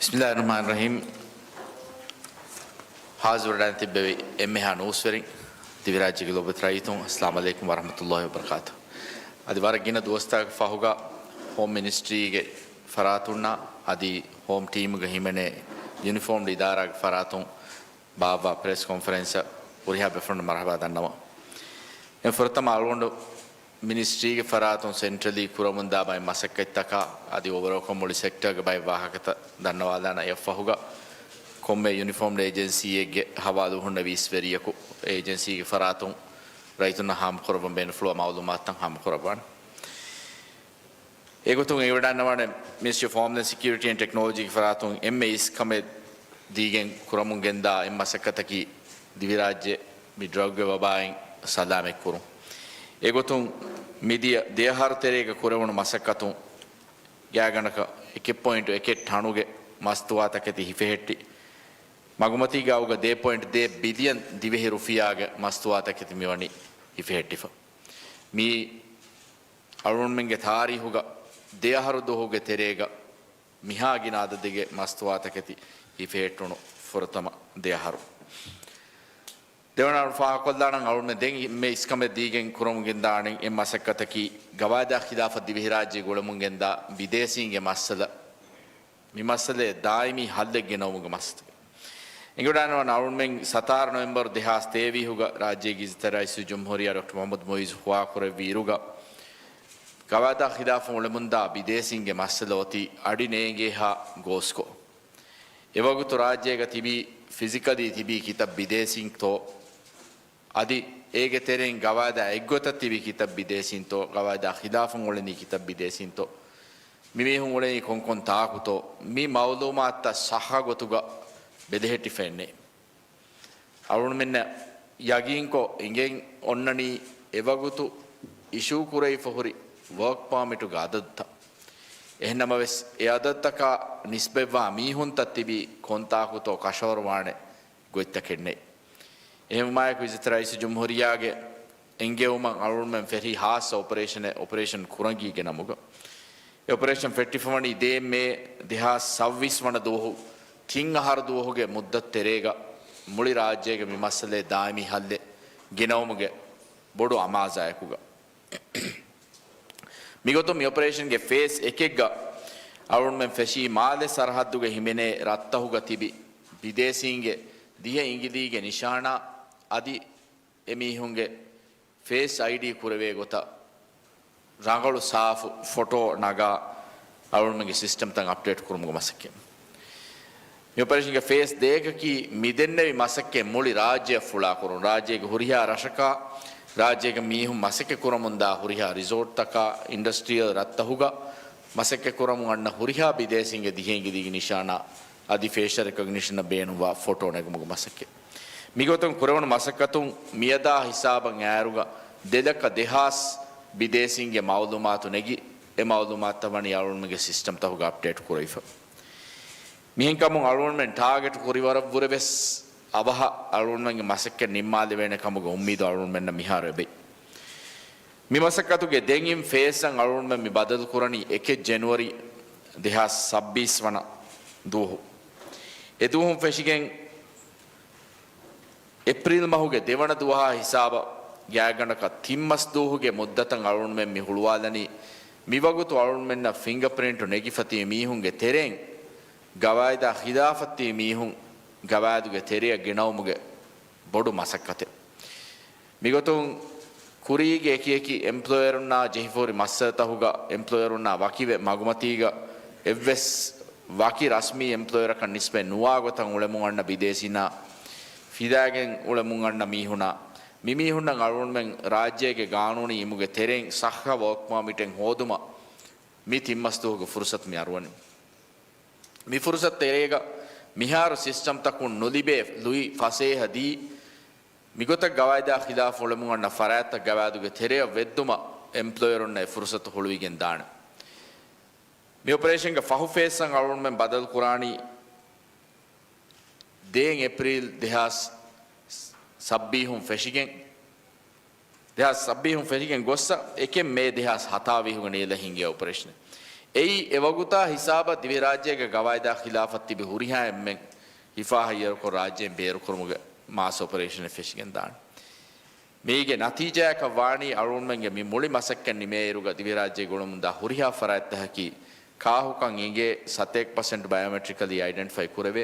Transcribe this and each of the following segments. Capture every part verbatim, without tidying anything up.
ބިސްމިއްލާހި ރަޙްމާނި ރަޙީމް. ހާޒިރުވެ ތިއްބެވި އެންމެހާ ނޫސްވެރިން، ދިވެހިރާއްޖޭގެ ލޯބިވެތި ރައްޔިތުން، އައްސަލާމު ޢަލައިކުމް ވަރަޙްމަތުﷲި ވަބަރަކާތު. އަދި ވަރަށް ގިނަ ދުވަސްތަކަކަށް ފަހުގަ ހޯމް މިނިސްޓްރީގެ ފަރާތުންނާ އަދި ހޯމް ޓީމުގަ ހިމެނޭ ޔުނިފޯމްޑް އިދާރާގެ ފަރާތުން ބާއްވާ ޕްރެސް ކޮންފަރެންސަށް ހުރިހާ ބޭފުޅުން މަރުޙަބާ ދަންނަވަން. އެ ފުރަތަމަ އަޅުގަނޑު މިނިސްޓްރީގެ ފަރާތުން ސެންޓްރަލީ ކުރަމުންދާ ބައެއް މަސައްކަތްތަކާ އަދި އޯވަރޯލްކޮށް މުޅި ސެކްޓަރގެ ބައެއް ވާހަކަތައް ދަންނަވާލާނަ އެއަށްފަހުގަ ކޮންމެ ޔުނިފޯމްޑް އޭޖެންސީއެއްގެ ހަވާލު ހުންނަ ވީސް ވެރިޔަކު އޭޖެންސީގެ ފަރާތުން ރައްޔިތުންނަށް ހާމަކުރައްވަން ބޭނުންފުޅުވާ މައުލޫމާތުތައް ހާމަކުރައްވާނެ. އެގޮތުން އެނގިވަޑައިގަންނަވާނެ މިނިސްޓްރީ އޮފް ހޯމްލޭންޑް ސެކިއުރިޓީ އެންޑް ޓެކްނޮލޮޖީގެ ފަރާތުން އެންމެ އިސްކަމެއް ދީގެން ކުރަމުން ގެންދާ އެއް މަސައްކަތަކީ ދިވެހިރާއްޖެ މި ޑްރަގްގެ ވަބާއިން ސަލާމަތްކުރުން. އެގޮތުން މިދިޔަ ދެއަހަރު ތެރޭގަ ކުރެވުނު މަސައްކަތުން ގާތްގަނޑަކަށް އެކެއް ޕޮއިންޓު އެކެއް ޓަނުގެ މަސްތުވާތަކެތި ހިފެހެއްޓި، މަގުމަތީގަ އައުގަ ދޭ ޕޮއިންޓު ދޭ ބިލިއަން ދިވެހި ރުފިޔާގެ މަސްތުވާތަކެތި މިވަނީ ހިފެހެއްޓިފަ. މީ އަޅުގަނޑުމެންގެ ތާރީހުގަ ދެއަހަރު ދުވަހުގެ ތެރޭގަ މިހާ ގިނަ އަދަދެއްގެ މަސްތުވާތަކެތި ހިފެހެއްޓުނު ފުރަތަމަ ދެއަހަރު. ދެވަނަ ފާހަގަކޮށްލާނަން އަޅުގަނޑުމެން ދެން މި އިސްކަމެއް ދީގެން ކުރަމުން ގެންދާނެ އެއް މަސައްކަތަކީ ގަވާއިދާ ޚިލާފަށް ދިވެހިރާއްޖޭގަ އުޅެމުން ގެންދާ ބިދޭސީންގެ މައްސަލަ. މި މައްސަލައެއް ދާއިމީ ހައްލެއް ގެނައުމުގެ މަސައްކަތް. އެނގިވަޑައިގަންނަވާނެ އަޅުގަނޑުމެން ސަތާރަ ނޮވެމްބަރު ދެހާސް ތޭވީހުގަ ރާއްޖޭގެ އިއްޒަތްތެރި ރައީސުލްޖުމްހޫރިއްޔާ ޑޮކްޓަރ މުޙައްމަދު މުޢިއްޒު ހުވާކުރެއްވި އިރުގަ، ގަވާއިދާ ޚިލާފަށް އުޅެމުންދާ ބިދޭސީންގެ މައްސަލަ އޮތީ އަޑި ނޭނގޭހާ ގޯސްކޮށް. އެވަގުތު ރާއްޖޭގަ ތިބީ ފިޒިކަލީ ތިބީ ކިތައް ބިދޭސީންތޯ، އަދި އޭގެ ތެރެއިން ގަވާއިދާ އެއްގޮތަށް ތިބީ ކިތައް ބިދޭސީންތޯ، ގަވާއިދާ ޚިލާފަށް އުޅެނީ ކިތައް ބިދޭސީންތޯ، މި މީހުން އުޅެނީ ކޮންކޮން ތާކުތޯ، މި މައުލޫމާތުތައް ޞައްޙަ ގޮތުގަ ބެލެހެއްޓިފައެއްނެތް. އަޅުގަނޑުމެންނަށް ޔަގީންކޮށް އެނގެން އޮންނަނީ އެވަގުތު އިޝޫ ކުރެވިފަ ހުރި ވޯކް ޕާމިޓުގެ އަދަދުތައް. އެހެންނަމަވެސް، އެ އަދަދުތަކާ ނިސްބަތްވާ މީހުންތައް ތިބީ ކޮންތާކުތޯ ކަށަވަރުވާނެ ގޮތްތަކެއްނެތް. އެހެންވުމާއެކު، އިއްޒަތްތެރި ރައީސުލްޖުމްހޫރިއްޔާގެ އެންގެވުމަށް އަޅުގަނޑުމެން ފެށީ ހާއްސަ އޮޕަރޭޝަނެއް، އޮޕަރޭޝަން ކުރަންޖީގެ ނަމުގަ. އެ އޮޕަރޭޝަން ފެއްޓިފަވަނީ ދޭއް މޭ ދެހާސް ސައްބީސް ވަނަ ދުވަހު ތިން އަހަރު ދުވަހުގެ މުއްދަތު ތެރޭގަ މުޅި ރާއްޖޭގެ މި މައްސަލައެއް ދާއިމީ ހައްލެއް ގެނައުމުގެ ބޮޑު އަމާޒާއެކުގަ. މިގޮތުން މި އޮޕަރޭޝަންގެ ފޭސް އެކެއްގަ އަޅުގަނޑުމެން ފެށީ މާލެ ސަރަހައްދުގަ ހިމެނޭ ރަށްތަހުގަ ތިބި ބިދޭސީންގެ ދިހަ އިނގިލީގެ ނިޝާނާ އަދި އެމީހުންގެ ފޭސް އައިޑީ ކުރެވޭ ގޮތަށް ރަނގަޅު ސާފު ފޮޓޯ ނަގާ އަޅުގަނޑުމެންގެ ސިސްޓަމްތައް އަޕްޑޭޓް ކުރުމުގެ މަސައްކަތް. މި އޮޕަރޭޝަންގެ ފޭސް ދޭއަކަކީ މިދެންނެވި މަސައްކަތް މުޅި ރާއްޖެއަށް ފުޅާކުރުން. ރާއްޖޭގެ ހުރިހާ ރަށަކާ، ރާއްޖޭގެ މީހުން މަސައްކަތް ކުރަމުންދާ ހުރިހާ ރިސޯޓްތަކާ، އިންޑަސްޓްރިއަލް ރަށްތަހުގަ މަސައްކަތް ކުރަމުން އަންނަ ހުރިހާ ބިދޭސީންގެ ދިހަ އިނގިލީގެ ނިޝާނާ އަދި ފޭޝަލް ރެކޮގްނިޝަނަށް ބޭނުންވާ ފޮޓޯ ނެގުމުގެ މަސައްކަތް. މިގޮތުން ކުރެވުނު މަސައްކަތުން މިއަދާ ހިސާބަށް އައިއިރުގަ ދެލަކަ ދެހާސް ބިދޭސީންގެ މައުލޫމާތު ނެގި، އެ މައުލޫމާތުތައް ވަނީ އަޅުގަނޑުމެންގެ ސިސްޓަމްތަހުގަ އަޕްޑޭޓް ކުރެވިފަ. މިހެންކަމުން އަޅުގަނޑުމެން ޓާގެޓް ކުރިވަރަށްވުރެވެސް އަވަހަށް އަޅުގަނޑުމެންގެ މަސައްކަތް ނިންމާލެވޭނެ ކަމުގެ އުއްމީދު އަޅުގަނޑުމެންނަށް މިހާރު އެބައި. މި މަސައްކަތުގެ ދެން އިން ފޭސްއަށް އަޅުގަނޑުމެން މި ބަދަލުކުރަނީ އެކެއް ޖެނުއަރީ ދެހާސް ސައްބީސް ވަނަ ދުވަހު. އެ ދުވަހުން ފެށިގެން އޭޕްރީލް މަހުގެ ދެވަނަ ދުވަހާ ހިސާބަށް ގާތްގަނޑަކަށް ތިން މަސް ދުވަހުގެ މުއްދަތަށް އަޅުގަނޑުމެން މި ހުޅުވާލަނީ، މިވަގުތު އަޅުގަނޑުމެންނަށް ފިންގަޕްރިންޓު ނެގިފަ ތިބި މީހުންގެ ތެރެއިން ގަވާއިދާ ޚިލާފަށް ތިބި މީހުން ގަވާއިދުގެ ތެރެއަށް ގެނައުމުގެ ބޮޑު މަސައްކަތެއް. މިގޮތުން ކުރީގެ އެކިއެކި އެމްޕްލޯޔަރުންނާ ޖެހިފަހުރި މައްސަލަތަކުގަ އެމްޕްލޯޔަރުންނާ ވަކިވެ، މަގުމަތީގަ އެއްވެސް ވަކި ރަސްމީ އެމްޕްލޯޔަރަކަށް ނިސްބަތް ނުވާ ގޮތަށް އުޅެމުން އަންނަ ބިދޭސީންނާ ފިލާގެން އުޅެމުން އަންނަ މީހުންނާ، މި މީހުންނަށް އަޅުގަނޑުމެން ރާއްޖޭގެ ގާނޫނީ އިމުގެ ތެރެއިން ޞައްޙަ ވޯކް ޕާމިޓެއް ހޯދުމަށް މި ތިން މަސް ދުވަހުގެ ފުރުސަތު މި އަރުވަނީ. މި ފުރުސަތު ތެރޭގަ މިހާރު ސިސްޓަމްތަކުން ނުލިބޭ ލުއި ފަސޭހަ ދީ، މިގޮތަށް ގަވާއިދާ ޚިލާފަށް އުޅެމުން އަންނަ ފަރާތްތައް ގަވާއިދުގެ ތެރެއަށް ވެއްދުމަށް އެމްޕްލޯޔަރުންނަށް އެ ފުރުސަތު ހުޅުވިގެން ދާނެ. މި އޮޕަރޭޝަންގެ ފަހު ފޭސްއަށް އަޅުގަނޑުމެން ބަދަލު ކުރާނީ ދޭން އޭޕްރީލް ދެހާސް ސައްބީހުން ފެށިގެން، ދެހާސް ސައްބީހުން ފެށިގެން ގޮއްސަ އެކެއް މޭ ދެހާސް ހަތާވީހުގަ ނީލަ ހިންގޭ އޮޕަރޭޝަނެއް. އެއީ އެވަގުތާ ހިސާބަށް ދިވެހިރާއްޖޭގެ ގަވާއިދާ ޚިލާފަށް ތިބި ހުރިހާ އެންމެން ހިފާ ހައްޔަރުކޮށް ރާއްޖޭން ބޭރުކުރުމުގެ މާސް އޮޕަރޭޝަނެއް ފެށިގެން ދާނެ. މީގެ ނަތީޖާއަކަށް ވާނީ އަޅުގަނޑުމެންގެ މި މުޅި މަސައްކަތް ނިމޭއިރުގަ ދިވެހިރާއްޖޭގަ އުޅެމުންދާ ހުރިހާ ފަރާތްތަކަކީ ކާހުކަން އިނގޭ ސަތޭކަ ޕަސެންޓް ބަޔޮމެޓްރިކަލީ އައިޑެންޓިފައި ކުރެވޭ.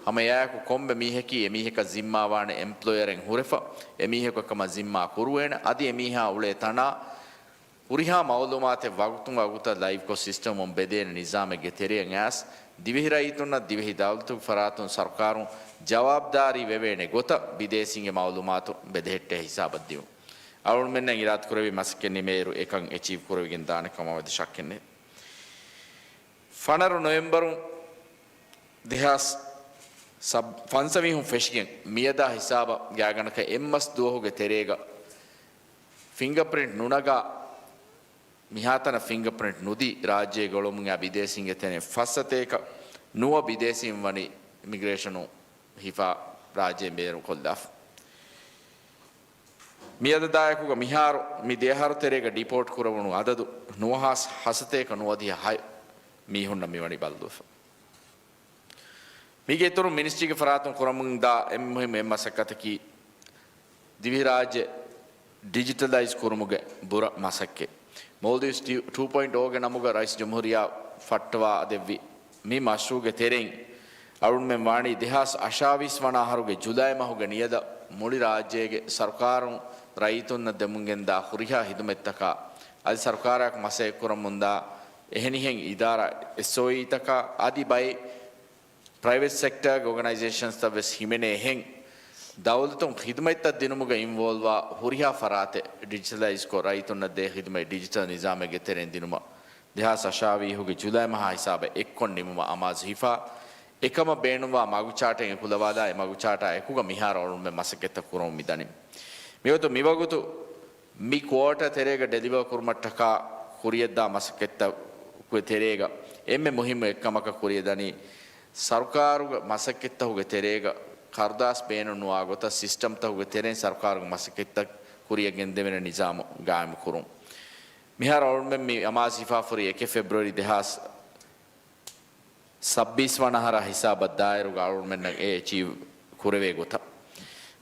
ހަމަ އެއާއެކު ކޮންމެ މީހަކީ އެމީހަކަށް ޒިންމާވާނެ އެމްޕްލޯޔަރެއް ހުރެފަ އެމީހަކު އެކަމަށް ޒިންމާ ކުރުވޭނެ. އަދި އެމީހާ އުޅޭ ތަނާ ހުރިހާ މައުލޫމާތެއް ވަގުތުން ވަގުތަށް ލައިވްކޮށް ސިސްޓަމުން ބެދޭނެ ނިޒާމެއްގެ ތެރެއަށް އައިސް، ދިވެހި ރައްޔިތުންނަށް ދިވެހި ދައުލަތުގެ ފަރާތުން ސަރުކާރުން ޖަވާބުދާރީ ވެވޭނެ ގޮތަށް ބިދޭސީންގެ މައުލޫމާތު ބެލެހެއްޓޭ ހިސާބަށް ދިއުން. އަޅުގަނޑުމެންނަށް އިރާދަކުރެއްވި މަސައްކަތް ނިމޭއިރު އެކަން އެޗީވް ކުރެވިގެން ދާނެ ކަމަށް އެދި ޝައްކެއް ނެތް. ފަނަރަ ނޮވެމްބަރު ދެހާސް ސަ-، ފަންސަވީހުން ފެށިގެން މިއަދާ ހިސާބަށް ގާތްގަނޑަކަށް އެއްމަސް ދުވަހުގެ ތެރޭގަ ފިންގަޕްރިންޓް ނުނަގާ، މިހާތަނަށް ފިންގަޕްރިންޓް ނުދީ ރާއްޖޭގަ އުޅެމުން އައި ބިދޭސީންގެ ތެރެއިން ފަސް ސަތޭކަ ނުވަ ބިދޭސީން ވަނީ އިމިގްރޭޝަނުން ހިފާ ރާއްޖޭން ބޭރުކޮށްލާފަ. މިއަދަދާއެކުގަ މިހާރު މި ދެއަހަރު ތެރޭގަ ޑިޕޯޓް ކުރެވުނު އަދަދު ނުވަހާސް ހަސަތޭކަ ނުވަދިހަ ހަތް މީހުންނަށް މިވަނީ ބައްލުވެފަ. މީގެ އިތުރުން މިނިސްޓްރީގެ ފަރާތުން ކުރަމުންދާ އެންމެ މުހިއްމު އެއް މަސައްކަތަކީ ދިވެހިރާއްޖެ ޑިޖިޓަލައިޒް ކުރުމުގެ ބުރަ މަސައްކަތް. މޯލްޑިވްސް ޓޫ ޕޮއިންޓް އޯގެ ނަމުގަ ރައީސް ޖުމްހޫރިއްޔާ ފައްޓަވާ ދެއްވި މި މަޝްރޫޢުގެ ތެރެއިން އަޅުގަނޑުމެން ވާނީ ދެހާސް އަށާވީސް ވަނަ އަހަރުގެ ޖުލައި މަހުގެ ނިޔަދަށް މުޅި ރާއްޖޭގެ ސަރުކާރުން ރައްޔިތުންނަށް ދެމުންގެންދާ ހުރިހާ ހިދުމަތްތަކާ އަދި ސަރުކާރާއެކު މަސައްކަތްކުރަމުންދާ އެހެނިހެން އިދާރާ އެސްއޯއީތަކާ އަދި ބައެއް ޕްރައިވެޓް ސެކްޓަރގެ އޯގަނައިޒޭޝަންސްތައް ވެސް ހިމެނޭހެން، ދައުލަތުން ޚިދުމަތްތައް ދިނުމުގަ އިންވޯލްވާ ހުރިހާ ފަރާތެއް ޑިޖިޓަލައިޒްކޮށް، ރައްޔިތުންނަށް ދޭ ޚިދުމަތް ޑިޖިޓަލް ނިޒާމެއްގެ ތެރެއިން ދިނުމަށް ދެހާސް އަށާވީހުގެ ޖުލައި މަހާ ހިސާބަށް އެއްކޮށް ނިމުމަށް އަމާޒު ހިފާ، އެކަމަށް ބޭނުންވާ މަގުޗާޓެއް އެކުލަވާލާ، އެ މަގުޗާޓާ އެކުގަ މިހާރު އަޅުގަނޑުމެން މަސައްކަތްތައް ކުރަމުން މިދަނީ. މިވަގުތު، މިވަގުތު މި ކުއާޓަ ތެރޭގަ ޑެލިވަރ ކުރުމަށްޓަކާ ކުރިޔަށްދާ މަސައްކަތްތަކުގެ ތެރޭގަ އެންމެ މުހިއްމު އެއްކަމަކަށް ކުރިޔަށްދަނީ، ސަރުކާރުގެ މަސައްކަތްތަކުގެ ތެރޭގަ ކަރުދާސް ބޭނުންނުވާ ގޮތަށް ސިސްޓަމްތަކުގެ ތެރެއިން ސަރުކާރުގެ މަސައްކަތްތައް ކުރިޔަށް ގެންދެވޭނެ ނިޒާމު ގާއިމުކުރުން. މިހާރު އަޅުގަނޑުމެން މި އަމާޒު ހިފާފަ ހުރީ އެކެއް ފެބްރުއަރީ ދެހާސް ސައްބީސް ވަނަ އަހަރާ ހިސާބަށް ދާއިރުގަ އަޅުގަނޑުމެންނަށް އެ އެޗީވް ކުރެވޭ ގޮތަށް.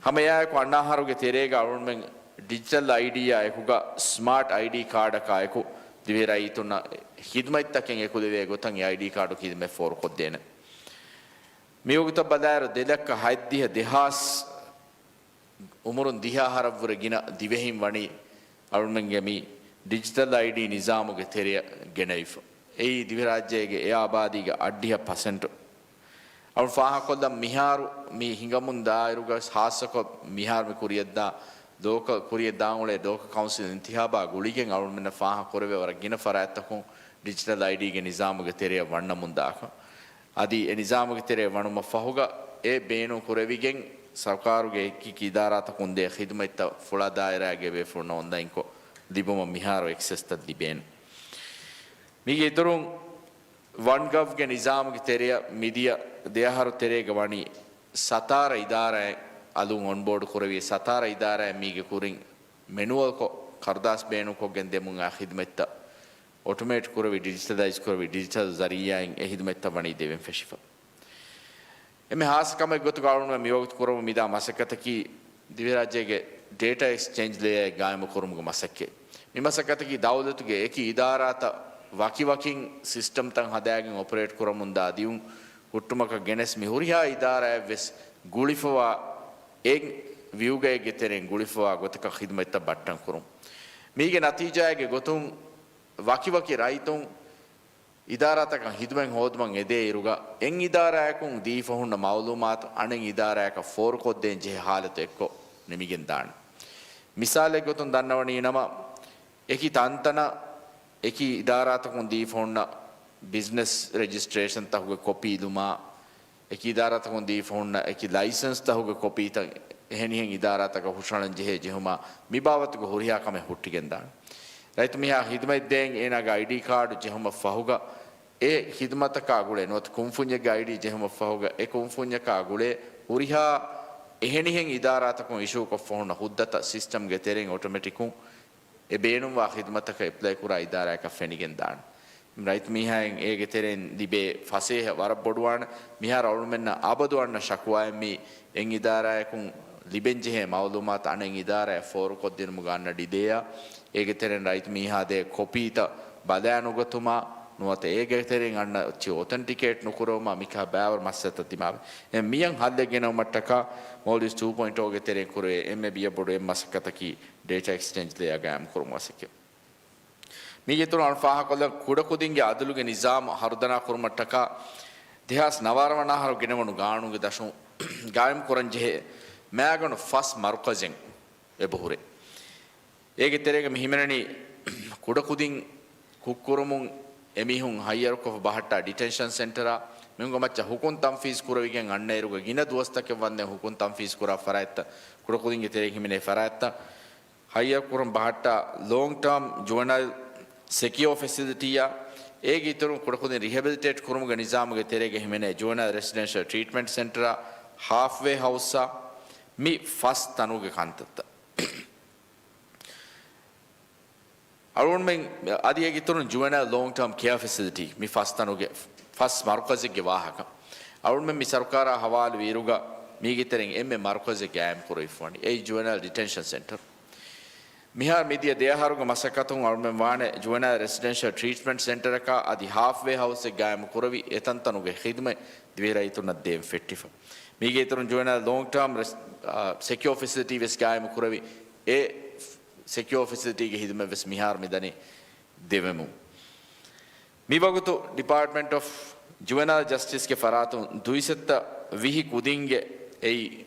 ހަމަ އެއާއެކު އަންނަ އަހަރުގެ ތެރޭގަ އަޅުގަނޑުމެން ޑިޖިޓަލް އައިޑީއާ އެކުގަ ސްމާޓް އައިޑީ ކާޑަކާ އެކު ދިވެހި ރައްޔިތުންނަށް ޚިދުމަތްތަކެއް އެކުލެވޭ ގޮތަށް އެ އައިޑީ ކާޑު ޚިދުމަތް ފޯރުކޮށްދޭނެ. މިވަގުތަށް ބަލާއިރު ދެ ލައްކަ ހަތްދިހަ ދެހާސް އުމުރުން ދިހަ އަހަރަށްވުރެ ގިނަ ދިވެހިން ވަނީ އަޅުގަނޑުމެންގެ މި ޑިޖިޓަލް އައިޑީ ނިޒާމުގެ ތެރެއަށް ގެނައިފަ. އެއީ ދިވެހިރާއްޖޭގެ އެ އާބާދީގެ އަށްޑިހަ ޕަސެންޓު. އަޅުގަނޑު ފާހަގަކޮށްލަން މިހާރު މި ހިނގަމުން ދާއިރުގަ ޚާއްޞަކޮށް މިހާރު މި ކުރިޔަށްދާ ލޯކަލް، ކުރިޔަށްދާން އުޅޭ ލޯކަލް ކައުންސިލް އިންތިހާބާ ގުޅިގެން އަޅުގަނޑުމެންނަށް ފާހަގަކުރެވޭ ވަރަށް ގިނަ ފަރާތްތަކުން ޑިޖިޓަލް އައިޑީގެ ނިޒާމުގެ ތެރެއަށް ވަންނަމުންދާކަން. އަދި އެ ނިޒާމުގެ ތެރެއަށް ވަނުމަށް ފަހުގަ އެ ބޭނުން ކުރެވިގެން ސަރުކާރުގެ އެކި އެކި އިދާރާތަކުން ދޭ ޚިދުމަތްތައް ފުޅާ ދާއިރާގެ ބޭފުޅުންނަށް އޮންލައިންކޮށް ލިބުމަށް މިހާރު އެކްސެސްތައް ލިބޭނެ. މީގެ އިތުރުން ވަން ގަވްގެ ނިޒާމުގެ ތެރެއަށް މިދިޔަ ދެއަހަރު ތެރޭގަ ވަނީ ސަތާރަ އިދާރާއެއް އަލުން އޮންބޯޑް ކުރެވި، ސަތާރަ އިދާރާއެއް މީގެ ކުރިން މެނުއަލްކޮށް، ކަރުދާސް ބޭނުންކޮށްގެން ދެމުން އާ ޚިދުމަތްތައް އޮޓޮމޭޓް ކުރެވި، ޑިޖިޓަލައިޒް ކުރެވި، ޑިޖިޓަލް ޒަރީއާއިން އެ ޚިދުމަތްތައް ވަނީ ދެވެން ފެށިފަ. އެންމެ ހާއްސަ ކަމެއް ގޮތުގަ އަޅުގަނޑުމެން މިވަގުތު ކުރަމުން މިދާ މަސައްކަތަކީ، ދިވެހިރާއްޖޭގެ ޑޭޓާ އެކްސްޗޭންޖް ލޭއާއެއް ގާއިމު ކުރުމުގެ މަސައްކަތް. މި މަސައްކަތަކީ ދައުލަތުގެ އެކި އިދާރާތައް ވަކިވަކިން ސިސްޓަމްތައް ހަދާގެން އޮޕަރޭޓް ކުރަމުންދާ ދިއުން ހުއްޓުމަކަށް ގެނެސް، މި ހުރިހާ އިދާރާއެއްވެސް ގުޅިފަވާ އެއް ވިއުގައެއްގެ ތެރެއިން ގުޅިފަވާ ގޮތަކަށް ޚިދުމަތްތައް ބައްޓަން ކުރުން. މީގެ ނަތީޖާއެއްގެ ގޮތުން ވަކިވަކި ރައްޔިތުން އިދާރާތަކަށް ހިދުމަތް ހޯދުމަށް އެދޭއިރުގަ، އެއް އިދާރާއަކުން ދީފަ ހުންނަ މައުލޫމާތު އަނެއް އިދާރާއަކަށް ފޯރުކޮށްދޭން ޖެހޭ ހާލަތު އެއްކޮށް ނިމިގެންދާނެ. މިސާލެއް ގޮތުން ދަންނަވަނީ ނަމަ، އެކި ތަންތަނަށް އެކި އިދާރާތަކުން ދީފަ ހުންނަ ބިޒްނަސް ރެޖިސްޓްރޭޝަންތަކުގެ ކޮޕީ ލުމާ، އެކި އިދާރާތަކުން ދީފަ ހުންނަ އެކި ލައިސަންސްތަކުގެ ކޮޕީތައް އެހެނިހެން އިދާރާތަކަށް ހުށަހަޅަން ޖެހޭ ޖެހުމާ، މިބާވަތުގެ ހުރިހާ ކަމެއް ހުއްޓިގެންދާނެ. ރައްޔިތު މީހާ ޚިދުމަތް ދޭން އޭނާގެ އައިޑީ ކާޑު ޖެހުމަށް ފަހުގަ، އެ ޚިދުމަތަކާ ގުޅޭ ނުވަތަ ކުންފުންޏެއްގެ އައިޑީ ޖެހުމަށް ފަހުގަ، އެ ކުންފުންޏަކާ ގުޅޭ ހުރިހާ އެހެނިހެން އިދާރާތަކުން އިޝޫކޮށްފަ ހުންނަ ހުއްދަތައް ސިސްޓަމްގެ ތެރެއިން އޮޓޮމެޓިކުން އެ ބޭނުންވާ ޚިދުމަތަކަށް އެޕްލައި ކުރާ އިދާރާއަކަށް ފެނިގެން ދާނެ. ރައްޔިތު މީހާއިން އޭގެ ތެރެއިން ލިބޭ ފަސޭހަ ވަރަށް ބޮޑުވާނެ. މިހާރު އަޅުމެންނަށް އަބަދު އަންނަ ޝަކުވާއެއް މީ އެއް އިދާރާއަކުން ލިބެންޖެހޭ މައުލޫމާތު އަނެއް އިދާރާއަށް ފޯރުކޮށްދިނުމުގަ އަންނަ ޑިލޭއާ، އޭގެ ތެރެއިން ރައްޔިތު މީހާ ދޭ ކޮޕީތައް ބަލާނުގަތުމާ ނުވަތަ އޭގެ ތެރެއިން އަންނަ އޮތް އޮތެންޓިކޭޓް ނުކުރެވުމާ މިކަހަ ބައިވަރު މައްސަލަތައް ދިމާވޭ. އެ މިއަށް ހައްލެއް ގެނައުމަށްޓަކާ މޯލްޑިވްސް ޓޫ ޕޮއިންޓް އޯގެ ތެރެއިން ކުރެވޭ އެންމެ ބިޔަ ބޮޑު އެއް މަސައްކަތަކީ ޑޭޓާ އެކްސްޗޭންޖް ލޭއާ ގާއިމް ކުރުމުގެ މަސައްކަތް. މީގެ އިތުރުން އަޅުގަނޑު ފާހަގަކޮށްލަން ކުޑަކުދިންގެ އަދުލުގެ ނިޒާމު ހަރުދަނާ ކުރުމަށްޓަކާ ދެހާސް ނަވާރަ ވަނަ އަހަރު ގެނެވުނު ގާނޫނުގެ ދަށުން ގާއިމް ކުރަން ޖެހޭ މައިގަނޑު ފަސް މަރުކަޒެއް އެބަހުރޭ. އޭގެ ތެރޭގަ މި ހިމެނެނީ ކުޑަކުދިން ކުށްކުރުމުން އެމީހުން ހައްޔަރުކޮށްފަ ބަހައްޓާ ޑިޓެންޝަން ސެންޓަރާ، މިހުންގެ މައްޗަށް ހުކުން ތަންފީޒް ކުރެވިގެން އަންނައިރުގަ ގިނަ ދުވަސްތަކެއް ވަންދެން ހުކުން ތަންފީޒް ކުރާ ފަރާތްތައް، ކުޑަކުދިންގެ ތެރޭގަ ހިމެނޭ ފަރާތްތައް، ހައްޔަރުކުރަން ބަހައްޓާ ލޯންގް ޓާމް ޖުވެނައިލް ސެކިއޯ ފެސިލިޓީއާ، އޭގެ އިތުރުން ކުޑަކުދިން ރިހެބިލިޓޭޓް ކުރުމުގެ ނިޒާމުގެ ތެރޭގަ ހިމެނޭ ޖުވެނައިލް ރެސިޑެންޝަލް ޓްރީޓްމަންޓް ސެންޓަރާ، ހާފްވޭ ހައުސްއާ، މި ފަސް ތަނުގެ ކަންތައްތައް. އަޅުގަނޑުމެން އަދި އޭގެ އިތުރުން ޖުވެނައިލް ލޯންގް ޓާމް ކެއާ ފެސިލިޓީ މި ފަސް ތަނުގެ ފަސް މަރުކަޒެއްގެ ވާހަކަ. އަޅުގަނޑުމެން މި ސަރުކާރާ ހަވާލުވިއިރުގަ މީގެ ތެރެއިން އެންމެ މަރުކަޒެއް ގާއިމް ކުރެވިފަވަނީ އެއީ ޖުވެނައިލް ޑިޓެންޝަން ސެންޓަރު. މިހާރު މިދިޔަ ދެއަހަރުގެ މަސައްކަތުން އަޅުމެން ވާނެ ޖުވެނައިލް ރެސިޑެންޝަލް ޓްރީޓްމަންޓް ސެންޓަރަކާ އަދި ހާފްވޭ ހައުސްއެއް ގާއިމު ކުރެވި އެތަންތަނުގެ ޚިދުމަތް ދިވެހި ރައްޔިތުންނަށް ދޭން ފެއްޓިފަ. މީގެ އިތުރުން ޖުވެނައިލް ލޯންގް ޓާމް ރެސް-، އާ، ސެކިއޯ ފެސިލިޓީ ވެސް ގާއިމު ކުރެވި އެ ސެކިއޯ ފެސިލިޓީގެ ޚިދުމަތް ވެސް މިހާރު މިދަނީ ދެވެމުން. މިވަގުތު ޑިޕާޓްމަންޓް އޮފް ޖުވެނައިލް ޖަސްޓިސްގެ ފަރާތުން ދުއިސައްތަ ވިހި ކުދިންގެ އެއީ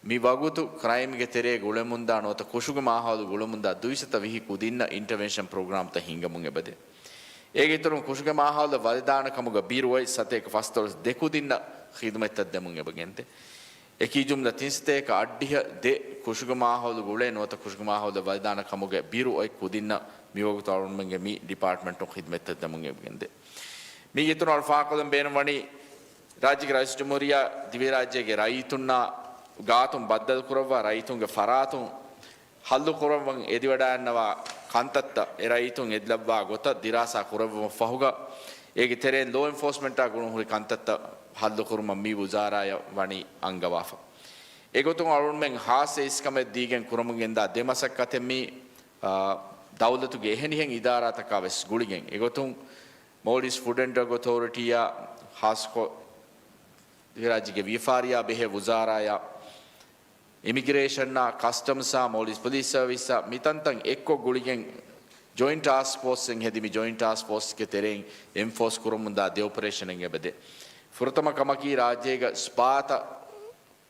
މި ވަގުތު ކްރައިމްގެ ތެރޭގަ އުޅެމުންދާ ނުވަތަ ކުށުގެ މާހައުލުގަ އުޅެމުންދާ ދުއިސައްތަ ވިހި ކުދިންނަށް އިންޓަވެންޝަން ޕްރޮގްރާމްތައް ހިންގަމުން އެބަދޭ. އޭގެ އިތުރުން ކުށުގެ މާހައުލަށް ވަލިދާނެ ކަމުގަ ބިރު އޮތް ސަތޭކަ ފަސްދޮޅަސް ދެ ކުދިންނަށް ޚިދުމަތްތައް ދެމުން އެބަ ގެންދޭ. އެކީ ޖުމްލަ ތިން ސަތޭކަ އަށްޑިހަ ދެ ކުށުގެ މާހައުލުގަ އުޅޭ ނުވަތަ ކުށުގެ މާހައުލަށް ވަލިދާނެ ކަމުގެ ބިރު އޮތް ކުދިންނަށް މިވަގުތު އަޅުގަނޑުމެންގެ މި ޑިޕާޓްމަންޓުން ޚިދުމަތްތައް ދެމުން އެބަ ގެންދޭ. މީގެ އިތުރުން އަޅުގަނޑު ފާހަގަކޮށްލަން ބޭނުންވަނީ، ރާއްޖޭގެ ރައީސުލްޖުމްހޫރިއްޔާ ދިވެހިރާއްޖޭގެ ރައްޔިތުންނާ ގާތުން ބައްދަލުކުރައްވާ، ރައްޔިތުންގެ ފަރާތުން ހައްލުކުރައްވަން އެދިވަޑައިގަންނަވާ ކަންތައްތައް އެ ރައްޔިތުން އެދިލައްވާ ގޮތަށް ދިރާސާ ކުރެއްވުމަށް ފަހުގަ، އޭގެ ތެރެއިން ލޯ އެންފޯސްމަންޓާ ގުޅުންހުރި ކަންތައްތައް ހައްލުކުރުމަށް މި ވުޒާރާޔަށް ވަނީ އަންގަވާފަ. އެގޮތުން އަޅުގަނޑުމެން ހާއްސަ އިސްކަމެއް ދީގެން ކުރަމުން ގެންދާ ދެ މަސައްކަތެއް މީ، އާ، ދައުލަތުގެ އެހެނިހެން އިދާރާތަކާ ވެސް ގުޅިގެން. އެގޮތުން މޯލްޑިވްސް ފުޑް އެންޑް ޑްރަގް އޮތޯރިޓީއާ ހާއްސަކޮށް ދިވެހިރާއްޖޭގެ ވިޔަފާރިއާ ބެހޭ ވުޒާރާޔާ، އިމިގްރޭޝަންއާ، ކަސްޓަމްސްއާ، މޯލްޑިވްސް ޕޮލިސް ސަރވިސްއާ މިތަންތަން އެއްކޮށް ގުޅިގެން ޖޮއިންޓް ޓާސްކް ފޯސްއެއް ހެދި މި ޖޮއިންޓް ޓާސްކް ފޯސްގެ ތެރެއިން އެންފޯސް ކުރަމުންދާ ދެ އޮޕަރޭޝަނެއް އެބަދޭ. ފުރަތަމަ ކަމަކީ ރާއްޖޭގަ ސްޕާތައް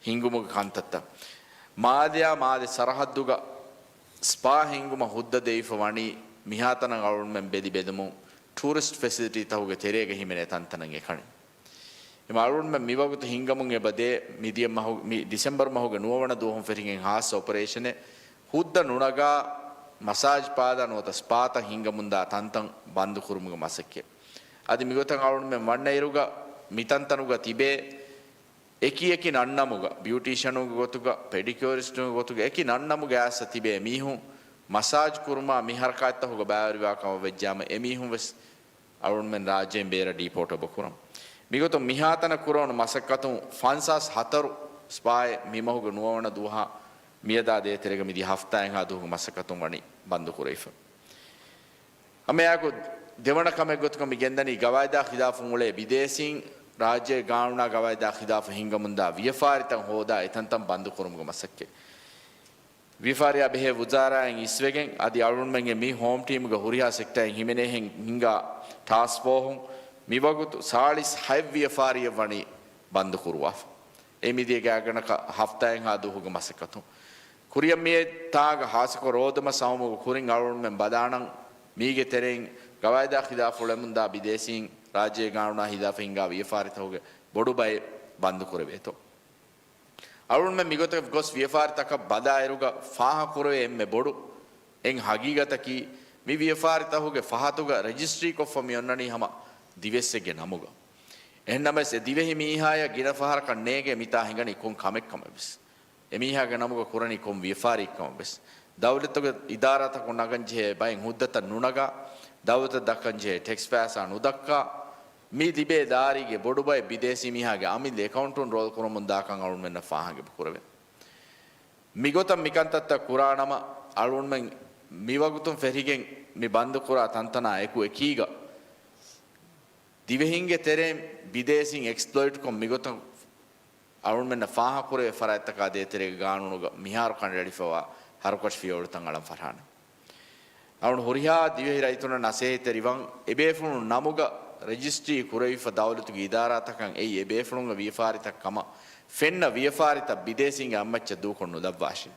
ހިންގުމުގެ ކަންތައްތައް. މާލެއާ މާލެ ސަރަހައްދުގަ ސްޕާ ހިންގުމަށް ހުއްދަ ދެވިފަ ވަނީ މިހާތަނަށް އަޅުގަނޑުމެން ބެލި ބެލުމުން ޓޫރިސްޓް ފެސިލިޓީތަކުގެ ތެރޭގަ ހިމެނޭ ތަންތަނަށް އެކަނި. އެމަ އަޅުގަނޑުމެން މިވަގުތު ހިންގަމުން އެބަދޭ މިދިޔަ މަހު، މި ޑިސެމްބަރު މަހުގެ ނުވަވަނަ ދުވަހުން ފެށިގެން ހާއްސަ އޮޕަރޭޝަނެއް ހުއްދަ ނުނަގާ މަސާޖް ޕާލާ ނުވަތަ ސްޕާތައް ހިންގަމުންދާ ތަންތަން ބަންދުކުރުމުގެ މަސައްކަތް. އަދި މިގޮތަށް އަޅުގަނޑުމެން ވަންނައިރުގަ މިތަންތަނުގަ ތިބޭ އެކި އެކި ނަންނަމުގަ، ބިއުޓީޝަނުގެ ގޮތުގަ، ޕެޑިކިއުރިސްޓުގެ ގޮތުގަ އެކި ނަންނަމުގަ އައިސް ތިބޭ މީހުން މަސާޖް ކުރުމާ މި ހަރަކާތްތަކުގަ ބައިވެރިވާ ކަމަށް ވެއްޖާމަ، އެމީހުން ވެސް އަޅުގަނޑުމެން ރާއްޖޭން ބޭރަށް ޑީޕޯޓް އެބަ ކުރަން. މިގޮތުން މިހާތަނަށް ކުރެވުނު މަސައްކަތުން ފަންސާސް ހަތަރު ސްޕާއެއް މި މަހުގެ ނުވަވަނަ ދުވަހާ މިއަދާ ދޭތެރޭގަ މިދިޔަ ހަފްތާއެއްހާ ދުވަހުގެ މަސައްކަތުން ވަނީ ބަންދު ކުރެވިފަ. ހަމައެއާއެކު ދެވަނަ ކަމެއް ގޮތުގަ މި ގެންދަނީ ގަވާއިދާ ޚިލާފުން އުޅޭ ބިދޭސީން ރާއްޖޭގެ ގާނޫނާ ގަވާއިދާ ޚިލާފަށް ހިންގަމުންދާ ވިޔަފާރިތައް ހޯދާ އެތަންތަން ބަންދު ކުރުމުގެ މަސައްކަތް. ވިޔަފާރިއާ ބެހޭ ވުޒާރާއިން އިސްވެގެން އަދި އަޅުގަނޑުމެންގެ މި ހޯމް ޓީމުގެ ހުރިހާ ސެކްޓަރއިން ހިމެނޭހެން ހިންގާ ޓާސްކް ފޯހުން މިވަގުތު ސާޅީސް ހަތް ވިޔަފާރިއެއް ވަނީ ބަންދު ކުރުވާފަ. އެ މިދިޔަ ގާތްގަނޑަކަށް ހަފްތާއެއްހާ ދުވަހުގެ މަސައްކަތުން. ކުރިއަށް މިއައި ތާގަ ހާއްސަކޮށް ރޯދަމަ ސައުމުގެ ކުރިން އަޅުގަނޑުމެން ބަލާނަން މީގެ ތެރެއިން ގަވާއިދާ ޚިލާފު އުޅެމުންދާ ބިދޭސީން ރާއްޖޭގެ ގާނޫނާ ޚިލާފަށް ހިންގާ ވިޔަފާރިތަކުގެ ބޮޑު ބައެއް ބަންދު ކުރެވޭތޯ. އަޅުގަނޑުމެން މިގޮތަށް ގޮސް ވިޔަފާރިތަކަށް ބަލާއިރުގަ ފާހަގަކުރެވޭ އެންމެ ބޮޑު އެއް ހަގީގަތަކީ، މި ވިޔަފާރިތަކުގެ ފަހަތުގަ ރަޖިސްޓްރީކޮށްފަ މި އޮންނަނީ ހަމަ ދިވެއްސެއްގެ ނަމުގަ. އެހެންނަމަވެސް، އެ ދިވެހި މީހާޔަށް ގިނަ ފަހަރަކަށް ނޭނގޭ މިތާ ހިނގަނީ ކޮން ކަމެއްކަމެއްވެސް. އެމީހާގެ ނަމުގަ ކުރަނީ ކޮން ވިޔަފާރިއެއްކަމަށްވެސް. ދައުލަތުގެ އިދާރާތަކުން ނަގަންޖެހޭ ބައެއް ހުއްދަތައް ނުނަގާ، ދައުލަތަށް ދައްކަންޖެހޭ ޓެކްސް ފައިސާ ނުދައްކާ، މި ލިބޭ ދާރީގެ ބޮޑުބައެއް ބިދޭސީ މީހާގެ އަމިއްލަ އެކައުންޓުން ރޯލް ކުރަމުންދާކަން އަޅުގަނޑުމެންނަށް ފާހަގަ ކުރެވޭ. މިގޮތަށް މިކަންތައްތައް ކުރާނަމަ، އަޅުގަނޑުމެން މިވަގުތުން ފެށިގެން މި ބަންދުކުރާ ތަންތަނާ އެކު އެކީގަ، ދިވެހިންގެ ތެރެއިން ބިދޭސީން އެކްސްޕްލޮއިޓްކޮށް މިގޮތަށް އަޅުގަނޑުމެންނަށް ފާހަގަކުރެވޭ ފަރާތްތަކާ ދޭތެރޭގެ ގާނޫނުގަ މިހާރު ކަނޑައެޅިފަވާ ހަރުކަށި ފިޔަވަޅުތައް އަޅަން ފަށާނެ. އަޅުގަނޑު ހުރިހާ ދިވެހި ރައްޔިތުންނަށް ނަސޭހަތްތެރިވަން، އެބޭފުޅުން ނަމުގަ ރަޖިސްޓްރީ ކުރެވިފަ ދައުލަތުގެ އިދާރާތަކަށް އެއީ އެބޭފުޅުންގެ ވިޔަފާރިތައް ކަމަށް ފެންނަ ވިޔަފާރިތައް ބިދޭސީންގެ އަތްމައްޗަށް ދޫކޮށް ނުލައްވާށޭ.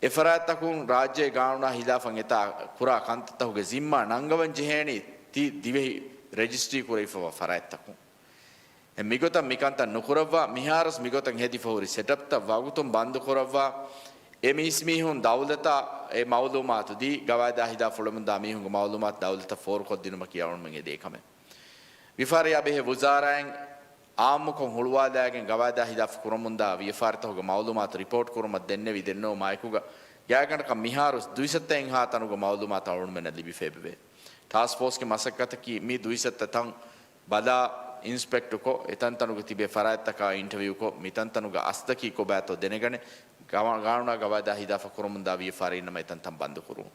އެފަރާތްތަކުން ރާއްޖޭ ގާނޫނާ ހިލާފަށް އެތާ ކުރާ ކަންތައްތަކުގެ ޒިންމާ ނަންގަވަން ޖެހޭނީ ތި ދިވެހި ރަޖިސްޓްރީ ކުރެވިފަވާ ފަރާތްތަކުން. އެ މިގޮތަށް މިކަންތައް ނުކުރައްވާ، މިހާރުސް މިގޮތަށް ހެދިފަ ހުރި ސެޓަޕްތައް ވަގުތުން ބަންދުކުރައްވާ، އެ މީސްމީހުން ދައުލަތަށް އެ މައުލޫމާތު ދީ، ގަވާއިދާ ހިލާފަށް އުޅެމުންދާ މީހުންގެ މައުލޫމާތު ދައުލަތަށް ފޯރުކޮށްދިނުމަކީ އަޅުގަނޑުމެން އެދޭ ކަމެއް. ވިޔަފާރިއާ ބެހޭ ވުޒާރާއިން އާއްމުކޮށް ހުޅުވާލާގެން ގަވާއިދާ ހިލާފަށް ކުރަމުންދާ ވިޔަފާރިތަކުގެ މައުލޫމާތު ރިޕޯޓް ކުރުމަށް ދެންނެވި ދެންނެވުމާއެކުގަ، ގާތްގަނޑަކަށް މިހާރު ދުއިސައްތައެއްހާ ތަނުގެ މައުލޫމާތު އަޅުގަނޑުމެންނަށް ލިބިފައިވޭ. ޓާސްކް ފޯސްގެ މަސައްކަތަކީ މި ދުއިސައްތަ ތަން ބަލާ، އިންސްޕެކްޓުކޮށް، އެތަންތަނުގެ ތިބޭ ފަރާތްތަކާ އިންޓަވިއުކޮށް، މިތަންތަނުގެ އަސްލަކީ ކޮބާތޯ ދެނެގަނެ، ގަ-، ގާނޫނާ ގަވާއިދާ ހިލާފަށް ކުރަމުންދާ ވިޔަފާރީންނަމަ އެތަންތަން ބަންދުކުރުން.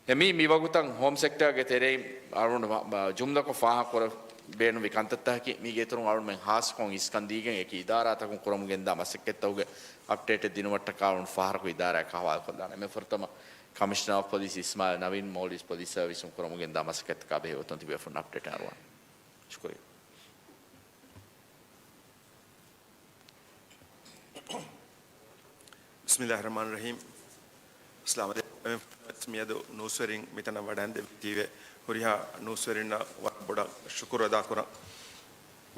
އެ މީ، މި ވަގުތަށް ހޯމް ސެކްޓާގެ ތެރެއިން އަޅުގަނޑު މަ-، މަ-، ޖުމްލަކޮށް ފާހަގަކުރަން ބޭނުންވި ކަންތައްތަކަކީ، މީގެ އިތުރުން އަޅުގަނޑުމެން ހާއްސަކޮށް އިސްކަން ދީގެން އެކި އިދާރާތަކުން ކުރަމުން ގެންދާ މަސައްކަތްތަކުގެ އަޕްޑޭޓެއް ދިނުމަށްޓަކާ އަޅުގަނޑު ފަހަރަކު އިދާރާއަކަށް ހަވާލުކޮށްލާނެ. މި ފުރަތަމަ ކަމިޝަނަރ އޮފް ޕޮލިސް އިސްމާއިލް ނަވީން މޯލްޑިވްސް ޕޮލިސް ސަރވިސުން ކުރަމުން ގެންދާ މަސައްކަތްތަކާ ބެހޭ އޮތުން ތިބޭފުޅުންނަށް އަޕްޑޭޓެއް އަރުވާނެ. ޝުކުރިއްޔާ. ބިސްމިއްލާހި ރަޙްމާނި ރަޙީމް. އައްސަލާމު ޢަލައިކުމް. އެން އެފް އެސް މިއަދު ނޫސްވެރިން މިތަނަށް ވަޑައިންދެވިތީވެ، ހުރިހާ ނޫސްވެރިންނަށް ވަރަށް ބޮޑަށް ޝުކުރު އަދާކުރަން.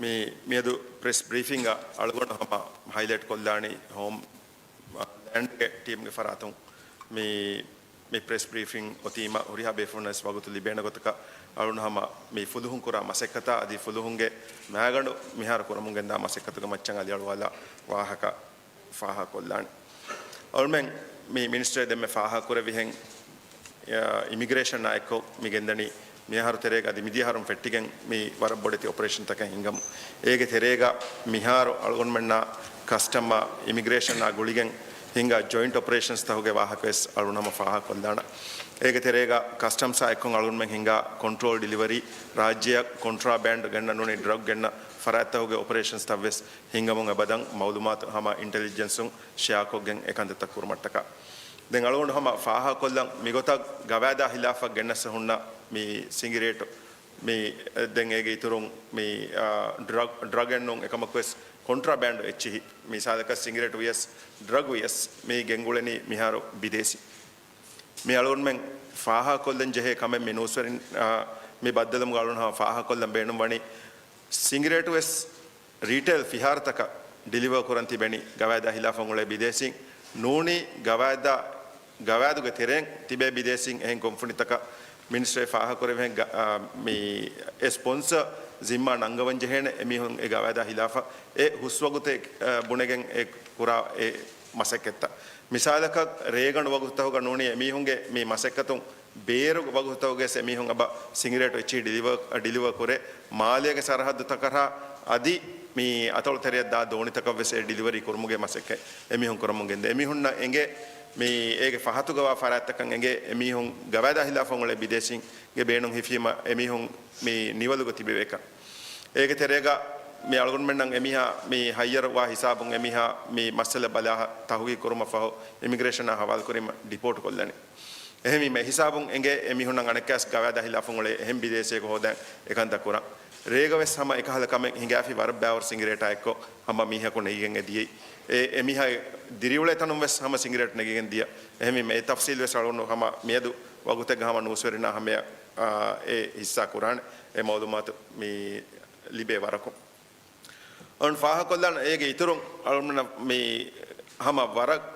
މި، މިއަދު ޕްރެސް ބްރީފިންގ އަޅުގަނޑު ހަމަ ހައިލައިޓް ކޮށްލާނީ ހޯމް ލޭންޑްގެ ޓީމްގެ ފަރާތުން މި މި ޕްރެސް ބްރީފިން އޮތީމަ ހުރިހާ ބޭފުޅުންނަށް ވެސް ވަގުތު ލިބޭނެ ގޮތަކަށް އަޅުން ހަމަ މި ފުލުހުން ކުރާ މަސައްކަތާ އަދި ފުލުހުންގެ މާގަނޑު މިހާރު ކުރަމުން ގެންދާ މަސައްކަތުގެ މައްޗަށް އަލިއަޅުވާލާ ވާހަކަ ފާހަގަކޮށްލާނެ. އަޅުމެން މި މިނިސްޓްރީ ދެންމެ ފާހަގަކުރެއްވިހެން، އ، އިމިގްރޭޝަންއާ އެއްކޮށް މި ގެންދަނީ މިއަހަރު ތެރޭގަ އަދި މިދިޔަ އަހަރުން ފެއްޓިގެން މި ވަރަށް ބޮޑެތި އޮޕަރޭޝަންތަކެއް ހިންގަމު. އޭގެ ތެރޭގަ މިހާރު އަޅުގަނޑުމެންނާ ކަސްޓަމްއާ އިމިގްރޭޝަންއާ ގުޅިގެން ހިންގާ ޖޮއިންޓް އޮޕަރޭޝަންސްތަކުގެ ވާހަކަވެސް އަޅުން ހަމަ ފާހަގަކޮށްލާނަން. އޭގެ ތެރޭގަ ކަސްޓަމްސްއާ އެއްކޮށް އަޅުގަނޑުމެން ހިންގާ ކޮންޓްރޯލް ޑިލިވަރީ، ރާއްޖެއަށް ކޮންޓްރާބޭންޑް ގެންނަ ނޫނީ ޑްރަގް ގެންނަ ފަރާތްތަކުގެ އޮޕަރޭޝަންސްތައްވެސް ހިންގަމުން އެބަދަން މައުލޫމާތު ހަމަ އިންޓެލިޖެންސުން ޝެއާކޮށްގެން އެކަންތައްތައް ކުރުމަށްޓަކާ. ދެން އަޅުގަނޑު ހަމަ ފާހަގަކޮށްލަން މިގޮތަށް ގަވާއިދާ ހިލާފަށް ގެންނަސް ހުންނަ މި ސިނގިރޭޓު މި، ދެން އޭގެ އިތުރުން މި، އާ، ޑްރަގް، ޑްރަގެއްނޫން އެކަމަކުވެސް ކޮންޓްރާބޭންޑް އެއްޗިހި. މިސާލަކަށް ސިނގިރޭޓް ވިޔަސް ޑްރަގް ވިޔަސް މި ގެންގުޅެނީ މިހާރު ބިދޭސި. މި އަޅުގަނޑުމެން ފާހަގަކޮށްލަން ޖެހޭ ކަމެއް މި ނޫސްވެރިން، އާ، މި ބައްދަލުމުގަ އަޅުން ހަމަ ފާހަގަކޮށްލަން ބޭނުންވަނީ ސިނގިރޭޓު ވެސް ރީޓެއިލް ފިހާރަތަކަށް ޑިލިވަރ ކުރަން ތިބެނީ ގަވާއިދާ ހިލާފަށް އުޅޭ ބިދޭސީން ނޫނީ ގަވާއިދާ، ގަވާއިދުގެ ތެރެއިން ތިބޭ ބިދޭސީން އެހެން ކޮންފުނިތަކަށް މިނިސްޓްރީ ފާހަގަކުރެވިހެން ގަ-، އާ، މި އެ ސްޕޮންސަ ޒިންމާ ނަންގަވަން ޖެހޭނެ އެމީހުން އެ ގަވާއިދާ ހިލާފަށް އެ ހުސްވަގުތެއް، އާ، ބުނެގެން އެ ކުރާ އެ މަސައްކަތްތައް. މިސާލަކަށް ރޭގަނޑު ވަގުތުތަކުގަ ނޫނީ އެމީހުންގެ މި މަސައްކަތުން ބޭރު ވަގުތުތަކުގަސް އެމީހުން އެބަ ސިނގިރޭޓު އެއްޗިހި ޑިލިވަ، ޑިލިވަ ކުރޭ، މާލޭގެ ސަރަހައްދުތަކަށާ އަދި މި އަތޮޅު ތެރެއަށް ދާ ދޯނިތަކަށް ވެސް އެ ޑިލިވަރީ ކުރުމުގެ މަސައްކަތް އެމީހުން ކުރަމުން ގެންދޭ. އެމީހުންނަށް އެނގޭ މި އޭގެ ފަހަތުގަވާ ފަރާތްތަކަށް އެނގޭ އެމީހުން ގަވާއިދާ ހިލާފަށް އުޅޭ ބިދޭސީންގެ ބޭނުން ހިފީމަ އެމީހުން މި ނިވަލުގަ ތިބެވޭކަން. އޭގެ ތެރޭގަ މި އަޅުގަނޑުމެންނަށް އެމީހާ މި ހައްޔަރުވާ ހިސާބުން އެމީހާ މި މައްސަލަ ބަލާ ތަހުގީގު ކުރުމަށް ފަހު އިމިގްރޭޝަނާ ހަވާލުކުރީމަ ޑިޕޯޓް ކޮށްލަނީ. އެހެންވީމަ އެހިސާބުން އެނގޭ އެމީހުންނަށް އަނެއްކާސް ގަވާއިދާ ހިލާފުން އުޅޭ އެހެން ބިދޭސީއަކު ހޯދަން އެކަންތައް ކުރަން. ރޭގަވެސް ހަމަ އެކަހަލަ ކަމެއް ހިނގާފި ވަރަށް ބައިވަރު ސިނގިރޭޓާ އެއްކޮށް ހަމަ މީހަކު ނެގިގެން އެ ދިޔައީ. އެ، އެމީހާ ދިރިއުޅޭ ތަނުން ވެސް ހަމަ ސިނގިރޭޓް ނެގިގެން ދިޔަ. އެހެންވީމަ އެ ތަފްސީލް ވެސް އަޅުގަނޑު ހަމަ މިއަދު ވަގުތެއްގަ ހަމަ ނޫސްވެރިންނާ ހަމަޔަށް، އާ، އެ ހިއްސާ ކުރާނެ އެ މައުލޫމާތު މި ލިބޭ ވަރަކުން. އަޅުން ފާހަގަކޮށްލާން އޭގެ އިތުރުން އަޅުން މި ހަމަ ވަރަށް،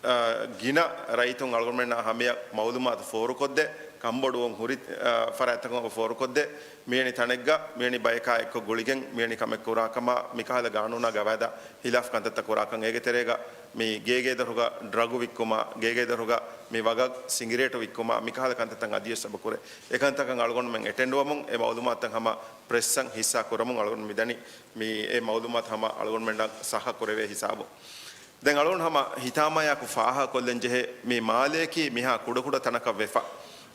އާ، ގިނަ ރައްޔިތުން އަޅުގަނޑުމެންނާ ހަމަޔަށް މައުލޫމާތު ފޯރުކޮށްދޭ ކަންބޮޑުވުން ހުރި، އާ، ފަރާތްތަކުން އެބަ ފޯރުކޮށްދޭ. މިވެނި ތަނެއްގަ މިވެނި ބަޔަކާ އެއްކޮށް ގުޅިގެން މިވެނި ކަމެއް ކުރާ ކަމާ މިކަހަލަ ގާނޫނާ ގަވާއިދާ ހިލާފް ކަންތައްތައް ކުރާކަން އޭގެ ތެރޭގަ މި ގޭގޭދޮރުގަ ޑްރަގު ވިއްކުމާ، ގޭގޭދޮރުގަ މި ވަގަށް ސިނގިރޭޓު ވިއްކުމާ މިކަހަލަ ކަންތައްތައް އަދިވެސް އެބަ ކުރޭ. އެކަންތަކަށް އަޅުގަނޑުމެން އެޓެންޑްވަމުން އެ މައުލޫމާތުތައް ހަމަ ޕްރެސްއަށް ހިއްސާ ކުރަމުން އަޅުގަނޑު މިދަނީ މި އެ މައުލޫމާތު ހަމަ އަޅުގަނޑުމެންނަށް ސައްހަ ކުރެވޭ ހިސާބު. ދެން އަޅުގަނޑު ހަމަ ހިތާމަޔާއެކު ފާހަގަކޮށްލަން ޖެހޭ މި މާލެއަކީ މިހާ ކުޑަކުޑަ ތަނަކަށް ވެފަ.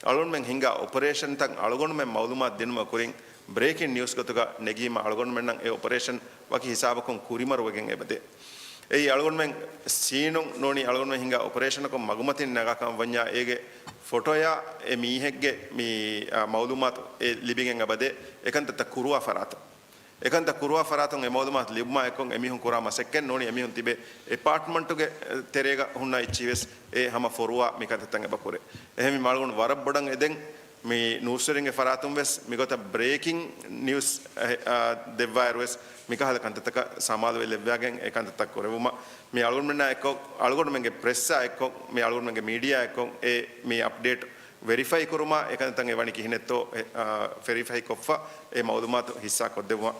އަޅުގަނޑުމެން ހިންގާ އޮޕަރޭޝަންތައް އަޅުގަނޑުމެން މައުލޫމާތު ދިނުމަށް ކުރިން ބްރޭކިން ނިއުސް ގޮތުގަ ނެގީމަ އަޅުގަނޑުމެންނަށް އެ އޮޕަރޭޝަން ވަކި ހިސާބަކުން ކުރިމަރުވެގެން އެބަދޭ. އެއީ އަޅުގަނޑުމެން ސީނުން ނޫނީ އަޅުގަނޑުމެން ހިންގާ އޮޕަރޭޝަނަކުން މަގުމަތިން ނަގާ ކަމަށް ވަންޏާ އޭގެ ފޮޓޯޔާ އެ މީހެއްގެ މި، އާ، މައުލޫމާތު އެ ލިބިގެން އެބަދޭ އެކަންތައްތައް ކުރުވާ ފަރާތަށް. އެކަންތައް ކުރުވާ ފަރާތުން އެ މައުލޫމާތު ލިބުމާ އެއްކޮށް އެމީހުން ކުރާ މަސައްކަތް ނޫނީ އެމީހުން ތިބޭ އެޕާޓްމަންޓުގެ ތެރޭގަ ހުންނަ އެއްޗިހިވެސް އެ ހަމަ ފޮރުވާ މިކަންތައްތައް އެބަ ކުރޭ. އެހެންވީމަ އަޅުގަނޑު ވަރަށް ބޮޑަށް އެދެން މި ނޫސްވެރިންގެ ފަރާތުން ވެސް މިގޮތަށް ބްރޭކިން ނިއުސް، އެ، އާ، ދެއްވާއިރު ވެސް މިކަހަލަ ކަންތައްތަކަށް ސަމާލުވެ ލެއްވާގެން އެ ކަންތައްތައް ކުރެވުމަށް މި އަޅުގަނޑުމެންނާ އެއްކޮށް، އަޅުގަނޑުމެންގެ ޕްރެސްއާ އެއްކޮށް، މި އަޅުގަނޑުމެންގެ މީޑިއާ އެއްކޮށް އެ މި އަޕްޑޭޓް ވެރިފައި ކުރުމާ، އެކަންތައް އެ ވަނީ ކިހިނެއްތޯ، އެ، އާ، ވެރިފައި ކޮށްފަ، އެ މައުލޫމާތު ހިއްސާ ކޮށްދެއްވުމަށް.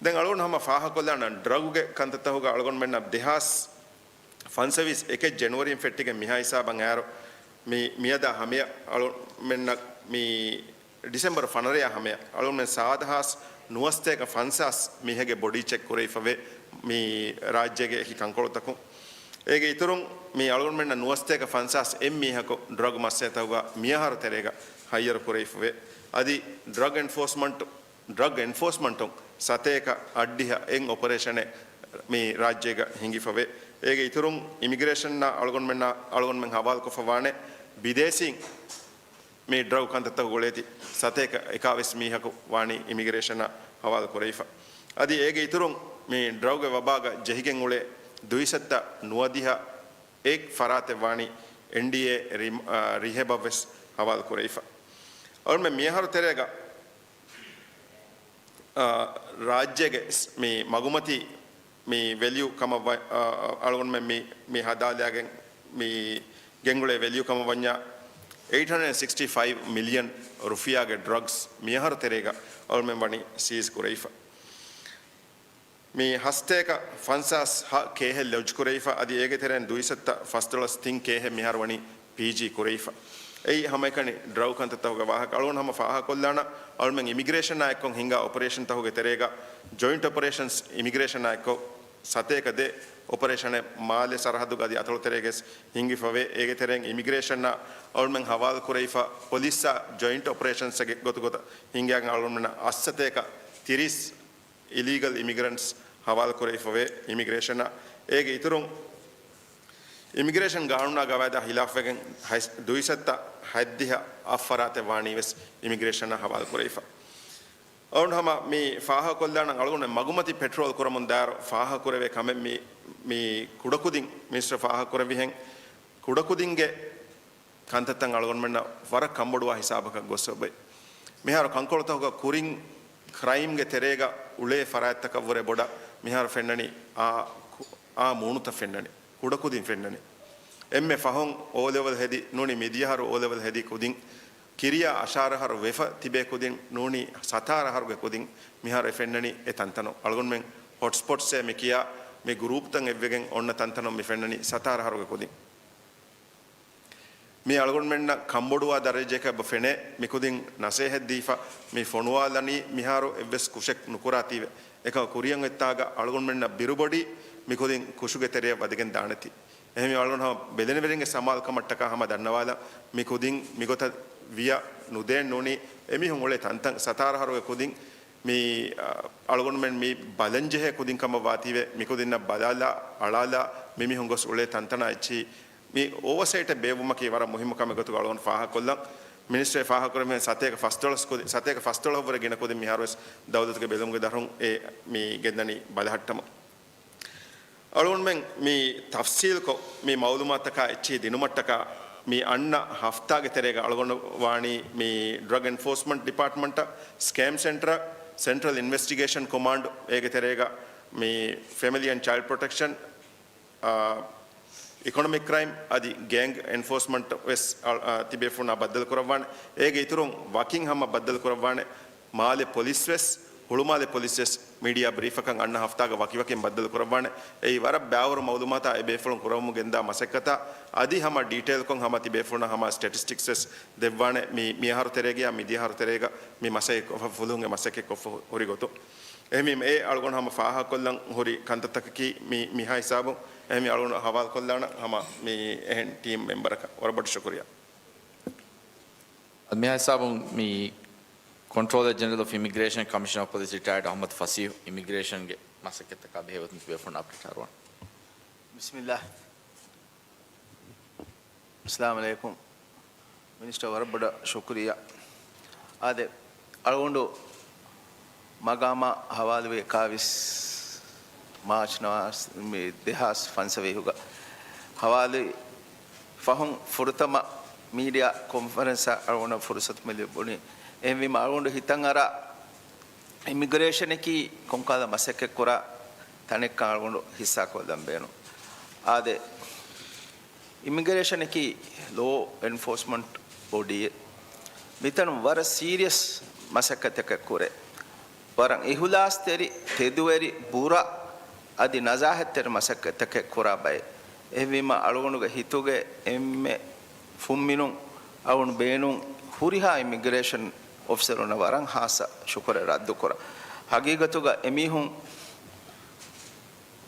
ދެން އަޅުގަނޑު ހަމަ ފާހަގަކޮށްލާނަން ޑްރަގުގެ ކަންތައްތަކުގަ އަޅުގަނޑުމެންނަށް ދެހާސް ފަންސަވީސް އެކެއް ޖެނުއަރީން ފެއްޓިގެން މިހާ ހިސާބަށް އައިރު، މި މިއަދާ ހަމަޔަށް އަޅުގަނޑުމެންނަށް މި ޑިސެމްބަރު ފަނަރަޔާ ހަމަޔަށް އަޅުގަނޑުމެން ސާދަހާސް ނުވަސަތޭކަ ފަންސާސް މީހެއްގެ ބޮޑީ ޗެކް ކުރެވިފަވޭ މި ރާއްޖޭގެ އެކި ކަންކޮޅުތަކުން. އޭގެ އިތުރުން މި އަޅުގަނޑުމެންނަށް ނުވަސަތޭކަ ފަންސާސް އެއް މީހަކު ޑްރަގް މައްސަލަތަކުގަ މިއަހަރު ތެރޭގަ ހައްޔަރު ކުރެވިފަވޭ. އަދި ޑްރަގް އެންފޯސްމަންޓު، ޑްރަގް އެންފޯސްމަންޓުން ސަތޭކަ އަށްޑިހަ އެއް އޮޕަރޭޝަނެއް މި ރާއްޖޭގަ ހިނގިފަވޭ. އޭގެ އިތުރުން އިމިގްރޭޝަންއާ އަޅުގަނޑުމެންނާ، އަޅުގަނޑުމެން ހަވާލުކޮށްފަ ވާނެ ބިދޭސީން މި ޑްރަގް ކަންތައްތަކުގަ އުޅޭތި ސަތޭކަ އެކާވީސް މީހަކު ވާނީ އިމިގްރޭޝަނަށް ހަވާލު ކުރެވިފަ. އަދި އޭގެ އިތުރުން މި ޑްރަގުގެ ވަބާގަ ޖެހިގެން އުޅޭ ދުއިސައްތަ ނުވަދިހަ އެއް ފަރާތެއް ވާނީ އެންޑީއޭ ރި-، އާ، ރިހެބަށް ވެސް ހަވާލު ކުރެވިފަ. އަޅުމެން މިއަހަރު ތެރޭގަ، އާ، ރާއްޖޭގެ ސް-، މި މަގުމަތީ މި ވެލިއު ކަމަށް ވަ-، އާ، އަޅުގަނޑުމެން މި، މި ހަދާލާގެން މި ގެންގުޅޭ ވެލިއު ކަމަށް ވަންޏާ، އެއިޓް ހަންޑްރެޑް ސިކްސްޓީ ފައިވް މިލިއަން ރުފިޔާގެ ޑްރަގްސް މިއަހަރު ތެރޭގަ އަޅުމެން ވަނީ ސީޒް ކުރެވިފަ. މި ހަސަތޭކަ ފަންސާސް ހަ ކޭހެއް ލޮޖް ކުރެވިފަ، އަދި އޭގެ ތެރެއިން ދުއިސައްތަ ފަސްދޮޅަސް ތިން ކޭހެއް މިހާރު ވަނީ ޕީޖީ ކުރެވިފަ. އެއީ ހަމައެކަނި ޑްރަގު ކަންތައްތަކުގެ ވާހަކަ. އަޅުގަނޑު ހަމަ ފާހަގަކޮށްލާނަ، އަޅުމެން އިމިގްރޭޝަނާ އެއްކޮށް ހިންގާ އޮޕަރޭޝަންތަކުގެ ތެރޭގަ ޖޮއިންޓް އޮޕަރޭޝަންސް އިމިގްރޭޝަނާ އެއްކޮށް ސަތޭކަ ދެ އޮޕަރޭޝަނެއް މާލެ ސަރަހައްދުގަ އަދި އަތޮޅު ތެރޭގައި ހިންގިފަވޭ. އޭގެ ތެރެއިން އިމިގްރޭޝަނާ އަޅުމެން ހަވާލުކުރެވިފަ، ޕޮލިސްއާ ޖޮއިންޓް އޮޕަރޭޝަންސްގެ ގޮތުގަ ހިންގާގެން އަޅުމެންނަށް އަށްސަތޭކަ ތިރީސް އިލީގަލް އިމިގްރެންޓްސް ހަވާލު ކުރެވިފަވޭ އިމިގްރޭޝަނަށް. އޭގެ އިތުރުން، އިމިގްރޭޝަން ގާނޫނާ ގަވާއިދާ ހިލާފްވެގެން ހަތް، ދުއިސައްތަ ހަތްދިހަ އަށް ފަރާތެއް ވާނީ ވެސް އިމިގްރޭޝަނަށް ހަވާލު ކުރެވިފަ. އަޅުގަނޑު ހަމަ މި ފާހަގަކޮށްލާނަން، އަޅުގަނޑު މަގުމަތި ޕެޓްރޯލް ކުރަމުން ދާއިރު ފާހަގަކުރެވޭ ކަމެއް މި، މި ކުޑަކުދިން މިނިސްޓަރ ފާހަގަކުރެއްވިހެން، ކުޑަކުދިންގެ ކަންތައްތައް އަޅުގަނޑުމެންނަށް ވަރަށް ކަންބޮޑުވާ ހިސާބަކަށް ގޮސް އޮބެ. މިހާރު ކަންކޮޅުތަކުގަ ކުރިން ކްރައިމްގެ ތެރޭގަ އުޅޭ ފަރާތްތަކަށްވުރެ ބޮޑަށް މިހާރު ފެންނަނީ އާ، އާ މޫނުތައް ފެންނަނީ. ކުޑަކުދިން ފެންނަނީ. އެންމެ ފަހުން އޯލެވެލް ހެދި ނޫނީ މިދިޔަހަރު އޯލެވެލް ހެދި ކުދިން، ކިރިޔާ އަށާރަ އަހަރު ވެފަ ތިބޭ ކުދިން ނޫނީ ސަތާރަ އަހަރުގެ ކުދިން މިހާރު އެ ފެންނަނީ އެ ތަންތަނުން. އަޅުގަނޑުމެން ހޮޓްސްޕޮޓްސޭ މި ކިޔާ މި ގްރޫޕްތައް އެއްވެގެން އޮންނަ ތަންތަނުން މި ފެންނަނީ ސަތާރަ އަހަރުގެ ކުދިން. މި އަޅުގަނޑުމެންނަށް ކަންބޮޑުވާ ދަރަޖައަކަށް އެބަ ފެނޭ. މިކުދިން ނަސޭހަތް ދީފަ މި ފޮނުވާލަނީ މިހާރު އެއްވެސް ކުށެއް ނުކުރާތީވެ. އެކަމަކު ކުރިއަށް އޮތްތާގަ އަޅުގަނޑުމެންނަށް ބިރުބޮޑީ މިކުދިން ކުށުގެ ތެރެއަށް ވަދެގެން ދާނެތީ. އެހެންވީމަ އަޅުގަނޑު ހަމަ ބެލެނިވެރިންގެ ސަމާލުކަމަށްޓަކާ ހަމަ ދަންނަވާލަން މި ކުދިން މިގޮތަށް ވިޔަ ނުދޭން ނޫނީ އެމީހުން އުޅޭ ތަންތަން ސަތާރަ އަހަރުގެ ކުދިން މި، އަ، އަޅުގަނޑުމެން މި ބަލަންޖެހޭ ކުދިން ކަމަށް ވާތީވެ، މިކުދިންނަށް ބަލާލާ، އަޅާލާ، މިމީހުން ގޮސް އުޅޭ ތަންތަނާ އެއްޗިހި މި އޯވަސައިޓެއް ބޭއްވުމަކީ ވަރަށް މުހިއްމު ކަމެއް ގޮތުގަ އަޅުގަނޑު ފާހަގަކޮށްލަން. މިނިސްޓްރީ ފާހަގަކުރެއްވިހެން ސަތޭކަ ފަސްދޮޅަސް ކުދި-، ސަތޭކަ ފަސްދޮޅަހަށްވުރެ ގިނަ ކުދިން މިހާރުވެސް ދައުލަތުގެ ބެލުމުގެ ދަށުން އެ މި ގެންދަނީ ބަލަހައްޓަމުން. އަޅުގަނޑުމެން މި ތަފްސީލްކޮށް، މި މައުލޫމާތަކާ އެއްޗިހި ދިނުމަށްޓަކާ، މި އަންނަ ހަފްތާގެ ތެރޭގަ އަޅުގަނޑު ވާނީ މި ޑްރަގް އެންފޯސްމަންޓް ޑިޕާޓްމަންޓަށް، ސްކޭމް ސެންޓަރ، ސެންޓްރަލް އިންވެސްޓިގޭޝަން ކޮމާންޑް، އޭގެ ތެރޭގަ މި ފެމިލީ އެންޑް ޗައިލްޑް ޕްރޮޓެކްޝަން، އާ، އިކޮނޮމިކް ކްރައިމް އަދި ގޭންގް އެންފޯސްމަންޓް ވެސް އަ، އަ، ތިބޭފުޅުންނާ ބައްދަލު ކުރައްވާނެ. އޭގެ އިތުރުން ވަކިން ހަމަ ބައްދަލު ކުރައްވާނެ. މާލެ ޕޮލިސް ވެސް، ހުޅުމާލެ ޕޮލިސް ވެސް މީޑިއާ ބްރީފަކަށް އަންނަ ހަފްތާގަ ވަކިވަކިން ބައްދަލު ކުރައްވާނެ. އެއީ ވަރަށް ބައިވަރު މައުލޫމާތާ އެބޭފުޅުން ކުރަމުން ގެންދާ މަސައްކަތާ. އަދި ހަމަ ޑީޓެއިލްކޮށް ހަމަ ތިބޭފުޅުންނަށް ހަމަ ސްޓެޓިސްޓިކްސް ވެސް ދެއްވާނެ. މި، މިއަހަރު ތެރޭގައި މިދިޔަހަރު ތެރޭގަ މި މަސައްކަތް ފުލުހުންގެ މަސައްކަތް ކޮށްފަ ހުރި ގޮތުން. އެހެންވީމަ އެ އަޅުގަނޑު ހަމަ ފާހަގަކޮށްލަން ހުރި ކަންތައްތަކަކީ މި، މިހާ ހިސާބުން. އެހެންވީމަ އަޅުގަނޑު ހަވާލުކޮށްލާނަން ހަމަ މި އެހެން ޓީމް މެމްބަރަކަށް. ވަރަށް ބޮޑަށް ޝުކުރިއްޔާ. މިހާ ހިސާބުން މި ކޮންޓްރޯލަރ ޖެނެރަލް އޮފް އިމިގްރޭޝަން ކަމިޝަނަރ އޮފް ޕޮލިސް ރިޓަޔަރޑް އަޙްމަދު ފަސީހު އިމިގްރޭޝަންގެ މަސައްކަތްތަކާ ބެހޭ ގޮތުން ތިބޭފުޅުންނަށް އަޕްޑޭޓް އަރުވަން. ބިސްމިއްލާހް. އައްސަލާމު ޢަލައިކުމް. މިނިސްޓަރ ވަރަށް ބޮޑަށް ޝުކުރިއްޔާ. އާދެ، އަޅުގަނޑު މަގާމާ ހަވާލުވި އެކާވީސް މާޗް ނަވާސް، މި ދެހާސް ފަންސަވީހުގަ ހަވާލުވި ފަހުން ފުރަތަމަ މީޑިއާ ކޮންފަރެންސަށް އަޅުގަނޑަށް ފުރުސަތު މި ލިބުނީ. އެހެންވީމަ އަޅުގަނޑު ހިތަށް އަރާ އިމިގްރޭޝަނަކީ ކޮންކަހަލަ މަސައްކަތްކުރާ ތަނެއްކަން އަޅުގަނޑު ހިއްސާކޮށްލަން ބޭނުން. އާދެ، އިމިގްރޭޝަނަކީ ލޯ އެންފޯސްމަންޓް ބޮޑީއެއް. މިތަނުން ވަރަށް ސީރިއަސް މަސައްކަތަކެއް ކުރޭ. ވަރަށް އިހުލާސްތެރި، ތެދުވެރި، ބުރަ އަދި ނަޒާހަތްތެރި މަސައްކަތަކެއް ކުރާ ބައެއް. އެހެންވީމަ އަޅުގަނޑުގެ ހިތުގެ އެންމެ ފުންމިނުން އަޅުގަނޑު ބޭނުން ހުރިހާ އިމިގްރޭޝަން އޮފިސަރުންނަށް ވަރަށް ހާއްސަ ޝުކުރެއް ރައްދުކުރަން. ހަގީގަތުގަ އެމީހުން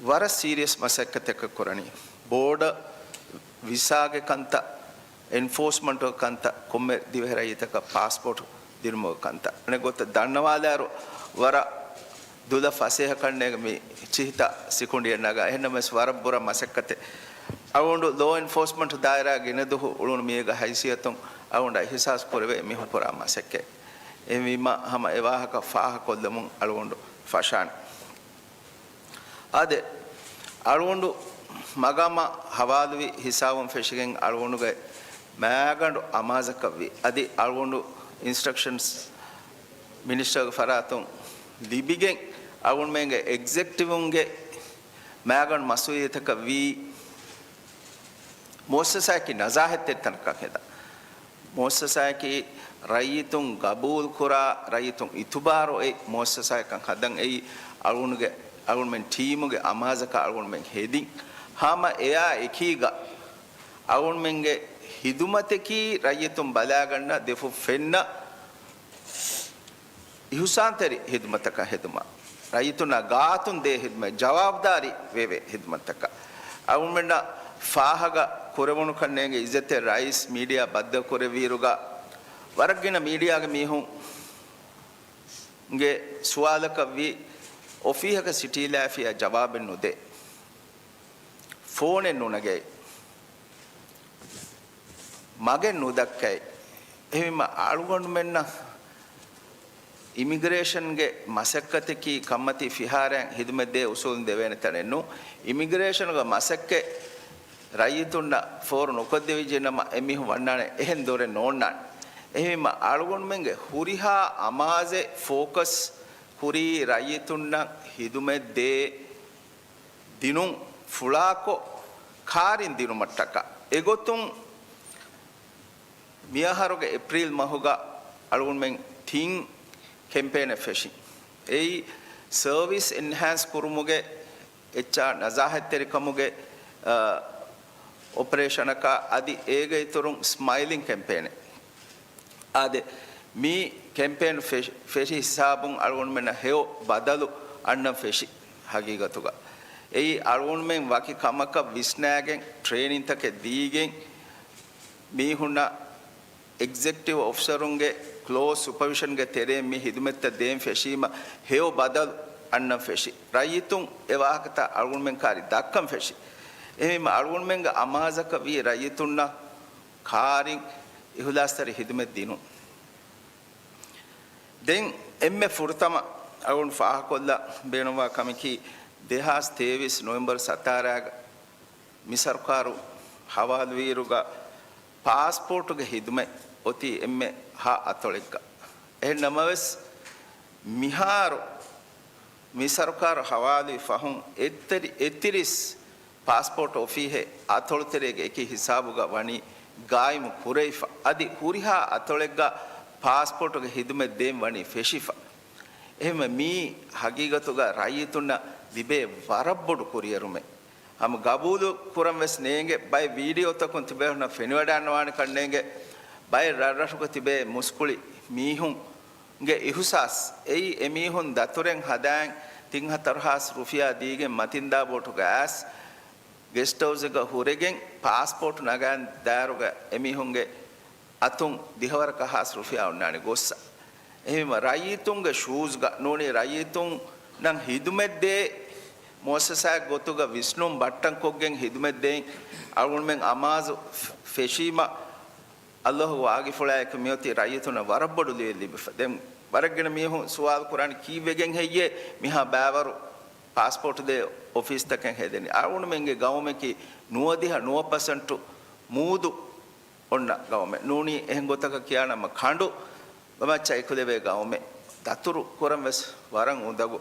ވަރަށް ސީރިއަސް މަސައްކަތަކަށް ކުރަނީ. ބޯޑަ ވިސާގެ ކަންތައް، އެންފޯސްމަންޓުގެ ކަންތައް، ކޮންމެ ދިވެހި ރައްޔިތަކަށް ޕާސްޕޯޓް ދިނުމުގެ ކަންތައް. އަނެއް ގޮތަށް ދަންނަވާލާއިރު، ވަރަށް ދުލަށް ފަސޭހަ ކަންނޭނގެ މި ޗިހިތައް ސިކުނޑިއެއް ނަގާ. އެހެންނަމަވެސް ވަރަށް ބުރަ މަސައްކަތެއް. އަޅުގަނޑު ލޯ އެންފޯސްމަންޓް ދާއިރާ ގިނަ ދުވަހު އުޅުނު މީގަ ހައިސިއްޔަތުން އަޅުގަނޑަށް އިހުސާސް ކުރެވޭ މީހުން ކުރާ މަސައްކަތް. އެހެންވީމަ ހަމަ އެ ވާހަކަ ފާހަގަކޮށްލަމުން އަޅުގަނޑު ފަށާނެ. އާދެ، އަޅުގަނޑު މަގާމާ ހަވާލުވި ހިސާބުން ފެށިގެން އަޅުގަނޑުގެ މާގަނޑު އަމާޒަކަށްވި. އަދި އަޅުގަނޑު އިންސްޓްރަކްޝަންސް މިނިސްޓަރގެ ފަރާތުން ލިބިގެން އަޅުގަނޑުމެންގެ އެގްޒެކްޓިވުންގެ މާގަނޑު މަސްއޫލިއްޔަތަކަށް ވީ މުއައްސަސާއަކީ ނަޒާހަތްތެރި ތަނަކަށް ހެދާ. މުއައްސަސާއަކީ ރައްޔިތުން ގަބޫލުކުރާ، ރައްޔިތުން އިތުބާރު އޮތް މުއައްސަސާއެއްކަން ހަދަން އެއީ އަޅުގަނޑުގެ، އަޅުގަނޑުމެން ޓީމުގެ އަމާޒަކަށް އަޅުގަނޑުމެން ހެދިން. ހަމަ އެއާ އެކީގަ އަޅުގަނޑުމެންގެ ހިދުމަތަކީ ރައްޔިތުން ބަލާގަންނަ ދެފުށް ފެންނަ އިހުސާންތެރި ހިދުމަތަކަށް ހެދުމަށް، ރައްޔިތުންނާ ގާތުން ދޭ ހިދުމަތް، ޖަވާބުދާރީ ވެވޭ ހިދުމަތަކަށް. އަޅުގަނޑުމެންނަށް ފާހަގަ ކުރެވުނުކަން ނޭނގެ އިއްޒަތްތެރި ރައީސް މީޑިއާ ބައްދަލުކުރެއްވިއިރުގަ، ވަރަށް ގިނަ މީޑިއާގެ މީހުންގެ ސުވާލަކަށްވީ، އޮފީހަކަށް ސިޓީލާފިޔާ ޖަވާބެއް ނުދޭ. ފޯނެއް ނުނަގައި. މަގެއް ނުދައްކައި. އެހެންވީމަ އަޅުގަނޑުމެންނަށް އިމިގްރޭޝަންގެ މަސައްކަތަކީ ކަންމަތީ ފިހާރައިން ހިދުމަތް ދޭ އުސޫލުން ދެވޭނެ ތަނެއް ނޫން. އިމިގްރޭޝަނުގެ މަސައްކަތް ރައްޔިތުންނަށް ފޯރު ނުކޮށްދެވިއްޖެ ނަމަ، އެމީހުން ވަންނާނެ އެހެން ދޮރެއް ނޯންނާނެ. އެހެންވީމަ އަޅުގަނޑުމެންގެ ހުރިހާ އަމާޒެއް ފޯކަސް ހުރީ ރައްޔިތުންނަށް ހިދުމަތް ދޭ ދިނުން ފުޅާކޮށް ކާރިން ދިނުމަށްޓަކާ. އެގޮތުން މިއަހަރުގެ އޭޕްރީލް މަހުގަ އަޅުގަނޑުމެން ތިން ކެމްޕޭނެއް ފެށި. އެއީ ސަރވިސް އެންހޭންސް ކުރުމުގެ، އެޗްއާރް ނަޒާހަތްތެރިކަމުގެ، އަ، އޮޕަރޭޝަނަކާ އަދި އޭގެ އިތުރުން ސްމައިލިން ކެމްޕޭނެއް. އާދެ، މި ކެމްޕޭން ފެށި، ފެށި ހިސާބުން އަޅުގަނޑުމެންނަށް ހެޔޮ ބަދަލު އަންނަން ފެށި ހަގީގަތުގަ. އެއީ އަޅުގަނޑުމެން ވަކި ކަމަކަށް ވިސްނާގެން، ޓްރޭނިންތަކެއް ދީގެން، މީހުންނަށް އެގްޒެކްޓިވް އޮފިސަރުންގެ ކްލޯސް ސުޕަވިޝަންގެ ތެރެއިން މި ހިދުމަތްތައް ދޭން ފެށީމަ، ހެޔޮ ބަދަލު އަންނަން ފެށި. ރައްޔިތުން އެ ވާހަކަތައް އަޅުގަނޑުމެން ކާރި ދައްކަން ފެށި. އެހެންވީމަ އަޅުގަނޑުމެންގެ އަމާޒަކަށް ވީ ރައްޔިތުންނަށް ކާރިން އިހުލާސްތެރި ހިދުމަތް ދިނުން. ދެން އެންމެ ފުރަތަމަ އަޅުގަނޑު ފާހަގަކޮށްލަ ބޭނުންވާ ކަމަކީ، ދެހާސް ތޭވީސް ނޮވެމްބަރު ސަތާރައިގަ މި ސަރުކާރު ހަވާލުވިއިރުގަ ޕާސްޕޯޓުގެ ހިދުމަތް އޮތީ އެންމެ ހަ އަތޮޅެއްގަ. އެހެން ނަމަވެސް، މިހާރު މި ސަރުކާރު ހަވާލުވި ފަހުން އެއްތެރި-، އެތިރީސް ޕާސްޕޯޓް އޮފީހެއް އަތޮޅުތެރޭގެ އެކި ހިސާބުގަ ވަނީ ގާއިމު ކުރެވިފަ. އަދި ހުރިހާ އަތޮޅެއްގަ ޕާސްޕޯޓުގެ ހިދުމަތް ދޭން ވަނީ ފެށިފަ. އެހެންވެ، މީ ހަގީގަތުގަ ރައްޔިތުންނަށް ލިބޭ ވަރަށް ބޮޑު ކުރިއެރުމެއް. ހަމަ ގަބޫލު ކުރަން ވެސް ނޭނގެ، ބައެއް ވީޑިއޯތަކުން ތިބޭފުޅުންނަށް ފެނިވަޑައިގަންނަވާނެ ކަންނޭނގެ، ބައެއް ރަށްރަށުގަ ތިބޭ މުސްކުޅި މީހުންގެ އިހުސާސް. އެއީ އެމީހުން ދަތުރެއް ހަދާއިން ތިން ހަތަރު ހާސް ރުފިޔާ ދީގެން މަތިންދާ ބޯޓުގަ އައިސް، ގެސްޓް ހައުސްގަ ހުރެގެން ޕާސްޕޯޓް ނަގާން ދާއިރުގަ އެމީހުންގެ އަތުން ދިހަވަރަކަށް ހާސް ރުފިޔާ އޮންނާނެ ގޮއްސަ. އެހެންވީމަ ރައްޔިތުންގެ ޝޫޒްގަ ނޫނީ ރައްޔިތުންނަށް ހިދުމަތްދޭ މުއައްސަސާއެއް ގޮތުގަ ވިސްނުން ބައްޓަންކޮށްގެން ހިދުމަތްދޭން އަޅުގަނޑުމެން އަމާޒު ފެށީމަ، އައްލާހު ވާގިފުޅާއެކު މިއޮތީ ރައްޔިތުންނަށް ވަރަށް ބޮޑު ލިޔެއް ލިބިފަ. ދެން ވަރަށް ގިނަ މީހުން ސުވާލު ކުރާނެ ކީއްވެގެން ހެއްޔޭ މިހާ ބައިވަރު ޕާސްޕޯޓް ދޭ އޮފީސްތަކެއް ހެދެނީ؟ އަޅުގަނޑުމެންގެ ގައުމަކީ ނުވަދިހަ ނުވަ ޕަސެންޓު މޫދު އޮންނަ ގައުމެއް. ނޫނީ އެހެން ގޮތަކަށް ކިޔާނަމަ ކަނޑު ގަމައްޗަށް އެކުލެވޭ ގައުމެއް. ދަތުރު ކުރަން ވެސް ވަރަށް އުނދަގޫ.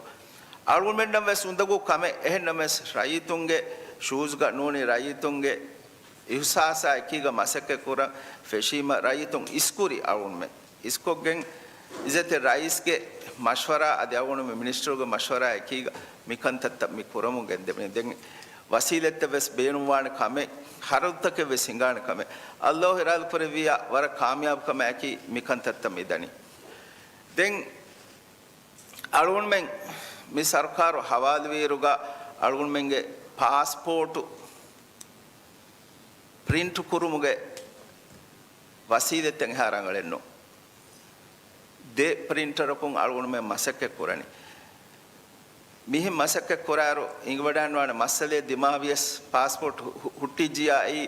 އަޅުގަނޑުމެންނަށް ވެސް އުނދަގޫ ކަމެއް. އެހެންނަމަވެސް ރައްޔިތުންގެ ޝޫޒްގަ ނޫނީ ރައްޔިތުންގެ އިހުސާސާ އެކީގަ މަސައްކަތް ކުރަން ފެށީމަ ރައްޔިތުން އިސްކުރީ އަޅުގަނޑުމެން. އިސްކޮށްގެން އިއްޒަތްތެރި ރައީސްގެ މަޝްވަރާ އަދި އަޅުގަނޑުމެން މިނިސްޓަރުގެ މަޝްވަރާ އެކީގަ މިކަންތައްތައް މި ކުރަމުން ގެންދެވެނީ. ދެން ވަސީލަތްތައް ވެސް ބޭނުންވާނެ ކަމެއް، ޚަރަދުތަކެއް ވެސް ހިނގާނެ ކަމެއް. އައްލާހު އިރާދަކުރެއްވިއްޔާ ވަރަށް ކާމިޔާބު ކަމަކީ މިކަންތައްތައް މި ދަނީ. ދެން އަޅުގަނޑުމެން މި ސަރުކާރު ހަވާލުވިއިރުގަ އަޅުގަނޑުމެންގެ ޕާސްޕޯޓު ޕްރިންޓު ކުރުމުގެ ވަސީލަތްތައް އެހާ ރަނގަޅެއް ނޫން. ދެ ޕްރިންޓަރަކުން އަޅުގަނޑުމެން މަސައްކަތް ކުރަނީ. މިހެން މަސައްކަތް ކުރާއިރު އިނގިވަޑައިގަންނަވާނެ މައްސަލައެއް ދިމާވިޔަސް ޕާސްޕޯޓް ހު-، ހު-، ހުއްޓިއްޖިއްޔާ އެއީ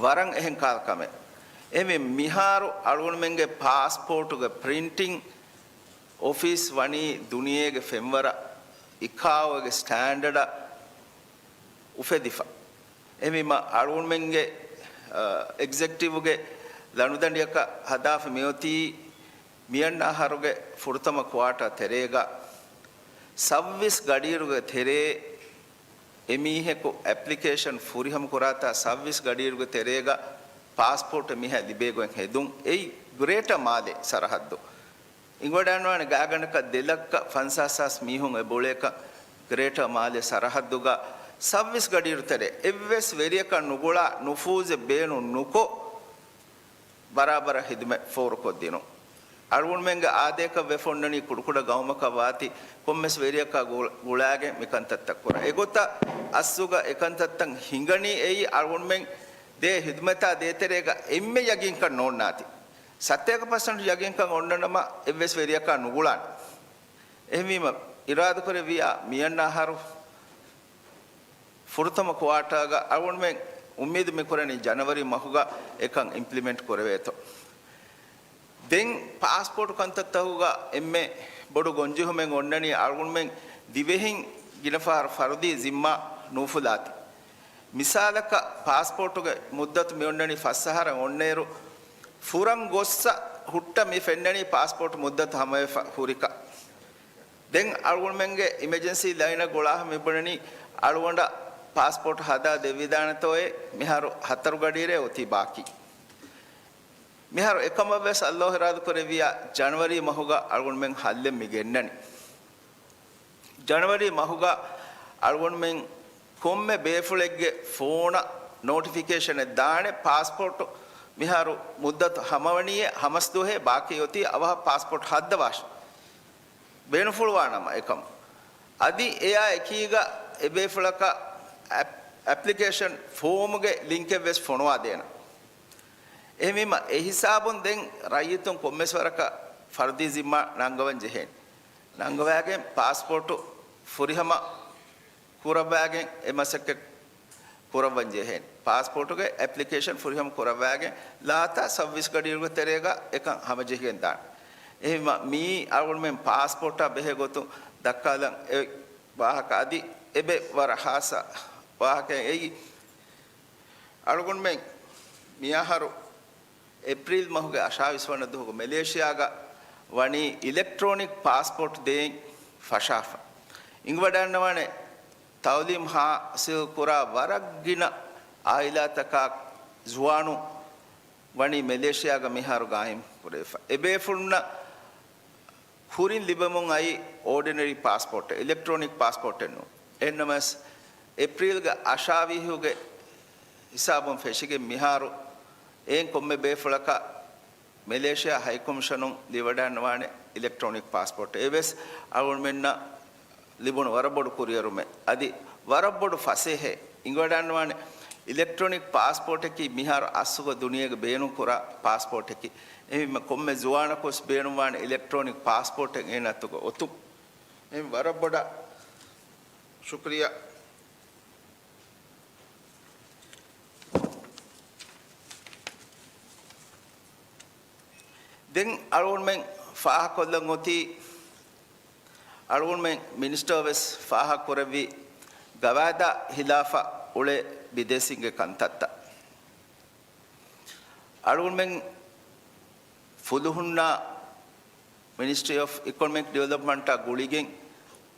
ވަރަށް އެހެން ކާލަ ކަމެއް. އެހެންވެ މިހާރު އަޅުގަނޑުމެންގެ ޕާސްޕޯޓުގެ ޕްރިންޓިން އޮފީސް ވަނީ ދުނިޔޭގެ ފެންވަރަށް އިކާއޯގެ ސްޓޭންޑަޑަށް އުފެދިފަ. އެހެންވީމަ އަޅުގަނޑުމެންގެ، އަ، އެގްޒެކެޓިވްގެ ލަނޑުދަނޑިއަކަށް ހަދާފަ މިއޮތީ މިއަންނަ އަހަރުގެ ފުރަތަމަ ކުއާޓާ ތެރޭގަ ސައުވީސް ގަޑިއިރުގެ ތެރޭ އެމީހަކު އެޕްލިކޭޝަން ފުރިހަމަ ކުރާތާ ސައުވީސް ގަޑިއިރުގެ ތެރޭގަ ޕާސްޕޯޓެއް މިހާ ލިބޭ ގޮތް ހެދުން. އެއީ ގްރޭޓަ މާލެ ސަރަހައްދު. އިނގިވަޑައިގަންނަވާނެ ގާތްގަނޑަކަށް ދެ ލައްކަ ފަންސާސް ހާސް މީހުން އެބައުޅޭކަށް ގްރޭޓަ މާލެ ސަރަހައްދުގަ ސައުވީސް ގަޑިއިރު ތެރޭ އެއްވެސް ވެރިޔަކަށް ނުގުޅާ ނުފޫޒެއް ބޭނުން ނުކޮށް، ބަރާބަރަށް ހިދުމަތް ފޯރުކޮށްދިނުން. އަޅުގަނޑުމެންގެ އާދަޔަކަށް ވެފަ އޮންނަނީ ކުޑަކުޑަ ގައުމަކަށް ވާތީ ކޮންމެސް ވެރިޔަކާ ގު-، ގުޅާގެން މިކަންތައްތައް ކުރަން. އެގޮތަށް އަސްލުގަ އެކަންތައްތައް ހިނގަނީ އެއީ އަޅުގަނޑުމެން ދޭ ހިދުމަތާ ދޭތެރޭގަ އެންމެ ޔަގީންކަން ނޯންނާތީ. ސަތޭކަ ޕަސެންޓް ޔަގީންކަން އޮންނަނަމަ އެއްވެސް ވެރިޔަކާ ނުގުޅާނެ. އެހެންވީމަ އިރާދަކުރެއްވިއްޔާ މިއަންނަ އަހަރު ފުރަތަމަ ކުއާޓާގަ އަޅުގަނޑުމެން އުއްމީދު މިކުރަނީ ޖަނަވަރީ މަހުގަ އެކަން އިމްޕްލިމެންޓް ކުރެވޭތޯ. ދެން ޕާސްޕޯޓު ކަންތައްތަކުގަ އެންމެ ބޮޑު ގޮންޖެހުމެއް އޮންނަނީ އަޅުގަނޑުމެން ދިވެހިން ގިނަ ފަހަރު ފަރުދީ ޒިންމާ ނޫފުލާތި. މިސާލަކަށް ޕާސްޕޯޓުގެ މުއްދަތު މި އޮންނަނީ ފަސް އަހަރަށް އޮންނައިރު ފުރަން ގޮއްސަ ހުއްޓަ މި ފެންނަނީ ޕާސްޕޯޓު މުއްދަތު ހަމަވެފަ ހުރިކަން. ދެން އަޅުގަނޑުމެންގެ އިމަޖެންސީ ލައިނަށް ގުޅާހަ މިބުނަނީ އަޅުގަނޑަށް ޕާސްޕޯޓް ހަދާ ދެއްވިދާނެތޯއޭ މިހާރު ހަތަރު ގަޑިއިރޭ އޮތީ ބާކީ. މިހާރު އެކަމަށްވެސް އައްލާހު އިރާދަކުރެއްވިއްޔާ ޖަނަވަރީ މަހުގަ އަޅުގަނޑުމެން ހައްލެއް މި ގެންނަނީ. ޖަނަވަރީ މަހުގަ އަޅުގަނޑުމެން ކޮންމެ ބޭފުޅެއްގެ ފޯނަށް ނޯޓިފިކޭޝަނެއް ދާނެ ޕާސްޕޯޓު މިހާރު މުއްދަތު ހަމަވަނީއޭ، ހަމަސްދުވަހޭ ބާކީ އޮތީ އަވަހަށް ޕާސްޕޯޓް ހައްދަވާށޭ. ބޭނުންފުޅުވާނަމަ އެކަމު. އަދި އެއާ އެކީގަ އެބޭފުޅަކަށް އެޕް-، އެޕްލިކޭޝަން ފޯމުގެ ލިންކެއްވެސް ފޮނުވާދޭނަން. އެހެންވީމަ އެހިސާބުން ދެން ރައްޔިތުން ކޮންމެސް ވަރަކަށް ފަރުދީ ޒިންމާ ނަންގަވަން ޖެހޭނެ. ނަންގަވާގެން ޕާސްޕޯޓު ފުރިހަމަ ކުރައްވާގެން އެ މަސައްކަތް ކުރައްވަން ޖެހޭނެ. ޕާސްޕޯޓުގެ އެޕްލިކޭޝަން ފުރިހަމަ ކުރައްވާގެން ލާތާ ސައުވީސް ގަޑިއިރުގެ ތެރޭގަ އެކަން ހަމަޖެހިގެން ދާނެ. އެހެންވީމަ މީ އަޅުގަނޑުމެން ޕާސްޕޯޓާ ބެހޭ ގޮތުން ދައްކާލަން އެ ވާހަކަ އަދި އެބެ ވަރަށް ހާއްސަ ވާހަކައެއް އެއީ. އަޅުގަނޑުމެން މިއަހަރު އޭޕްރީލް މަހުގެ އަށާވީސް ވަނަ ދުވަހުގަ މެލޭޝިޔާގަ ވަނީ އިލެކްޓްރޯނިކް ޕާސްޕޯޓް ދޭން ފަށާފަ. އިނގިވަޑައިގަންނަވާނެ ތައުލީމް ހާސިލް ކުރާ ވަރަށް ގިނަ އާއިލާތަކާ ޒުވާނުން ވަނީ މެލޭޝިޔާގަ މިހާރު ގާއިމް ކުރެވިފަ. އެބޭފުޅުންނަށް ކުރިން ލިބެމުން އައީ އޯޑިނަރީ ޕާސްޕޯޓެއް، އިލެކްޓްރޯނިކް ޕާސްޕޯޓެއް ނޫން. އެހެންނަމަވެސް، އޭޕްރީލްގެ އަށާވީހުގެ ހިސާބުން ފެށިގެން މިހާރު އެއިން ކޮންމެ ބޭފުޅަކަށް މެލޭޝިޔާ ހައިކޮމިޝަނުން ލިވަޑައިންނަވާނެ އިލެކްޓްރޯނިކް ޕާސްޕޯޓް. އެވެސް އަޅުގަނޑުމެންނަށް ލިބުނު ވަރަށް ބޮޑު ކުރިއެރުމެއް. އަދި ވަރަށް ބޮޑު ފަސޭހައެއް އިނގިވަޑައިންނަވާނެ. އިލެކްޓްރޯނިކް ޕާސްޕޯޓަކީ މިހާރު އަސްލުގަ ދުނިޔޭގެ ބޭނުން ކުރާ ޕާސްޕޯޓަކީ. އެހެންވީމަ ކޮންމެ ޒުވާނަކުވެސް ބޭނުންވާނެ އިލެކްޓްރޯނިކް ޕާސްޕޯޓެއް އޭނަ އަތުގަ އޮތުން. އެހެން ވަރަށް ބޮޑަށް ޝުކުރިއްޔާ. ދެން އަޅުގަނޑުމެން ފާހަގަކޮށްލަން އޮތީ، އަޅުގަނޑުމެން މިނިސްޓަރ ވެސް ފާހަގަކުރެއްވި ގަވާއިދާ ހިލާފަށް އުޅޭ ބިދޭސީންގެ ކަންތައްތައް. އަޅުގަނޑުމެން ފުލުހުންނާ މިނިސްޓްރީ އޮފް އިކޮނޮމިކް ޑިވެލޮޕްމަންޓާ ގުޅިގެން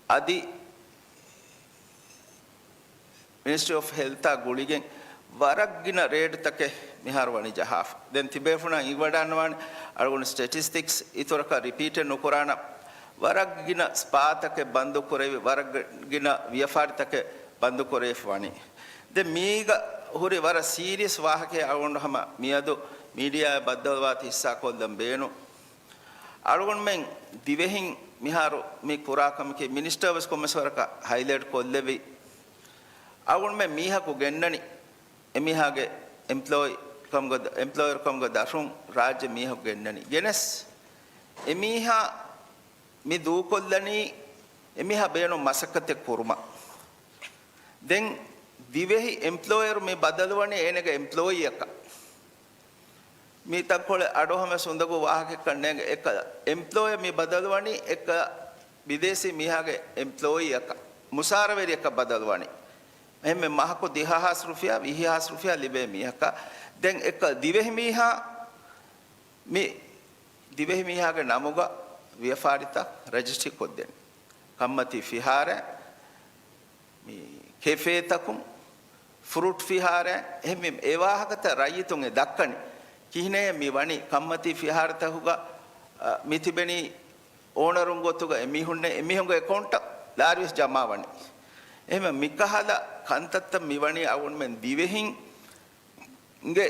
އަދި މިނިސްޓްރީ އޮފް ހެލްތާ ގުޅިގެން ވަރަށް ގިނަ ރޭޑްތަކެއް މިހާރު ވަނީ ޖަހާފަ. ދެން ތިބޭފުޅުންނަށް އިނގިވަޑައިންނަވާނެ އަޅުގަނޑު ސްޓެޓިސްޓިކްސް އިތުރަކަށް ރިޕީޓެއް ނުކުރާނަން. ވަރަށް ގިނަ ސްޕާތަކެއް ބަންދު ކުރެވި، ވަރަށް ގިނަ ވިޔަފާރިތަކެއް ބަންދު ކުރެވިފަ ވަނީ. ދެން މީގަ ހުރި ވަރަށް ސީރިއަސް ވާހަކައެއް އަޅުގަނޑު ހަމަ މިއަދު މީޑިއާއާ ބައްދަލުވާތީ ހިއްސާކޮށްލަން ބޭނުން. އަޅުގަނޑުމެން ދިވެހިން މިހާރު މި ކުރާ ކަމަކީ މިނިސްޓަރ ވެސް ކޮންމެސް ވަރަކަށް ހައިލައިޓް ކޮށްލެއްވި. އަޅުގަނޑުމެން މީހަކު ގެންނަނީ އެމީހާގެ އެމްޕްލޯއި ކަމުގަ، އެމްޕްލޯޔަރ ކަމުގަ ދަށުން ރާއްޖެ މީހަކު ގެންނަނީ. ގެނެސް އެމީހާ މި ދޫކޮށްލަނީ އެމީހާ ބޭނުން މަސައްކަތެއް ކުރުމަށް. ދެން ދިވެހި އެމްޕްލޯޔަރު މި ބަދަލުވަނީ އޭނަގެ އެމްޕްލޯއީއަކަށް. މި ތަންކޮޅެއް އަޑު ހަމަ ސުނދަގޫ ވާހަކައެއްކަން ނޭނގެ. އެކަލަ އެމްޕްލޯޔަރ މި ބަދަލުވަނީ އެކަލަ ބިދޭސީ މީހާގެ އެމްޕްލޯއީއަކަށް، މުސާރަވެރިއަކަށް ބަދަލުވަނީ. އެހެންމެ މަހަކު ދިހަ ހާސް ރުފިޔާ، ވިހި ހާސް ރުފިޔާ ލިބޭ މީހަކަށް. ދެން އެކަލަ ދިވެހި މީހާ މި ދިވެހި މީހާގެ ނަމުގަ ވިޔަފާރިތައް ރަޖިސްޓްރީ ކޮށްދޭނެ. ކަންމަތީ ފިހާރައެއް، މި ކެފޭތަކުން، ފްރޫޓް ފިހާރައެއް، އެހެންވީމަ އެ ވާހަކަތައް ރައްޔިތުން އެ ދައްކަނީ. ކިހިނެއް މި ވަނީ ކަންމަތީ ފިހާރަތަކުގަ، އަ، މި ތިބެނީ އޯނަރުން ގޮތުގަ އެމީހުންނޭ، އެމީހުންގެ އެކައުންޓަށް ލާރިވެސް ޖަމާވަނީ. އެހެންވެ މިކަހަލަ ކަންތައްތައް މިވަނީ އަޅުގަނޑުމެން ދިވެހިންގެ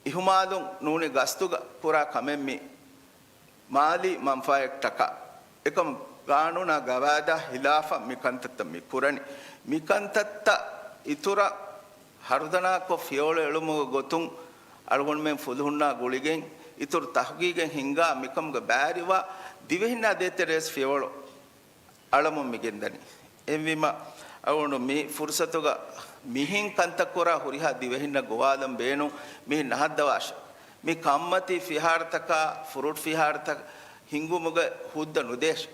އިހުމާލުން ނޫނީ ގަސްތުގަ ކުރާ ކަމެއް މި މާލީ މަންފާއެއްޓަކާ. އެކަމު ގާނޫނާ ގަވާއިދާ ހިލާފަށް މި ކަންތައްތައް މި ކުރަނީ. މި ކަންތައްތައް އިތުރަށް ހަރުދަނާކޮށް ފިޔަވަޅު އެޅުމުގެ ގޮތުން އަޅުގަނޑުމެން ފުލުހުންނާ ގުޅިގެން އިތުރު ތަހުގީގެއް ހިންގާ މިކަމުގެ ބައިވެރިވާ ދިވެހިންނާ ދޭތެރޭސް ފިޔަވަޅު އަޅަމުން މި ގެންދަނީ. އެހެންވީމަ އަޅުގަނޑު މި ފުރުސަތުގަ މިހެން ކަންތައް ކުރާ ހުރިހާ ދިވެހިންނަށް ގޮވާލަން ބޭނުން މިހެން ނަހައްދަވާށެ. މި ކަންމަތީ ފިހާރަތަކާ ފްރޫޓް ފިހާރަތައް ހިންގުމުގެ ހުއްދަ ނުދޭށެ.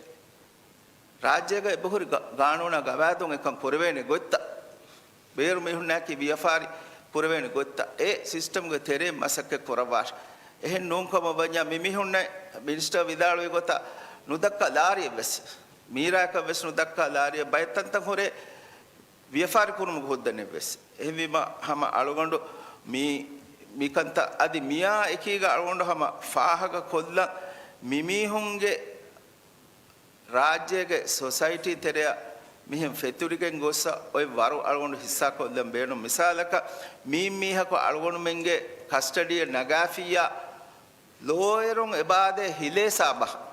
ރާއްޖޭގަ އެބަހުރި ގަ-، ގާނޫނާ ގަވާއިދުން އެކަން ކުރެވޭނެ ގޮތްތައް، ބޭރު މީހުންނާއެކީ ވިޔަފާރި ކުރެވޭނެ ގޮތްތައް އެ ސިސްޓަމްގެ ތެރެއިން މަސައްކަތް ކުރައްވާށެ. އެހެން ނޫންކަމަށް ވަންޏާ މި މީހުންނަށް މިނިސްޓަރ ވިދާޅުވި ގޮތަށް ނުދައްކާ ލާރިއެއް ވެސް، މީރާއަކަށް ވެސް ނުދައްކާ ލާރިއެއް ބައެއް ތަންތަން ހުރޭ ވިޔަފާރި ކުރުމުގެ ހުއްދަނެއް ވެސް. އެހެންވީމަ ހަމަ އަޅުގަނޑު މީ، މިކަންތައް އަދި މިއާ އެކީގަ އަޅުގަނޑު ހަމަ ފާހަގަ ކޮށްލަން މިމީހުންގެ ރާއްޖޭގެ ސޮސައިޓީ ތެރެއަށް މިހެން ފެތުރިގެން ގޮއްސަ އޮތް ވަރު އަޅުގަނޑު ހިއްސާކޮށްލަން ބޭނުން. މިސާލަކަށް މީން މީހަކު އަޅުގަނޑުމެންގެ ކަސްޓަޑީއަށް ނަގާފިއްޔާ ލޯޔަރުން އެބާދޭ ހިލޭ ސާބަހަށް،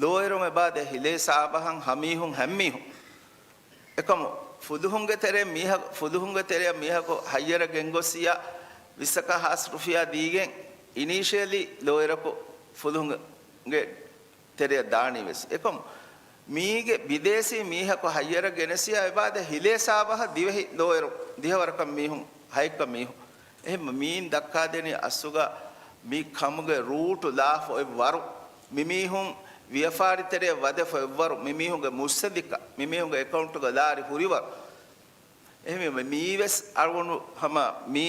ލޯޔަރުން އެބާދޭ ހިލޭ ސާބަހަށް ހަމީހުން ހައްމީހުން. އެކަމު ފުލުހުންގެ ތެރެއަށް މީހަކު، ފުލުހުންގެ ތެރެއަށް މީހަކު ހައްޔަރަށް ގެންގޮއްސިއްޔާ ވިއްސަކާ ހާސް ރުފިޔާ ދީގެން އިނީޝިއަލީ ލޯޔަރަކު ފުލުހުންގެ ތެރެއަށް ދާނީ ވެސް. އެކަމު މީގެ ބިދޭސީ މީހަކު ހައްޔަރަށް ގެނެސިއްޔާ އެބާދޭ ހިލޭ ސާބަހަށް ދިވެހި ލޯޔަރު ދިހަވަރަކަށް މީހުން، ހައެއްކަ މީހުން. އެހެން މީން ދައްކާދެނީ އަސްލުގަ މި ކަމުގެ ރޫޓު ލާފަ އޮތް ވަރު، މިމީހުން ވިޔަފާރި ތެރެއަށް ވަދެފަ އޮތް ވަރު، މިމީހުންގެ މުއްސަދިކަ، މިމީހުންގެ އެކައުންޓުގަ ލާރި ހުރި ވަރު. އެހެންވީމަ މީވެސް އަޅުގަނޑު ހަމަ މީ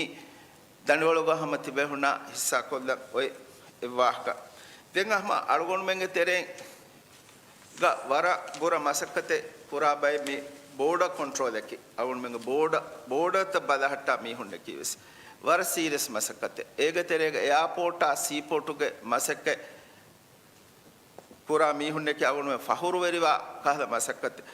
ދަނޑިވަޅުގަ ހަމަ ތިބޭފުޅުންނާ ހިއްސާކޮށްލަން އޮތް އެއްވާހަކަ. ދެން ހަމަ އަޅުގަނޑުމެންގެ ތެރެއިން ގަ ވަރަށް ބުރަ މަސައްކަތެއް ކުރާ ބައެއް މި ބޯޑަ ކޮންޓްރޯލަކީ. އަޅުގަނޑުމެންގެ ބޯޑަ، ބޯޑަތައް ބަލަހައްޓާ މީހުންނަކީ ވެސް ވަރަށް ސީރިއަސް މަސައްކަތެއް. އޭގެ ތެރޭގަ އެއާޕޯޓާ ސީޕޯޓުގެ މަސައްކަތް ކުރާ މީހުންނަކީ އަޅުގަނޑުމެން ފަހުރުވެރިވާ ކަހަލަ މަސައްކަތެއް.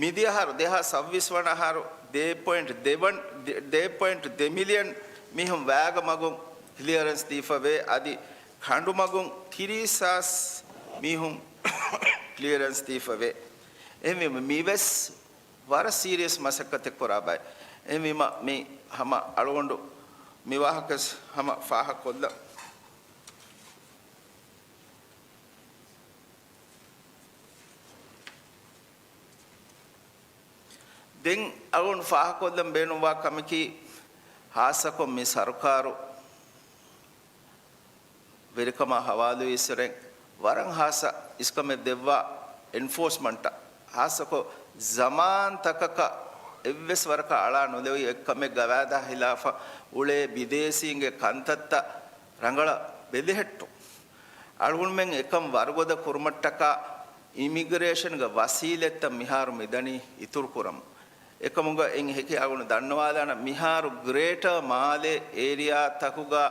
މިދިޔަ އަހަރު، ދެހާސް ސައްބީސް ވަނަ އަހަރު، ދޭ ޕޮއިންޓް ދެ ވަން، ދެ، ދެ ޕޮއިންޓް ދެ މިލިއަން މީހުން ވާގަ މަގުން ކްލިއަރެންސް ދީފަވޭ. އަދި ކަނޑުމަގުން ތިރީސް ހާސް މީހުން ކްލިއަރެންސް ދީފަވޭ. އެހެންވީމަ މިވެސް ވަރަށް ސީރިއަސް މަސައްކަތެއް ކުރާ ބައެއް. އެހެންވީމަ މި ހަމަ އަޅުގަނޑު މި ވާހަކަ ހަމަ ފާހަގަކޮށްލަން. ދެން އަޅުގަނޑު ފާހަގަކޮށްލަން ބޭނުންވާ ކަމަކީ، ހާއްސަކޮށް މި ސަރުކާރު ވެރިކަމާ ހަވާލުވި އިސްވެރެން ވަރަށް ހާއްސަ އިސްކަމެއް ދެއްވާ އެންފޯސްމަންޓަށް، ހާއްސަކޮށް ޒަމާންތަކަކަށް އެއްވެސް ވަރަކަށް އަޅާ ނުލެވި އެއްކަމެއް ގަވާއިދާ ހިލާފަށް އުޅޭ ބިދޭސީންގެ ކަންތައްތައް ރަނގަޅަށް ބެލެހެއްޓުން. އަޅުގަނޑުމެން އެކަން ވަރުގަދަ ކުރުމަށްޓަކާ އިމިގްރޭޝަންގެ ވަސީލަތްތައް މިހާރު މިދަނީ އިތުރުކުރަމުން. އެކަމުގަ އިން ހެކި އަޅުގަނޑު ދަންނަވާލާނަ މިހާރު ގްރޭޓަރ މާލޭ އޭރިއާތަކުގަ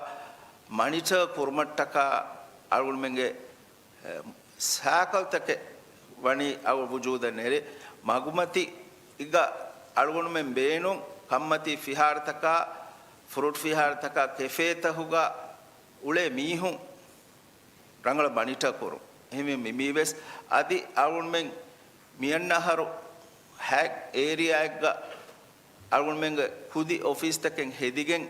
މަނިޓަރ ކުރުމަށްޓަކާ އަޅުގަނޑުމެންގެ، އެ، ސާކަލްތަކެއް ވަނީ އަޅު ވުޖޫދަށް ނެރެ. މަގުމަތީގަ އަޅުގަނޑުމެން ބޭނުން ކަންމަތީ ފިހާރަތަކާ، ފްރޫޓް ފިހާރަތަކާ، ކެފޭތަކުގަ އުޅޭ މީހުން ރަނގަޅަށް މަނިޓަރ ކުރުން. އެހެންވެ މި-، މީވެސް އަދި އަޅުގަނޑުމެން މިއަންނަ އަހަރު ހެކް އޭރިއާއެއްގަ އަޅުގަނޑުމެންގެ ކުދި އޮފީސްތަކެއް ހެދިގެން،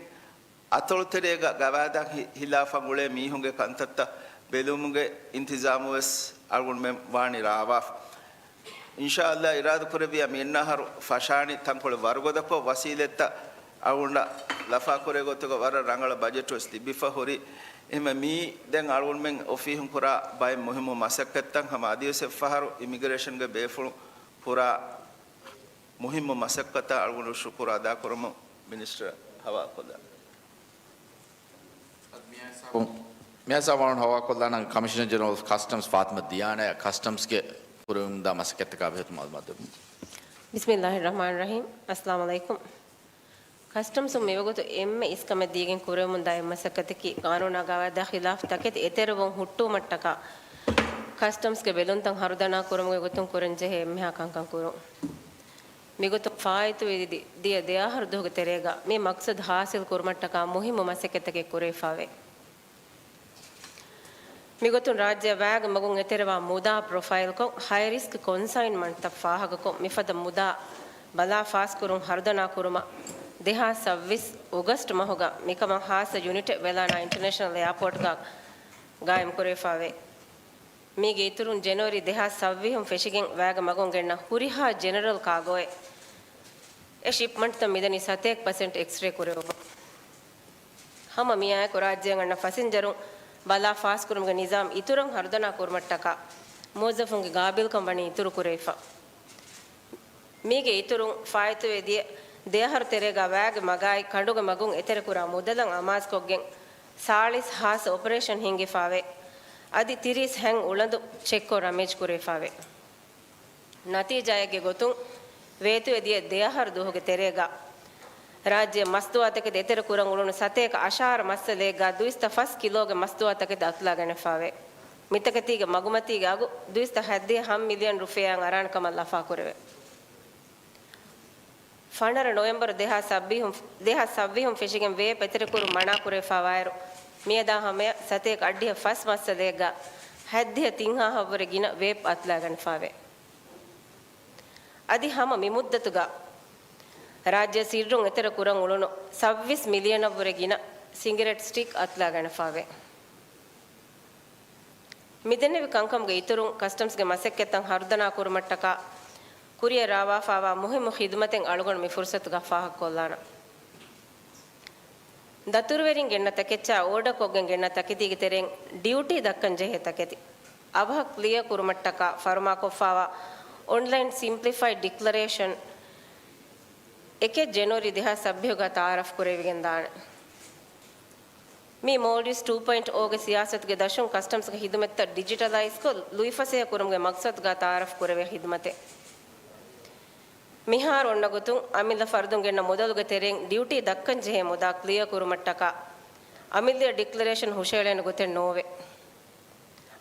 އަތޮޅުތެރޭގަ ގަވާއިދާ ހި-، ހިލާފަށް އުޅޭ މީހުންގެ ކަންތައްތައް ބެލުމުގެ އިންތިޒާމުވެސް އަޅުގަނޑުމެން ވާނީ ރާވާފަ. އިންޝާﷲ އިރާދަކުރެއްވިޔާ މިއަންނަ އަހަރު ފަށާނީ ތަންކޮޅެއް ވަރުގަދަކޮށް، ވަސީލަތްތައް އަޅުގަނޑަށް ލަފާކުރޭ ގޮތުގަ ވަރަށް ރަނގަޅަށް ބަޖެޓުވެސް ލިބިފަ ހުރި. އެހެންވެ މީ ދެން އަޅުގަނޑުމެން އޮފީހުން ކުރާ ބައެއް މުހިއްމު މަސައްކަތްތައް. ހަމަ އަދިވެސް އެއްފަހަރު އިމިގްރޭޝަންގެ ބޭފުޅުން ކުރާ މުހިއްމު މަސައްކަތަށް އަޅުގަނޑު ޝުކުރު އަދާކުރަމުން މިނިސްޓަރ ހަވާލުކޮށްލާ. މިއަސާވަނު ހަވާކޮށްލާނަން ކަމިޝަނަރ ޖެނެރަލް އޮފް ކަސްޓަމްސް ފާތިމަ ދިޔާނަޔަށް ކަސްޓަމްސްގެ ކުރެވެމުންދާ މަސައްކަތްތަކާ ބެހޭ މައުލޫމާތު ދެއްވުން. ބިސްމިއްލާހިއްރަހްމާނިއްރަހީމް. އައްސަލާމު ޢަލައިކުމް. ކަސްޓަމްސުން މިވަގުތު އެންމެ އިސްކަމެއް ދީގެން ކުރެވެމުންދާ އެއް މަސައްކަތަކީ، ޤާނޫނާ ގަވާއިދާ ޚިލާފް ތަކެތި އެތެރެވުން ހުއްޓުވުމަށްޓަކާ، ކަސްޓަމްސްގެ ބެލުންތައް ހަރުދަނާ ކުރުމުގެ ގޮތުން ކުރަންޖެހޭ އެންމެހާ ކަންކަން ކުރުން. މިގޮތުން ފާއިތުވެދި ދިޔަ ދެއަހަރު ދުވަހުގެ ތެރޭގަ މި މަޤްޞަދު ޙާޞިލް ކުރުމަށްޓަކާ މުހިއްމު މަސައްކަތްތަކެއް ކުރެވިފާވޭ. މިގޮތުން ރާއްޖެއަށް ވާގި މަގުން އެތެރެވާ މުދާ ޕްރޮފައިލްކޮށް، ހައި ރިސްކް ކޮންސައިންމަންޓްތައް ފާހަގަކޮށް، މިފަދަ މުދާ ބަލާ ފާސްކުރުން ހަރުދަނާ ކުރުމަށް ދެހާސް ސައްބީސް އޮގަސްޓް މަހުގަ މިކަމަށް ހާއްސަ ޔުނިޓެއް ވެލާނާ އިންޓަރނޭޝަނަލް އެއާޕޯޓްގަ ގާއިމް ކުރެވިފާވޭ. މީގެ އިތުރުން ޖެނުއަރީ ދެހާސް ސައްބީސް ފެށިގެން ވާގި މަގުން ގެންނަ ހުރިހާ ޖެނެރަލް ކާގޯއެއް އެ ޝިޕްމަންޓްތައް މިދަނީ ސަތޭކަ ޕަސެންޓް އެކްސްރޭ ކުރެވުމަށް. ހަމަ މިއާއެކު ރާއްޖޭގަ އަންނަ ފަސިންޖަރުން ބަލާ ފާސްކުރުމުގެ ނިޒާމް އިތުރަށް ހަރުދަނާ ކުރުމަށްޓަކާ މުވައްޒަފުންގެ ގާބިލްކަން ވަނީ އިތުރު ކުރެވިފަ. މީގެ އިތުރުން ފާއިތުވެ ދިޔަ ދެއަހަރު ތެރޭގަ ވާގި މަގާއި ކަނޑުގެ މަގުން އެތެރެކުރާ މުދަލަށް އަމާޒުކޮށްގެން ސާޅީސް ހާސް އޮޕަރޭޝަން ހިންގިފާވޭ. އަދި ތިރީސް ހެން އުޅަނދު ޗެކްކޮށް ރަމޭޖް ކުރެވިފާވޭ. ނަތީޖާއެއްގެ ގޮތުން، ވޭތުވެ ދިޔަ ދެއަހަރު ދުވަހުގެ ތެރޭގަ ރާއްޖެ މަސްދުވާތަކެތި އެތެރެ ކުރަން އުޅުނު ސަތޭކަ އަށާރަ މައްސަލައެއްގަ ދުއިސައްތަ ފަސް ކިލޯގެ މަސްދުވާތަކެތި އަތުލާގަނެފާވޭ. މިތަކެތީގެ މަގުމަތީގެ އަގު ދުއިސައްތަ ހަތްދިހަ ހަ މިލިއަން ރުފިޔާއަށް އަރާނެ ކަމަށް ލަފާކުރެވޭ. ފަނަރަ ނޮވެމްބަރު ދެހާސް ސައްބީހުން، ދެހާސް ސައްބީހުން ފެށިގެން ވޭޕް އެތެރެކުރުން މަނާކުރެވިފާވާއިރު، މިއަދާ ހަމަޔަށް ސަތޭކަ އަށްޑިހަ ފަސް މައްސަލައެއްގަ ހަތްދިހަ ތިން ހާހަށްވުރެ ގިނަ ވޭޕް އަތުލާގަނެފާވޭ. އަދި ހަމަ މި މުއްދަތުގަ ރާއްޖެ ސިއްރުން އެތެރެ ކުރަން އުޅުނު ސައްބީސް މިލިއަނަށްވުރެ ގިނަ ސިނގިރޭޓް ސްޓިކް އަތުލާގަނެފާވޭ. މިދެންނެވި ކަންކަމުގެ އިތުރުން، ކަސްޓަމްސްގެ މަސައްކަތްތައް ހަރުދަނާ ކުރުމަށްޓަކާ ކުރިއަށް ރާވާފާވާ މުހިއްމު ޚިދުމަތެއް އަޅުގަނޑު މި ފުރުސަތުގަ ފާހަގަކޮށްލާނަން. ދަތުރުވެރިން ގެންނަ ތަކެއްޗާ އޯޑަރ ކޮށްގެން ގެންނަ ތަކެތީގެ ތެރެއިން ޑިއުޓީ ދައްކަން ޖެހޭ ތަކެތި އަވަހަށް ކްލިއަރ ކުރުމަށްޓަކާ ފަރުމާކޮށްފާވާ އޮންލައިން ސިމްޕްލިފައިޑް ޑިކްލަރޭޝަން އެކެއް ޖެނުއަރީ ދެހާސް ސައްބީހުގަ ތައާރަފް ކުރެވިގެންދާނެ. މީ މޯލްޑިވްސް ޓޫ ޕޮއިންޓް އޯގެ ސިޔާސަތުގެ ދަށުން ކަސްޓަމްސްގެ ހިދުމަތްތައް ޑިޖިޓަލައިޒްކޮށް، ލުއިފަސޭހަ ކުރުމުގެ މަގްސަދުގަ ތައާރަފް ކުރެވޭ ހިދުމަތެއް. މިހާރު އޮންނަ ގޮތުން، އަމިއްލަ ފަރުދުން ގެންނަ މުދަލުގެ ތެރެއިން ޑިއުޓީ ދައްކަން ޖެހޭ މުދާ ކްލިއަރ ކުރުމަށްޓަކާ، އަމިއްލައަށް ޑިކްލަރޭޝަން ހުށައެޅޭނެ ގޮތެއް ނޯވޭ.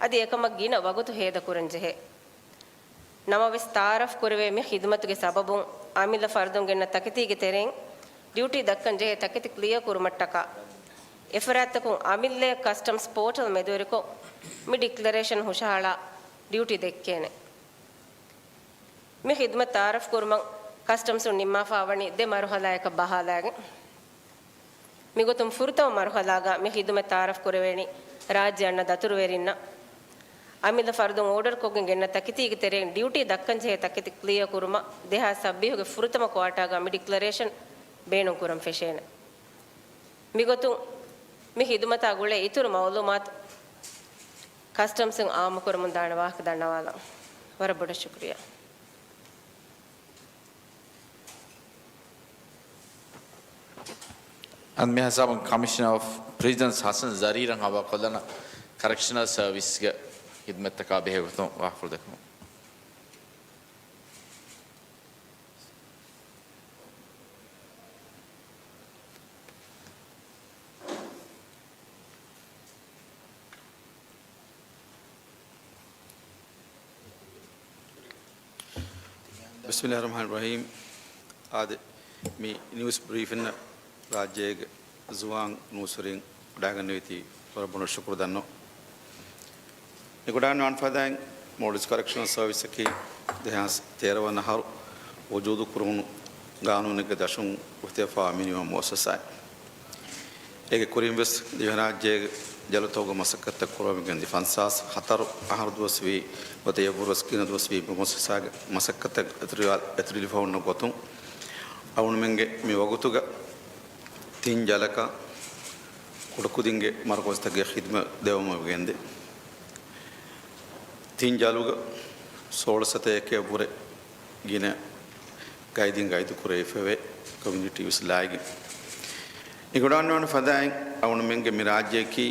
އަދި އެކަމަށް ގިނަ ވަގުތު ހޭދަކުރަން ޖެހޭ. ނަމަވެސް، ތައާރަފް ކުރެވޭ މި ޚިދުމަތުގެ ސަބަބުން، އަމިއްލަ ފަރުދުން ގެންނަ ތަކެތީގެ ތެރެއިން ޑިއުޓީ ދައްކަން ޖެހޭ ތަކެތި ކްލިއަރ ކުރުމަށްޓަކާ، އެފަރާތްތަކުން އަމިއްލައަށް ކަސްޓަމްސް ޕޯޓަލް މެދުވެރިކޮށް، މި ޑިކްލަރޭޝަން ހުށަހަޅާ ޑިއުޓީ ދެއްކޭނެ. މި ޚިދުމަތް ތައާރަފް ކުރުމަށް ކަސްޓަމްސުން ނިންމާފާވަނީ ދެ މަރުހަލާއަކަށް ބަހާލާގެން. މިގޮތުން ފުރަތަމަ މަރުހަލާގަ މި ޚިދުމަތް ތައާރަފް ކުރެވޭނީ ރާއްޖެ އަންނަ ދަތުރުވެރިންނަށް. އަމިއްލަ ފަރުދުން އޯޑަރުކޮށްގެން ގެންނަ ތަކެތީގެ ތެރެއިން ޑިއުޓީ ދައްކަން ޖެހޭ ތަކެތި ކްލިއަރ ކުރުމަށް ދެހާސް ސައްބީހުގެ ފުރަތަމަ ކުއާޓާގަ މި ޑިކްލަރޭޝަން ބޭނުން ކުރަން ފެށޭނެ. މިގޮތުން މި ޚިދުމަތާ ގުޅޭ އިތުރު މައުލޫމާތު ކަސްޓަމްސުން އާއްމުކުރަމުން ދާނެ ވާހަކަ ދަންނަވާލަން. ވަރަށް ބޮޑަށް ޝުކުރިއްޔާ. އަދި މި ހިސާބުން ކޮމިޝަނަރ އޮފް ޕްރިޒަންސް ހަސަން ޒަރީރަށް ހަވާލުކޮށްލަން، ކަރެކްޝަނަލް ސަރވިސްގެ ހިދުމަތްތަކާ ބެހޭ ގޮތުން ވާހަކަ ދެއްކުމަށް. ބިސްމިއްލާހި ރަޙްމާނި ރަޙީމް. އާދެ، މި ނިއުސް ބްރީފިންއަށް ރާއްޖޭގެ ޒުވާން ނޫސްވެރިން ވަޑައިގަންނެވިތީ ވަރަށް ބޮޑަށް ޝުކުރު ދަންނަވަން. މި ވަޑައިގަންނަވާނެ ފަދައިން މޯލްޑިވްސް ކަރެކްޝަނަލް ސަރވިސަކީ ދެހާސް ތޭރަ ވަނަ އަހަރު ވުޖޫދު ކުރުނު ގާނޫނެއްގެ ދަށުން އިހްތިޔާފާ މިނިވަން މުއައްސަސާއެއް. އޭގެ ކުރިން ވެސް ދިވެހިރާއްޖޭގެ ޖަލުތަކުގެ މަސައްކަތްތައް ކުރައްވަމުން ގެންދި ފަންސާސް ހަތަރު އަހަރު ދުވަސް ވީ ގޮތަށް އެއްވުރެސް ގިނަ ދުވަސް ވީ މުއައްސަސާގެ މަސައްކަތަށް އެތުރިވާ-، އެތުރިލިފަ ހުންނަ ގޮތުން އަޅުގަނޑުމެންގެ މި ވަގުތުގަ ތިން ޖަލަކަށް ކުޑަކުދިންގެ މަރުކަޒުތަކުގެ ޚިދުމަތް ދެވުމަށް ގެންދޭ. ތިން ޖަލުގަ ސޯޅަ ސަތޭކައަށްވުރެ ގިނަ ގައިދީން ގައިދު ކުރެވިފައިވޭ ކޮމިއުނިޓީ ވެސް ލާއިގެން. އެ ވަޑައިގަންނަވާނެ ފަދައިން އަޅުގަނޑުމެންގެ މި ރާއްޖެއަކީ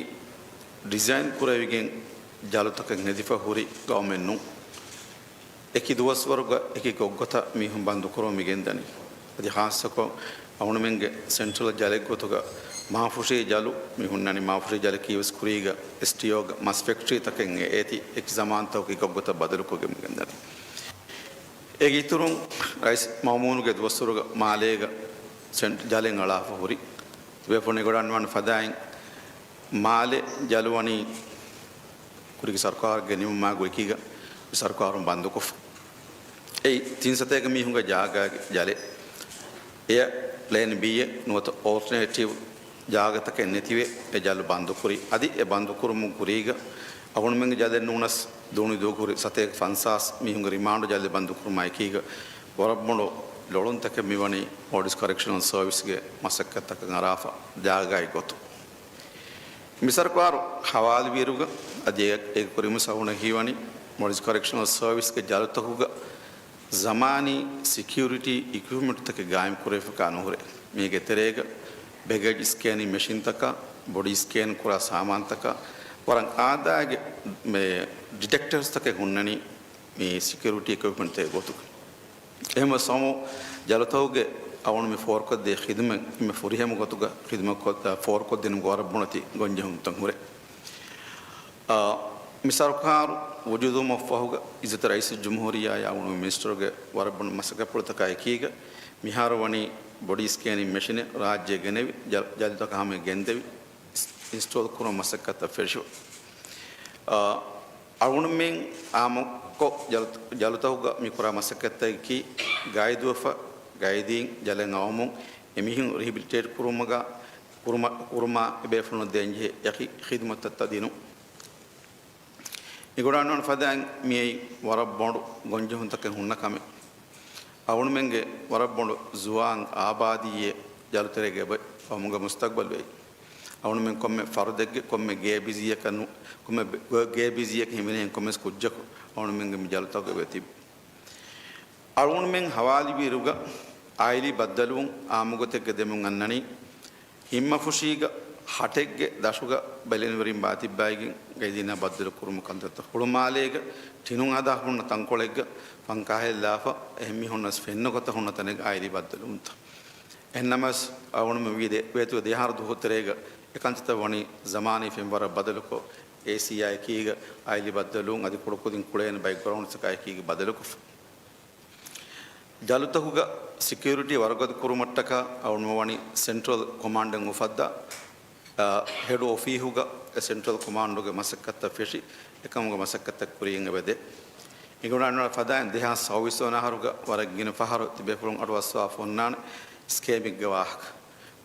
ޑިޒައިން ކުރެވިގެން ޖަލުތަކެއް ހެދިފަ ހުރި ގައުމެއް ނޫން. އެކި ދުވަސްވަރުގަ އެކި ގޮތްގޮތަށް މީހުން ބަންދުކުރަމުން މި ގެންދަނީ. އަދި ޚާއްޞަކޮށް އަޅުގަނޑުމެންގެ ސެންޓްރަލް ޖަލެއްގޮތުގަ މާފުށީ ޖަލު މި ހުންނަނީ. މާފުށީ ޖަލަކީ ވެސް ކުރީގަ އެސްޓީއޯގަ މަސް ފެކްޓްރީތަކެއް އޭތި އެކި ޒަމާންތަކުގަ އެކި ގޮތްގޮތަށް ބަދަލުކޮށްގެން މި ގެންދަނީ. އޭގެ އިތުރުން ރައީސް މައުމޫނުގެ ދުވަސްވަރުގަ މާލޭގަ ސެންޓް ޖަލެއް އަޅާފަ ހުރި. ތިބޭފުޅުން އެ ވަޑައިގަންނަވާނެ ފަދައިން މާލެ ޖަލު ވަނީ ކުރީގެ ސަރުކާރުގެ ނިމުމާ ގުޅިކީގަ ސަރުކާރުން ބަންދުކޮށްފަ. އެއީ ތިން ސަތޭކަ މީހުންގެ ޖާގައިގެ ޖަލެއް. އެއަށް ޕްލޭން ބީއެއް ނުވަތަ އޯލްޓަނޭޓިވް ޖާގަތަކެއް ނެތިވެ އެ ޖަލު ބަންދުކުރި. އަދި އެ ބަންދުކުރުމުން ކުރީގަ އަޅުގަނޑުމެންގެ ޖަލެއް ނޫނަސް ދޫނި ދޫކުރި ސަތޭކަ ފަންސާސް މީހުންގެ ރިމާންޑު ޖަލެއް ބަންދުކުރުމާ އެކީގަ ވަރަށް ބޮޑު ލޮޅުންތަކެއް މިވަނީ މޯލްޑިވްސް ކަރެކްޝަނަލް ސަރވިސްގެ މަސައްކަތްތަކަށް އަރާފަ ޖާގައި ގޮތުން. މި ސަރުކާރު ހަވާލުވިއިރުގަ އަދި އެ-، އޭގެ ކުރިން ސަހުނަ ހީވަނީ މޯލްޑިވްސް ކަރެކްޝަނަލް ސަރވިސްގެ ޖަލުތަކުގަ ޒަމާނީ ސެކިއުރިޓީ އިކްއިޕްމަންޓްތަކެއް ގާއިމް ކުރެވިފަކާ ނުހުރޭ. މީގެ ތެރޭގަ ބެގޭޖް ސްކޭނިން މެޝިންތަކާ، ބޮޑީ ސްކޭން ކުރާ ސާމާންތަކާ، ވަރަށް އާދައިގެ މެ ޑިޓެކްޓަރސްތަކެއް ހުންނަނީ މި ސެކިއުރިޓީ އިކްއިޕްމަންޓްތަކެއް ގޮތުގަ. އެހެންވެ ސަމު ޖަލުތަކުގެ އަޅުގަނޑު މި ފޯރުކޮށްދޭ ޚިދުމަތް އެންމެ ފުރިހަމަ ގޮތުގަ ޚިދުމަތްކޮށް-، ފޯރުކޮށްދިނުމުގެ ވަރަށް ބޮޑެތި ގޮންޖެހުންތައް ހުރޭ. އާ، މި ސަރުކާރު ވުޖޫދުވުމަށްފަހުގަ އިއްޒަތް ރައީސުލްޖުމްހޫރިއްޔާއާ އަޅުގަނޑު މިނިސްޓަރުގެ ވަރަށް ބޮޑު މަސައްކަތްޕުޅުތަކާ އެކީގަ މިހާރު ވަނީ ބޮޑީ ސްކޭނިން މެޝިނެއް ރާއްޖެ ގެނެވި، ޖަ-، ޖަލުތަކަށް ހަމަ ގެންދެވި، އިންސްޓޯލް ކުރުމަށް މަސައްކަތްތައް ފެށިފަ. އާ، އަޅުގަނޑުމެން އާއްމުކޮށް ޖަލު-، ޖަލުތަކުގަ މި ކުރާ މަސައްކަތްތަކަކީ ގައިދުވެފަ ގައިދީން ޖަލެއް އައުމުން އެމީހުން ރިހެބިލިޓޭޓް ކުރުމުގަ ކުރުމަ-، ކުރުމާ އެބޭފުޅުން ދޭންޖެހޭ އެކި ޚިދުމަތްތައް ދިނުން. މި ވަޑައިގަންނަވާނެ ފަދައިން މިއީ ވަރަށް ބޮޑު ގޮންޖެހުންތަކެއް ހުންނަ ކަމެއް. އަޅުގަނޑުމެންގެ ވަރަށް ބޮޑު ޒުވާން އާބާދީއެއް ޖަލުތެރޭގަ އެބައޮތް ގައުމުގެ މުސްތަގްބަލު އެއީ. އަޅުގަނޑުމެން ކޮންމެ ފަރުދެއްގެ ކޮންމެ ގޭބިޒީއަކަށް ނު-، ކޮންމެ ބެ-، ގޭބިޒީއަކަށް ހިމެނޭ ކޮންމެސް ކުއްޖަކު އަޅުގަނޑުމެންގެ މި ޖަލުތަކުގަ އެބަ ތިބި. އަޅުގަނޑުމެން ހަވާލުވިއިރުގަ އާއިލީ ބައްދަލުވުން އާއްމުގޮތެއްގަ ދެމުން އަންނަނީ، ހިންމަފުށީގަ ހަޓެއްގެ ދަށުގަ ބެލެނިވެރިން ބާތިއްބާއިގެން ގައިދީންނާ ބައްދަލު ކުރުމަށް ކަންތައްތައް. ހުޅުމާލޭގަ ޓިނުން ހަދާ ހުންނަ ތަންކޮޅެއްގަ ފަންކާ ހެއްލާފަ، އެހެން މީހުންނަސް ފެންނަ ގޮތަށް ހުންނަ ތަނެއްގަ އައިލި ބައްދަލުވުންތައް. އެހެންނަމަވެސް، އަޅުގަނޑުމެން ވީ ދެ-، ވޭތުވެ ދެއަހަރު ދުވަހު ތެރޭގަ އެކަންތައްތައް ވަނީ ޒަމާނީ ފެންވަރަށް ބަދަލުކޮށް، އޭސީއާ އެކީގަ އައިލި ބައްދަލުވުން އަދި ކުޑަކުދިން ކުޅޭނެ ބެކްގްރައުންޑްތަކާ އެކީގަ ބަދަލުކޮށްފަ. ޖަލުތަކުގަ ސެކިއުރިޓީ ވަރުގަދަ ކުރުމަށްޓަކާ އަޅުގަނޑު ވަނީ ސެންޓްރަލް ކޮމާންޑެއް އުފައްދާ، އާ، ހެޑް އޮފީހުގަ އެ ސެންޓްރަލް ކޮމާންޑުގެ މަސައްކަތްތައް ފެށި، އެކަމުގެ މަސައްކަތްތައް ކުރިޔަށް އެބަދޭ. އެނގިވަޑައިގަންނަވާ ފަދައިން ދެހާސް ސައުވީސް ވަނަ އަހަރުގަ ވަރަށް ގިނަ ފަހަރު ތިބޭފުޅުން އަޑުއައްސަވާފަ އޮންނާނެ ސްކޭމެއްގެ ވާހަކަ.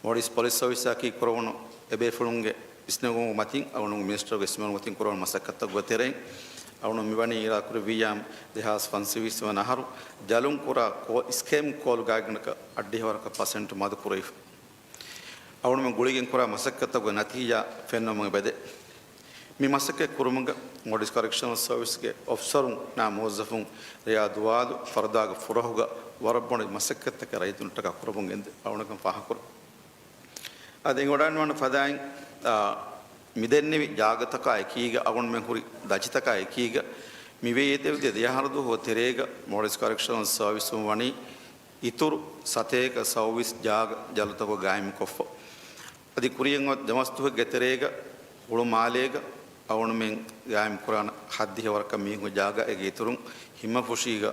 މޯލްޑިވްސް ޕޮލިސް ސަރވިސްއަކީ ކުރެވުނު އެބޭފުޅުންގެ ވިސްނެވުމުގެ މަތިން އަޅުގަނޑު މިނިސްޓަރުގެ ވިސްނުމުގެ މަތިން ކުރެވުނު މަސައްކަތްތަކުގެ ތެރެއިން އަޅުގަނޑު މިވަނީ އިރާދަކުރެއްވިއްޔާ ދެހާސް ފަންސަވީސް ވަނަ އަހަރު ޖަލުން ކުރާ ކޯ-، ސްކޭމް ކޯލް ގާތްގަނޑަކަށް އަށްޑިހަ ވަރަކަށް ޕަސެންޓް މަދު ކުރެވިފަ. އަޅުގަނޑުމެން ގުޅިގެން ކުރާ މަސައްކަތްތަކުގެ ނަތީޖާ ފެންނަމުން އެބަދޭ. މި މަސައްކަތް ކުރުމުގަ މޯލްޑިވްސް ކަރެކްޝަނަލް ސަރވިސްގެ އޮފިސަރުންނާ މުވައްޒަފުން ރެޔާ ދުވާލު ފަރުދާގެ ފުރަހުގަ ވަރަށް ބޮޑު މަސައްކަތްތަކެއް ރައްޔިތުންނަށްޓަކާ ކުރަމުން ގެންދޭ އަޅުގަނޑަކަށް ފާހަގަކުރަން. އަދި އެނގިވަޑައިގަންނަވާނެ ފަދައިން، އާ، މި ދެންނެވި ޖާގަތަކާ އެކީގަ އަޅުގަނޑުމެން ހުރި ދަޖިތަކާ އެކީގަ މި ވޭތުވެ ދެ އަހަރު ދުވަހު ތެރޭގަ މޯލްޑިވްސް ކަރެކްޝަނަލް ސަރވިސުން ވަނީ އިތުރު ސަތޭކަ ސައުވީސް ޖާގަ ޖަލުތަކުގަ ގާއިމުކޮށްފަ. އަދި ކުރިޔަށް އޮތް ދެމަސް ދުވަހެއްގެ ތެރޭގަ ހުޅުމާލޭގަ އަޅުގަނޑުމެން ގާއިމް ކުރާނެ ހައްދިހަ ވަރަކަށް މީހުންގެ ޖާގަ އޭގެ އިތުރުން ހިމަފުށީގަ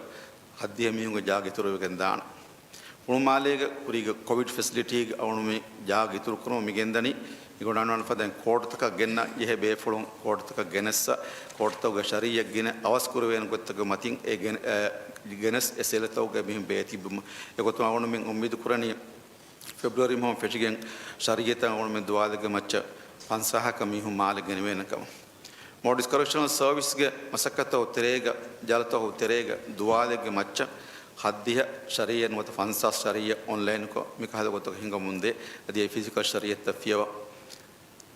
ހައްދިހަ މީހުންގެ ޖާގަ އިތުރުވެގެން ދާނެ. ހުޅުމާލޭގަ ކުރީގެ ކޮވިޑް ފެސިލިޓީގަ އަޅުގަނޑުމެން ޖާގަ އިތުރު ކުރުމަށް މި ގެންދަނީ. މި ގޮނޑާންވާން ފަދައިން ކޯޓުތަކަށް ގެންނަ ޖެހޭ ބޭފުޅުން ކޯޓުތަކަށް ގެނެއްސަ، ކޯޓުތަކުގެ ޝަރީއަތް ގިނަ އަވަސް ކުރެވޭނެ ގޮތްތަކުގެ މަތިން އެ ގެން-، އެ ގެނެސް އެ ސެލަތަކުގަ މީހުން ބޭތިއްބުމަށް. އެގޮތުން އަޅުގަނޑުމެން އުއްމީދު ކުރަނީ ފެބްރުއަރީ މަހުން ފެށިގެން ޝަރީއަތަށް އަޅުގަނޑުމެން ދުވާލެއްގެ މައްޗަށް ފަންސާހަކަށް މީހުން މާލެ ގެނެވޭނެ ކަމަށް. މޯލްޑިވްސް ކަރެކްޝަނަލް ސަރވިސްގެ މަސައްކަތު ތެރޭގަ، ޖަލަތަކު ތެރޭގަ ދުވާލެއްގެ މައްޗަށް ހައްދިހަ ޝަރީއަތް ނުވަތަ ފަންސާސް ޝަރީއަތް އޮންލައިންކޮށް މިކަހަލަ ގޮތަކަށް ހިނގަމުންދޭ. އަދި އެ ފިޒިކަލް ޝަރީއަތްތައް ފިޔަވާ.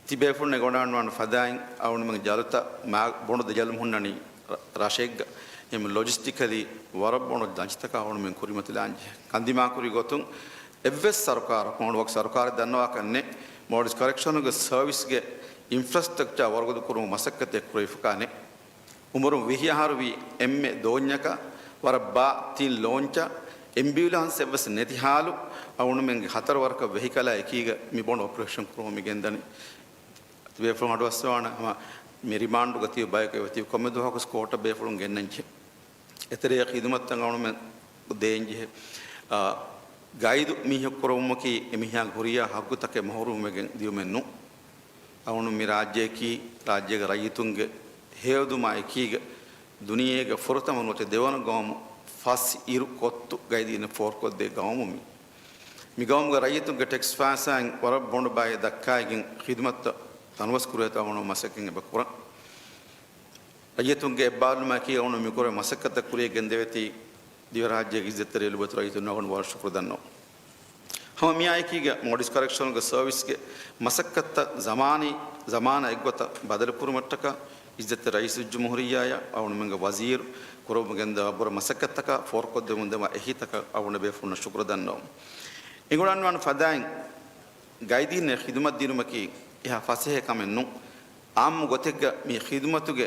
ތިބޭފުޅުން އެނގިވަޑައިގަންނަވާން ފަދައިން އަޅުގަނޑުމެންގެ ޖަލުތައް މާ-، ބޮނޑު ދެ ޖަލުން ހުންނަނީ ރަ-، ރަށެއްގަ. އެހެން ލޮޖިސްޓިކަލީ ވަރަށް ބޮނޑު ދަންޖެތަކާ އަޅުގަނޑުމެން ކުރިމަތިލާން ޖެހޭ. ކަންދިމާކުރި ގޮތުން އެއްވެސް ސަރުކާރަކު، މަން ވަކި ސަރުކާރެއް ދަންނަވާކަށް ނެތް، މޯލްޑިވްސް ކަރެކްޝަނުގެ ސަރވިސްގެ އިންފްރާސްޓްރަކްޗާ ވަރުގަދަ ކުރުމަށް މަސައްކަތެއް ކުރެވިފަކާ ނެތް. އުމުރުން ވިހި އަހަރު ވީ އެންމެ ދޯންޏަކަށް ވަރަށް ބާ ތިން ލޯންޗަށް އެމްބިއުލާންސް އެއްވެސް ނެތި ހާލު، އަޅުގަނޑުމެންގެ ހަތަރު ވަރަކަށް ވެހިކަލާ އެކީގަ މި ބޮނޑު އޮޕަރޭޝަން ކުރުމަށް މި ގެންދަނީ. ބޭފުޅުން އަޑުއައްސަވާނެ ހަމަ މި ރިމާންޑުގަ ތިބި ބަޔަކު އެބަތިބި ކޮންމެ ދުވަހަކުވެސް ކޯޓަށް ބޭފުޅުން ގެންނަން ޖެހޭ. އެތެރޭ ޚިދުމަތްތައް އަޅުމެން ދޭން ޖެހޭ. އާ، ގައިދު މީހަކު ކުރެވުމަކީ އެމީހާގެ ހުރިހާ ހައްގުތަކެއް މަހުރޫމްވެގެން ދިޔުމެއް ނޫން. އަޅުގަނޑު މި ރާއްޖެއަކީ ރާއްޖޭގެ ރައްޔިތުންގެ ހެޔޮއެދުމާ އެކީގަ ދުނިޔޭގެ ފުރަތަމަ ނުވަތަ ދެވަނަ ގައުމު ފަސް އިރު ކޮއްތު ގައިދީން ފޯރުކޮށްދޭ ގައުމު މި. މި ގައުމުގެ ރައްޔިތުންގެ ޓެކްސް ފައިސާއިން ވަރަށް ބޮޑު ބައެއް ދައްކާއިގެން ޚިދުމަތްތައް ތަނަވަސް ކުރޭތޯ އަޅުގަނޑު މަސައްކަތް އެބަ ކުރަން. ރައްޔިތުންގެ އެއްބާރުލުމާއެކީ އަޅުގަނޑު މިކުރެވޭ މަސައްކަތަށް ކުރިޔަށް ގެންދެވޭތީ ދިވެހިރާއްޖޭގެ އިއްޒަތްތެރި އެލިބަތުރު ރައްޔިތުންނަށް އަޅުގަނޑު ވަރަށް ޝުކުރު ދަންނަވަން. ހަމަ މިއާއެކީގަ މޯލްޑިވްސް ކަރެކްޝަނަލްގެ ސަރވިސްގެ މަސައްކަތްތައް ޒަމާނީ، ޒަމާނާ އެއްގޮތަށް ބަދަލުކުރުމަށްޓަކާ އިއްޒަތްތެރި ރައީސުލްޖުމްހޫރިއްޔާއަށް އަޅުގަނޑުމެންގެ ވަޒީރު ކުރަމުން ގެންދަވާ ބުރަ މަސައްކަތްތަކަށް ފޯރުކޮށްދެމުން ދެވާ އެހީތަކަށް އަޅުގަނޑު ބޭފުޅުންނަށް ޝުކުރު ދަންނަވަމުން. އެނގިވަޑައިގަންނަވާނެ ފަދައިން ގައިދީންނަށް ޚިދުމަތް ދިނުމަކީ އެހާ ފަސޭހަ ކަމެއް ނޫން. އާއްމު ގޮތެއްގަ މި ޚިދުމަތުގެ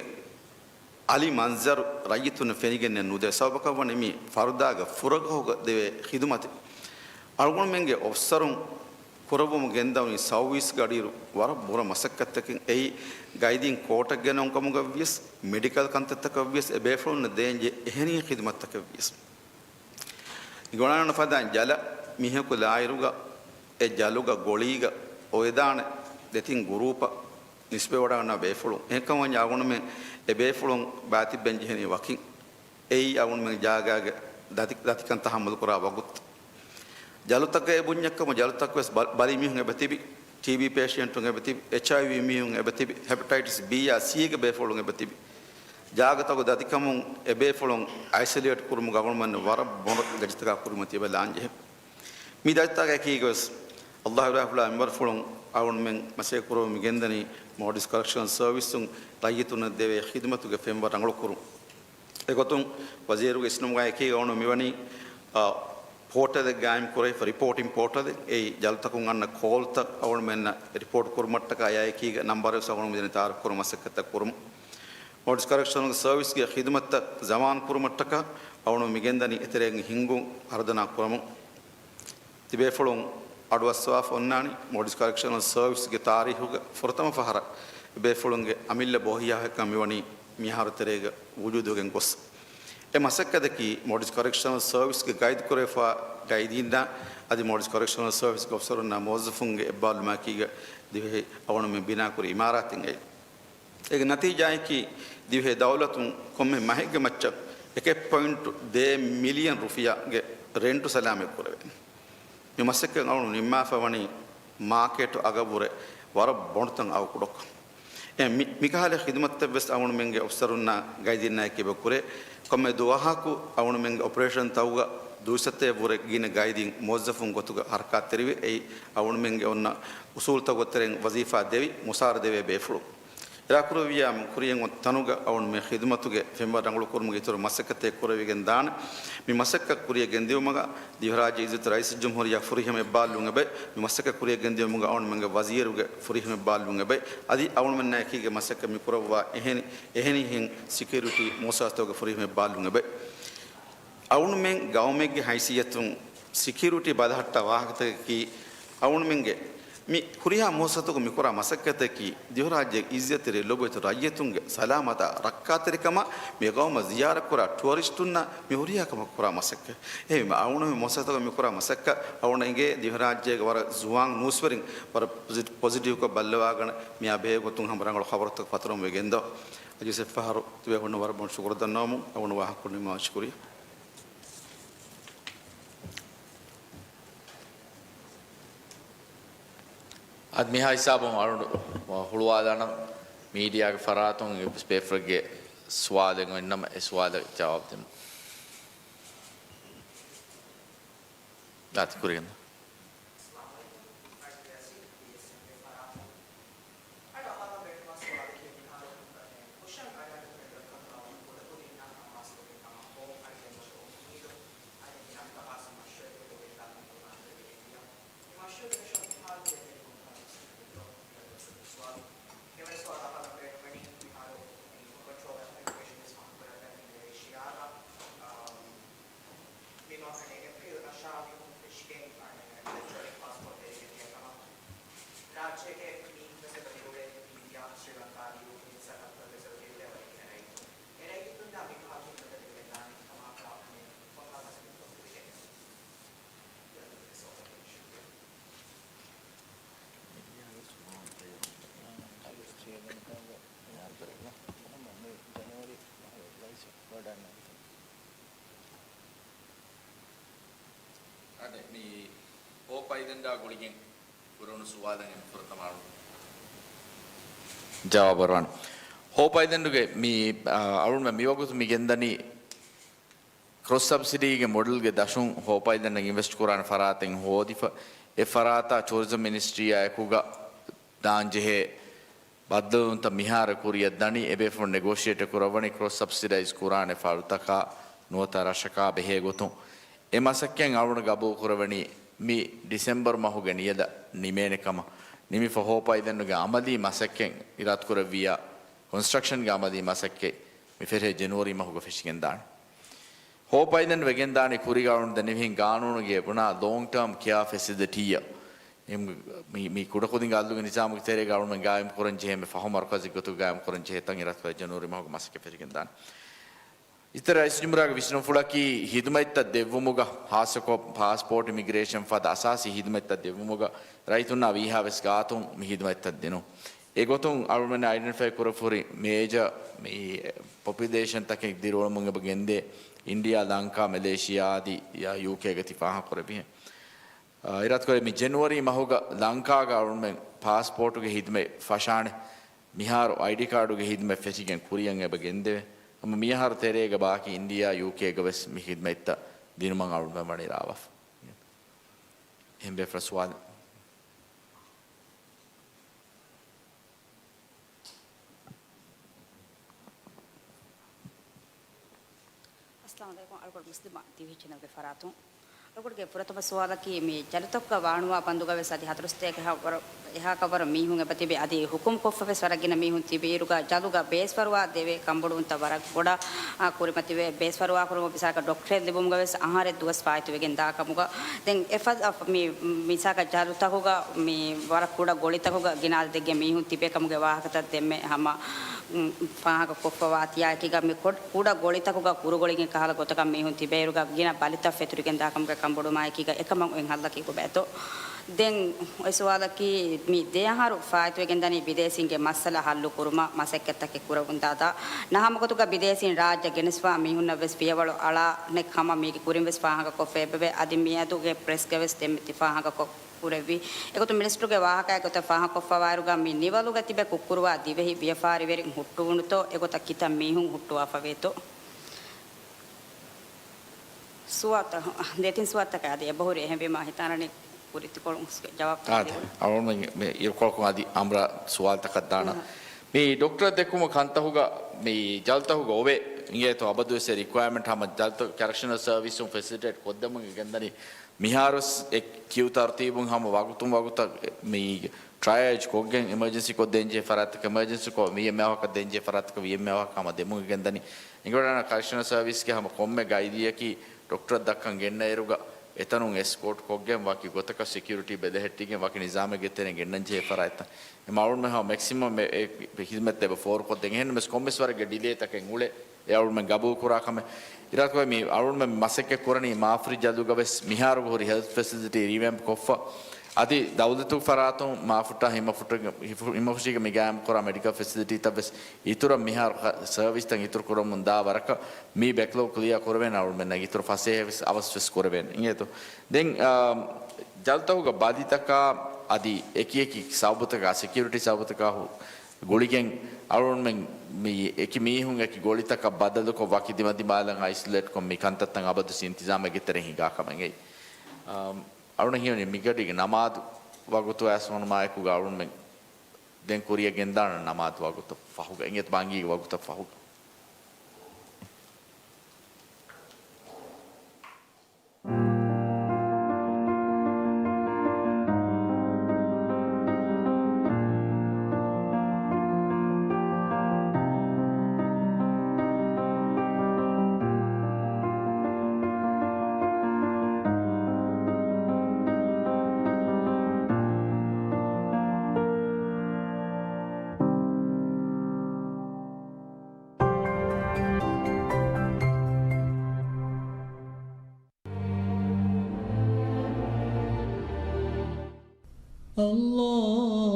އަލި މަންޒަރު ރައްޔިތުންނަށް ފެނިގެންނެއް ނުދޭ. ސަބަބަކަށް ވަނީ މި ފަރުދާގެ ފުރަގަހުގަ ދެވޭ ޚިދުމަތެއް. އަޅުގަނޑުމެންގެ އޮފިސަރުން ކުރައްވަމުން ގެންދަވަނީ ސައުވީސް ގަޑިއިރު ވަރަށް ބުރަ މަސައްކަތްތަކެއް. އެއީ ގައިދީން ކޯޓަށް ގެނައުން ކަމުގަ ވިޔަސް، މެޑިކަލް ކަންތައްތަކަށް ވިޔަސް، އެ ބޭފުޅުންނަށް ދޭންޖެހޭ އެހެނީ ޚިދުމަތްތަކަށް ވިޔަސް. އިގޮނާނަ ފަދައިން ޖަލަށް މީހަކު ލާއިރުގަ އެ ޖަލުގަ ގޮޅީގަ އޮވެދާނެ ދެތިން ގުރޫޕަށް ނިސްބަތްވެވަޑައިގަންނަވާ ބޭފުޅުން. އެހެންކަމަށް އަޅުގަނޑުމެން އެ ބޭފުޅުން ބާތިއްބެން ޖެހެނީ ވަކިން. އެއީ އަޅުގަނޑުމެން ޖާގާގެ ދަތި-، ދަތިކަން ތަހައްމަލު ކުރާ ވަގުތު. ޖަލުތަކަށް އެ ބުންޏަށްކަމު ޖަލުތަކުވެސް ބަ-، ބަލި މީހުން އެބަތިބި، ޓީބީ ޕޭޝިއެންޓުން އެބަތިބި، އެޗްއައިވީ މީހުން އެބަތިބި، ހެޕަޓައިޓިސް ބީއާ ސީގެ ބޭފުޅުން އެބަތިބި. ޖާގަތަކު ދަތިކަމުން އެ ބޭފުޅުން އައިސޮލޭޓް ކުރުމުގަ އަޅުގަނޑުމެން ވަރަށް ބޮޑު ދަޖިތަކާ ކުރިމަތި އެބަ ލާންޖެހޭ. މި ދަޖިތަކާ އެކީގަވެސް އައްލާހު ރާހުލާ މިންވަރުފުޅުން އަޅުގަނޑުމެން މަސައްކަތް ކުރަމުން މި ގެންދަނީ މޯލްޑިވްސް ކަރެކްޝަނަލް ސަރވިސުން ރައްޔިތުންނަށް ދެވޭ ޚިދުމަތުގެ ފެންވަރު ރަނގަޅުކުރުން. އެގޮތުން ވަޒީރުގެ އިސްނުމުގައި އެކީގަ އަޅުގަނޑު މިވަނީ، އާ، ޕޯޓަލެއް ގާއިމް ކުރެވިފަ، ރިޕޯޓިން ޕޯޓަލެއް. އެއީ ޖަލުތަކުން އަންނަ ކޯލްތައް އަޅުމެންނަށް ރިޕޯޓް ކުރުމަށްޓަކާ އެއާއެކީގަ ނަމްބަރެއް ވެސް އަޅުމެން މިދެނީ ތައާރަފް ކުރުމަށް މަސައްކަތްތައް ކުރަމުން. މޯލްޑިވްސް ކަރެކްޝަނަލް ސަރވިސްގެ ޚިދުމަތްތައް ޒަމާން ކުރުމަށްޓަކާ އަޅުމެން މިގެންދަނީ އެތެރޭގެ ހިންގުން ހަރުދަނާ ކުރަމުން. ތިބޭފުޅުން އަޑުއައްސަވާފަ އޮންނާނީ މޯލްޑިވްސް ކަރެކްޝަނަލް ސަރވިސްގެ ތާރީހުގަ ފުރަތަމަ ފަހަރަށް އެބޭފުޅުންގެ އަމިއްލަ ބޯހިޔާވަހިކަން މިވަނީ މިހާރު ތެރޭގަ ވުޖޫދުވެގެން ގޮސް. އެ މަސައްކަތަކީ މޯލްޑިވްސް ކަރެކްޝަނަލް ސަރވިސްގެ ގައިދު ކުރެވިފާ ގައިދީންނާ އަދި މޯލްޑިވްސް ކަރެކްޝަނަލް ސަރވިސްގެ އޮފިސަރުންނާ މުވައްޒަފުންގެ އެއްބާރުލުމާއެކީގަ ދިވެހި އަޅުމެން ބިނާކުރި އިމާރާތެއް އެއީ. އޭގެ ނަތީޖާއަކީ، ދިވެހި ދައުލަތުން ކޮންމެ މަހެއްގެ މައްޗަށް އެކެއް ޕޮއިންޓު ދޭއް މިލިއަން ރުފިޔާގެ ރެންޓު ސަލާމަތް ކުރެވޭ. މި މަސައްކަތް އަޅުން ނިންމާފަ ވަނީ މާކެޓު އަގަށްވުރެ ވަރަށް ބޮނޑުތަން އަގު ކުޑަކޮށް. އެ މި، މިކަހަލަ ޚިދުމަތްތައް ވެސް އަޅުންމެންގެ އޮފިސަރުންނާ ގައިދީންނާއެކީ އެބަ ކުރޭ. ކޮންމެ ދުވަހަކު އަޅުންމެންގެ އޮޕަރޭޝަންތަކުގަ ދުއިސައްތައެއްވުރެ ގިނަ ގައިދީން މުވައްޒަފުން ގޮތުގަ ހަރަކާތްތެރިވެ، އެއީ އަޅުންމެންގެ އޮންނަ އުސޫލުތަކުގެ ތެރެއިން ވަޒީފާ ދެވި މުސާރަ ދެވޭ ބޭފުޅުން. އިރާދަކުރެއްވިއްޔާ ކުރިއަށް އޮތް ތަނުގަ އަޅުންމެން ޚިދުމަތުގެ ފެންވަރު ރަނގަޅުކުރުމުގެ އިތުރު މަސައްކަތެއް ކުރެވިގެން ދާނެ. މި މަސައްކަތް ކުރިއަށް ގެންދިއުމުގަ ދިވެހިރާއްޖެ އިއްޒަތު ރައީސުލްޖުމްހޫރިއްޔާ ފުރިހަމަ އެއްބާރުލުން އެބައި، މި މަސައްކަތް ކުރިއަށް ގެންދިއުމުގަ އަޅުންމެންގެ ވަޒީރުގެ ފުރިހަމަ އެއްބާރުލުން އެބައި، އަދި އަޅުންމެންނާއެކީގަ މަސައްކަތް މި ކުރައްވާ އެހެނި، އެހެނިހެން ސެކިއުރިޓީ މުއައްސަސާތަކުގެ ފުރިހަމަ އެއްބާރުލުން އެބައި. އަޅުންމެން ގައުމެއްގެ ހައިސިއްޔަތުން ސެކިއުރިޓީ ބަލަހައްޓާ ވާހަކަތަކަކީ، އަޅުންމެންގެ މި ހުރިހާ މުއައްސަސާތަކުން މިކުރާ މަސައްކަތަކީ، ދިވެހިރާއްޖޭގެ އިއްޒަތްތެރި ލޮބުވެތި ރައްޔިތުންގެ ސަލާމަތާ ރައްކާތެރިކަމާ، މި ގައުމަށް ޒިޔާރަތްކުރާ ޓުއަރިސްޓުންނަށް މި ހުރިހާ ކަމަކު ކުރާ މަސައްކަތް. އެހެންވީމަ، އަޅުން މި މުއައްސަސާތަކުން މިކުރާ މަސައްކަތް އަޅުން އެނގޭ ދިވެހިރާއްޖޭގެ ވަރަށް ޒުވާން ނޫސްވެރިން ވަރަށް ޕޮޒި، ޕޮޒިޓިވްކޮށް ބައްލަވާގަނެ، މިއާ ބެހޭ ގޮތުން ހަމަ ރަނގަޅު ޚަބަރުތަކު ފަތުރަމުން ވެގެންދޯ. އަދިވެސް އެއްފަހަރު ތިބޭފުޅުންނަށް ވަރަށް ބޮޑަށް ޝުކުރު ދަންނަވަމުން އަޅުގަނޑު ވާހަކަ ކުރަނީ މާ ޝުކުރިއްޔާ. އަދި މިހާ ހިސާބުން އަޅުގަނޑު ހުޅުވާލާނަން މީޑިއާގެ ފަރާތުން އެއްވެސް ބޭފުޅެއްގެ ސުވާލެއް އޮތްނަމަ އެ ސުވާލަށް ޖަވާބު ދިނުން. ދާތި ކުރިގެން. މި މަހުގެ އޭޕްރީލް މަހާ މި ފެށިގެން އިލެކްޓްރޮނިކް ޕާސްޕޯޓް ދެވިގެން ދިޔަ ކަމަށް ރާއްޖޭގެ މީހުން ވެސް އެބަ ދިރުވޭ، އިންޑިޔާ، ސްރީލަންކާ، ޔޫކޭ، ސަރަހައްދުތައް ވެސް އެބަ ދިރުވޭ ވަރަށް ގިނަ ރައްޔިތުން. އެ ރައްޔިތުންނާ މިކަހަލަ ޚިދުމަތެއް ދެވިގެން ދާނީ ކަމާ ކަމާ ކަމެއް ކޮންކަހަލަ މަސައްކަތެއް ކޮށްދެވިގެން. އަދި މި ހޯޕް އައިލެންޑާ ގުޅިގެން ކުރެވުނު ސުވާލަށް އެންމެ ފުރަތަމަ އަޅުން ޖަވާބު އަރުވާނެ. ހޯޕް އައިލެންޑުގެ މި، އަ، އަޅުން މިވަގުތު މި ގެންދަނީ ކްރޮސް ސަބްސިޑީގެ މޮޑެލްގެ ދަށުން ހޯޕް އައިލެންޑަށް އިންވެސްޓް ކުރާނެ ފަރާތެއް ހޯދިފަ، އެ ފަރާތާ ޓޫރިޒަމް މިނިސްޓްރީއާ އެކުގަ ދާންޖެހޭ ބައްދަލުވުންތައް މިހާރު ކުރިއަށް ދަނީ. އެބޭފުޅުން ނެގޯޝިއޭޓް ކުރައްވަނީ ކްރޮސް ސަބްސިޑައިޒް ކުރާނެ ފަޅުތަކާ ނުވަތަ ރަށަކާ ބެހޭ ގޮތުން. އެ މަސައްކަތް އަޅުގަނޑު ގަބޫލު ކުރެވެނީ މި ޑިސެމްބަރު މަހުގެ ނިޔަލަށް ނިމޭނެ ކަމަށް. ނިމިފަ ހޯޕް އައިލެންޑުގެ އަމަލީ މަސައްކަތް އިރާދަކުރެއްވިއްޔާ، ކޮންސްޓްރަކްޝަންގެ އަމަލީ މަސައްކަތް މި ފެށޭ ޖެނުއަރީ މަހުގަ ފެށިގެންދާނެ. ހޯޕް އައިލެންޑް ވެގެންދާނީ ކުރީގަ އަޅުގަނޑު ދެންނެވިހެން ގާނޫނުގެ ބުނާ ލޯންގް ޓާމް ކެއާ ފެސިލިޓީއަށް މި، މި، މި ކުޑަކުދިންގެ އަލުގެ ނިޒާމުގެ ތެރޭގަ އަޅުގަނޑުމެން ގާއިމް ކުރަން ޖެހޭ މި ފަހު މަރުކަޒެއް ގޮތުގަ ގާއިމް ކުރަން ޖެހޭ ތަން އިރާދަކުރެ ޖެނުއަރީ މަހުގަ މަސައްކަތް ފެށިގެންދާނެ. އިތަރަ ރައީސުލްޖުމްހޫރިއްޔާގެ ވިސްނުންފުޅަކީ ހިދުމަތްތައް ދެއްވުމުގަ، ހާއްސަކޮށް ޕާސްޕޯޓް އިމިގްރޭޝަން ފަދަ އަސާސީ ހިދުމަތްތައް ދެއްވުމުގަ ރައްޔިތުންނާ ވީހާވެސް ގާތުން މި ހިދުމަތްތައް ދިނުން. އެގޮތުން އަޅުގަނޑުމެން އައިޑެންޓިފައި ކުރެވިފަ ހުރި މޭޖަ މި ޕޮޕިއުލޭޝަންތަކެއް ދިރިއުޅެމުން އެބަ ގެންދޭ އިންޑިއާ، ލަންކާ، މެލޭޝިއާ އަދި ޔޫކޭގަ ތި ފާހަގަކުރެއްވިހެން. އާ، އިރާދަކުރޭ މި ޖެނުއަރީ މަހުގަ ލަންކާގަ އަޅުގަނޑުމެން ޕާސްޕޯޓުގެ ހިދުމަތް ފަށާނެ. މިހާރު އައިޑީ ކާޑުގެ ހިދުމަތް ފެށިގެން ކުރިއަށް އެބަ ގެންދެވޭ. ހަމަ މިއަހަރު ތެރޭގަ ބާކީ އިންޑިއާ، ޔޫކޭގަ ވެސް މި ހިދުމަތްތައް ދިނުމަށް އަޅުގަނޑުމެން ވަނީ ރާވާފަ. އެހެން ބޭފުޅަށް ސުވާލެއް. އައްސަލާމު ޢަލައިކުމް. އަޅުގަނޑު މުސްލިމާ ޓީވީ ޗެނަލްގެ ފަރާތުން. އެގޮތުގެ ފުރަތަމަ ސުވާލަކީ، މި ޖަލުތަކުގަ ވާނުވާ ބަންދުގަ ވެސް އަދި ހަތަރުސަތޭކަ އެހާ ވަރަށް، އެހާކަށް ވަރަށް މީހުން އެބަ ތިބި، އަދި ހުކުމް ކޮށްފަ ވެސް ވަރަށް ގިނަ މީހުން ތިބި އިރުގަ ޖަލުގަ ބޭސްފަރުވާ ދެވޭ ކަންބޮޑުވުންތައް ވަރަށް ބޮޑަށް، އާ، ކުރިމަތިވެ، ބޭސްފަރުވާ ކުރުމަށް މިސާލަކަށް ޑޮކްޓަރެއް ލިބުމުގަ ވެސް އަހަރެއް ދުވަސް ފާއިތުވެގެން ދާ ކަމުގަ، ދެން އެފަދަ މި މިސާލަކަށް ޖަލުތަކުގަ މި ވަރަށް ކުޑަ ގޮޅިތަކުގަ ގިނަ އަދަދެއްގެ މީހުން ތިބޭ ކަމުގެ ވާހަކަތައް ދެންމެ ހަމަ، މް، ފާހަގަ ކޮށްފަވާ ތިޔާއެކީގަ މި ކޮޑް-، ކުޑަ ގޮޅިތަކުގަ ކުރުގޮޅިގެން ކަހަލަ ގޮތަކަށް މީހުން ތިބޭއިރުގަ ގިނަ ބަލިތައް ފެތުރިގެން ދާ ކަމުގެ ކަންބޮޑުމާއެކީގަ އެކަމަށް އޮތް ހައްލަކީ ކޮބާތޯ؟ ދެން އޮތް ސުވާލަކީ، މި ދެ އަހަރު ފާއިތުވެގެން ދަނީ ބިދޭސީންގެ މައްސަލަ ހައްލު ކުރުމަށް މަސައްކަތްތަކެއް ކުރަމުން ދާތާ؟ ނަހަމަގޮތުގަ ބިދޭސީން ރާއްޖެ ގެނެސްފާ މީހުންނަށް ވެސް ފިޔަވަޅު އަޅާނެ ކަމަށް މީގެ ކުރިން ވެސް ފާހަގަ ކޮށްފަ އެބަވޭ. އަދި މިއަދުގެ ޕްރެސްގަ ވެސް ދެންމެ ތި ފާހަގަ ކޮށް ކުރެއްވި. އެގޮތުން މިނިސްޓްރުގެ ވާހަކައެއް ގޮތަށް ފާހަގަކޮށްފަވާއިރުގަ މި ނިވަލުގަ ތިބެ ކުށްކުރުވާ ދިވެހި ވިޔަފާރިވެރިން ހުއްޓުވުނުތޯ އެގޮތަށް ކިތައް މީހުން ހުއްޓުވާފަވޭތޯ؟ ސުވާލުތައް، ދެތިން ސުވާލުތަކަށް އަދި އެބަހުރި އެހެންވީމާ ހިތާނަނީ ކުރިތިކޮޅުން ޖަވާބު އާދެ، ދިނުން. އަޅުގަނޑުމެން މި އިރުކޮޅަކުން އަދި އަނބުރާ ސުވާލުތަކަށް ދާނަ. އަހަ. މި ޑޮކްޓަރ ދެކުމު ކަންތަހުގަ މި ޖަލުތަހުގަ އޮވޭ އިނގޭތޯ އަބަދުވެސް އެ ރިކުއަރމަންޓް ހަމަ ޖަލުތަ ކަރެކްޝަނަލް ސަރވިސުން ފެސިލިޓޭޓް ކޮށްދެމުން ގެންދަނީ. މިހާރުސް އެ ކިޔޫ ތަރުތީބުން ހަމަ ވަގުތުން ވަގުތަށް މި ޓްރަޔާޖް ކޮށްގެން އެމަރޖެންސީ ކޮށް ދޭންޖެހޭ ފަރާތްތަކަށް އެމަރޖެންސީ ކޮށް، ވީއެމްއޭ ވާހަކަ ދޭންޖެހޭ ފަރާތްތަކަށް ވީއެމްއޭ ވާހަކަ ހަމަ ދެމުން ގެންދަނީ. އެނގިވަޑައިގަންނަ ކަރެކްޝަނަލް ސަރވިސްގެ ހަމަ ކޮންމެ ގައިދީއަކީ ޑޮކްޓަރަށް ދައްކަން ގެންނައިރުގަ އެތަނުން އެސްކޯޓް ކޮށްގެން ވަކި ގޮތަކަށް ސެކިއުރިޓީ ބެލެހެއްޓިގެން ވަކި ނިޒާމެއްގެ ތެރެއިން ގެންނަންޖެހޭ ފަރާތްތައް. އެ އަޅުގަނޑުމެން ހަމަ މެކްސިމަމް އެ، އެ ހިދުމަތް އެބަ ފޯރުކޮށްދޭން. އެހެންނަމަވެސް ކޮންމެސް ވަރެއްގެ ޑިލޭތަކެއް އުޅޭ. އެ އަޅުގަނޑުމެން ގަބޫލު ކުރާ ކަމެއް. އިރާދަކުރޭ މި އަޅުގަނޑުމެން މަސައްކަތް ކުރަނީ މާފުރި ޖަލުގަ ވެސް މިހާރު ހުރި ހެލްތް ފެސިލިޓީ ރީވެމްޕް ކޮށްފަ. އަދި ދައުލަތު ފަރާތުން މާފުއްޓާ ހިމަފުށިގަ، ހިފު-، ހިމަފުށީގަ މި ގާއިމް ކުރާ މެޑިކަލް ފެސިލިޓީތައް ވެސް އިތުރަށް މިހާރު ސަރވިސްތައް އިތުރު ކުރަމުން ދާ ވަރަކަށް މި ބެކްލޮގް ކްލިއާ ކުރެވޭނެ އަޅުގަނޑުމެންނަށް އިތުރު ފަސޭހަ ވެސް އަވަސް ވެސް ކުރެވޭނެ އިނގޭތޯ. ދެން، އާ، ޖަލުތަކުގަ ބަލިތަކާ އަދި އެކި އެކި ސަބަބުތަކާ، ސެކިއުރިޓީ ސަބަބުތަކާ ހު-، ގުޅިގެން އަޅުގަނޑުމެން މި އެކި މީހުން އެކި ގޮޅިތަކަށް ބަދަލުކޮށް، ވަކި ދިމަދިމާލަށް އައިސޮލޭޓްކޮށް، މި ކަންތައްތައް އަބަދު އިންތިޒާމެއްގެ ތެރެއިން ހިނގާ ކަމެއް. އަޅުގަނޑަށް ހީވަނީ މިގަޑީގެ ނަމާދު ވަގުތު އައިސް ވަނުމާއެކުގަ އަޅުގަނޑުމެން ދެން ކުރިއަށް ގެންދާނަން ނަމާދު ވަގުތަށް ފަހުގަ، އިނގޭތޯ ބަންގީގެ ވަގުތަށް ފަހުގަ.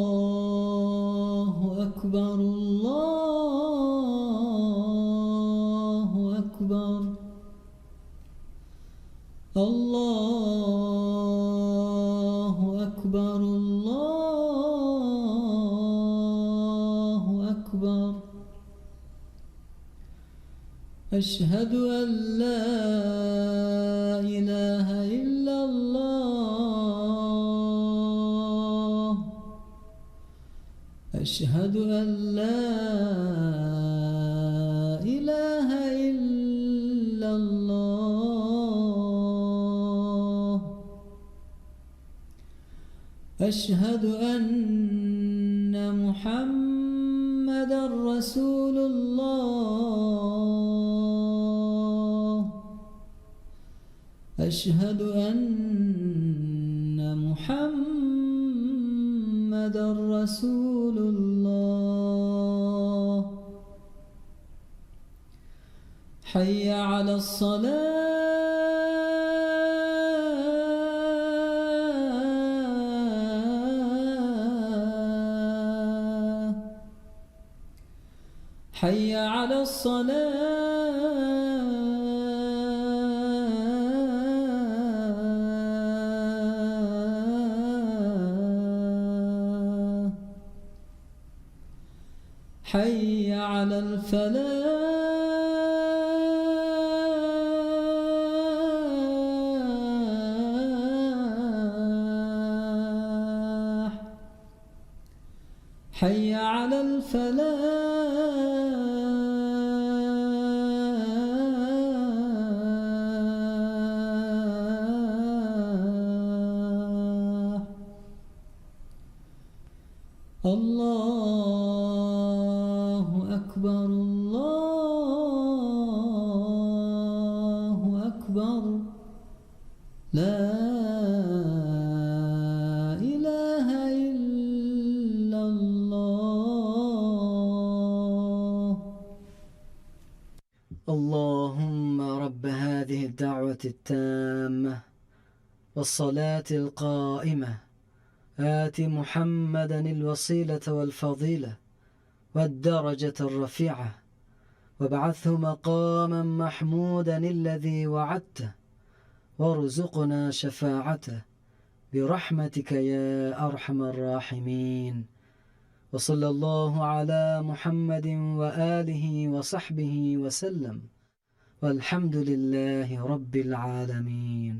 الله أكبر، الله أكبر، الله أكبر، الله أكبر. أشهد أن لا إله إلا الله. أشهد أن لا إله إلا الله. أشهد أن محمدا رسول الله. أشهد أن محمدا رسول الله. حي على الصلاة. حي على الصلاة. حي على الفلاح. حي على الفلاح. الله أكبر، الله أكبر، لا إله إلا الله. اللهم رب هذه الدعوة التامة والصلاة القائمة، آت محمدا الوسيلة والفضيلة والدرجة الرفيعة، وابعثه مقاما محمودا الذي وعدته، وارزقنا شفاعته برحمتك يا أرحم الراحمين. وصلى الله على محمد وآله وصحبه وسلم. والحمد لله رب العالمين.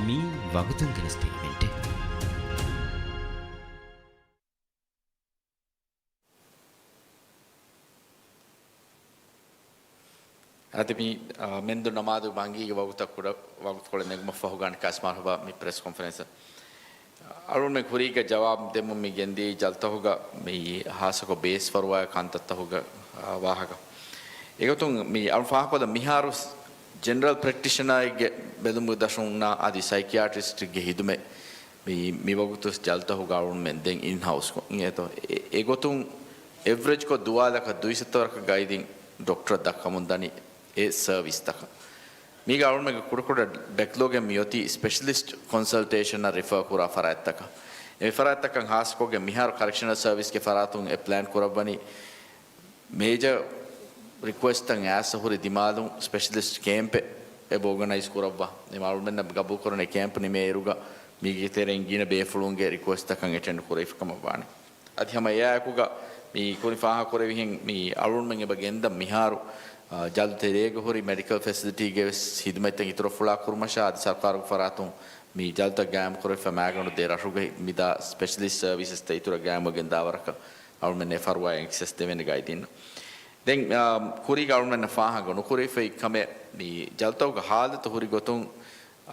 މީ ވަގުތުން ގެނެސްދިން އިވެންޓެއް. އަދި މި، އާ، މެންދު ނަމާދު ބަންގީގެ ވަގުތަށް ކުޑަ ވަގުތުކޮޅެއް ނެގުމަށްފަހު ގާނި ކާސް މަރުހަބާ މި ޕްރެސް ކޮންފަރެންސަށް. އަޅުގަނޑުމެން ކުރީގަ ޖަވާބު ދެމުން މި ގެންދިޔައީ ޖަލްތަކުގަ މި ހާއްސަކޮށް ބޭސް ފަރުވާއި ކަންތައްތަކުގަ، އާ، ވާހަކަ. އެގޮތުން މި އަޅު ފާހަގަކޮށްލަން މިހާރު ޖެނެރަލް ޕްރެކްޓިޝަނާއެއްގެ ބެލުމުގެ ދަށުންނާ އަދި ސައިކިޔާޓްރިސްޓެއްގެ ހިދުމަތް މި، މިވަގުތު ޖަލްތަކުގަ އަޅުގަނޑުމެން ދެން އިން ހައުސް ކޮށް އިނގޭތޯ. އެ، އެގޮތުން އެވްރެޖްކޮށް ދުވާލަކަށް ދުއިސައްތަ ވަރަކަށް ގައިދިން ޑޮކްޓަރަށް ދައްކަމުން ދަނީ އެ ސަރވިސްތަކަށް. މީގަ އަޅުގަނޑުމެންގެ ކުޑަކުޑަ ބެކްލޮގެއް މިއޮތީ ސްޕެޝަލިސްޓް ކޮންސަލްޓޭޝަނަށް ރިފަރ ކުރާ ފަރާތްތަކަށް. އެ ފަރާތްތަކަށް ހާއްސަކޮށްގެން މިހާރު ކަރެކްޝަނަލް ސަރވިސްގެ ފަރާތުން އެ ޕްލޭން ކުރައްވަނީ މޭޖަރ ރިކުއެސްޓްތައް އައިސް ހުރި ދިމާލުން ސްޕެޝަލިސްޓް ކޭމްޕެއް އެބަ އޯގަނައިޒް ކުރައްވާ. އެ އަޅުގަނޑުމެންނަށް ގަބޫލުކުރަން އެ ކޭމްޕް ނިމޭއިރުގަ މީގެ ތެރެއިން ގިނަ ބޭފުޅުންގެ ރިކުއެސްޓްތަކަށް އެޓެންޑް ކުރެވިފަ ކަމަށް ވާނެ. އަދި ހަމަ އެއާއެކުގަ މި ކުރިން ފާހަގަކުރެވިހެން މި އަޅުގަނޑުމެން އެބަ ގެންދަން މިހާރު، އާ، ޖަލު ތެރޭގަ ހުރި މެޑިކަލް ފެސިލިޓީގެ ވެސް ހިދުމަތްތައް އިތުރަށް ފުޅާ ކުރުމަށާ އަދި ސަރުކާރުގެ ފަރާތުން މި ޖަލުތައް ގާއިމް ކުރެވިފަ މާގަނޑު ދޭ ރަށުގަ މިދާ ސްޕެޝަލިސްޓް ސަރވިސަސްތައް އިތުރަށް ގާއިމްވެގެން ދާ ވަރަކަށް އަޅުމެން އެ ފަރުވާއަށް އެކްސެސް ދެވޭނެ ގައިދީންނަށް. ދެން، އާ، ކުރީގަ އަޅުމެންނަށް ފާހަގަ ނުކުރެވިފައި ކަމެއް މި ޖަލުތަކުގެ ހާލަތު ހުރި ގޮތުން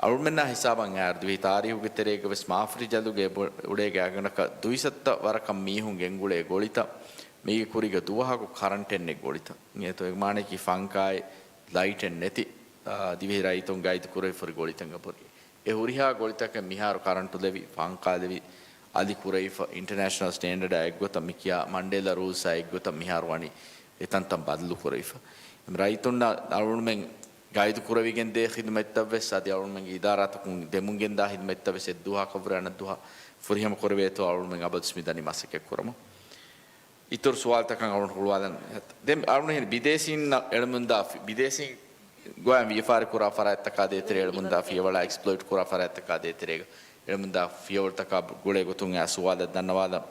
އަޅުމެންނާ ހިސާބަށް އައިރު ދިވެހި ތާރީހުގެ ތެރޭގަ ވެސް މާފުށި ޖަލުގެ އެބަ އުޅޭ ގާތްގަނޑަކަށް ދުއިސައްތަ ވަރަކަށް މީހުން ގެންގުޅޭ ގޮޅިތައް މީގެ ކުރީގަ ދުވަހަކު ކަރަންޓެއް ނެތް ގޮޅިތައް. އެތޯ އެ މާނަޔަކީ ފަންކާއެއް ލައިޓެއް ނެތި، އާ، ދިވެހި ރައްޔިތުން ގައިދު ކުރެވިފަ ހުރި ގޮޅިތައް އެބަހުރި. އެ ހުރިހާ ގޮޅިތަކެއް މިހާރު ކަރަންޓުލެވި، ފަންކާލެވި، އަލި ކުރެވިފަ، އިންޓަނޭޝަނަލް ސްޓޭންޑަޑާ އެއްގޮތަށް މިކިޔާ މަންޑޭލާ ރޫލްސްއާ އެއްގޮތަށް މިހާރު ވަނީ އެތަންތަން ބަދަލު ކުރެވިފަ. ރައްޔިތުންނަށް އަޅުގަނޑުމެން ގައިދު ކުރެވިގެން ދޭ ޚިދުމަތްތައް ވެސް އަދި އަޅުގަނޑުމެންގެ އިދާރާތަކުން ދެމުން ގެންދާ ޚިދުމަތްތައް ވެސް އެއްދުވަހަކަށްވުރެ އަނެއްދުވަހަށް ފުރިހަމަ ކުރެވޭތޯ އަޅުގަނޑުމެން އަބަދުވެސް މިދަނީ މަސައްކަތް ކުރަމުން. އިތުރު ސުވާލުތަކަށް އަޅުގަނޑު ހުޅުވާލަން. ދެން އަޅުގަނޑު ބިދޭސީންނަށް އެޅެމުންދާ ފި-، ބިދޭސީން ގޮވާ ވިޔަފާރި ކުރާ ފަރާތްތަކާ ދޭތެރޭ އެޅެމުންދާ ފިޔަވަޅާ އެކްސްޕްލޮއިޓް ކުރާ ފަރާތްތަކާ ދޭތެރޭގަ އެޅެމުންދާ ފިޔަވަޅުތަކާ ގުޅޭ ގޮތުން އާ ސުވާލެއް ދަންނަވާލަން.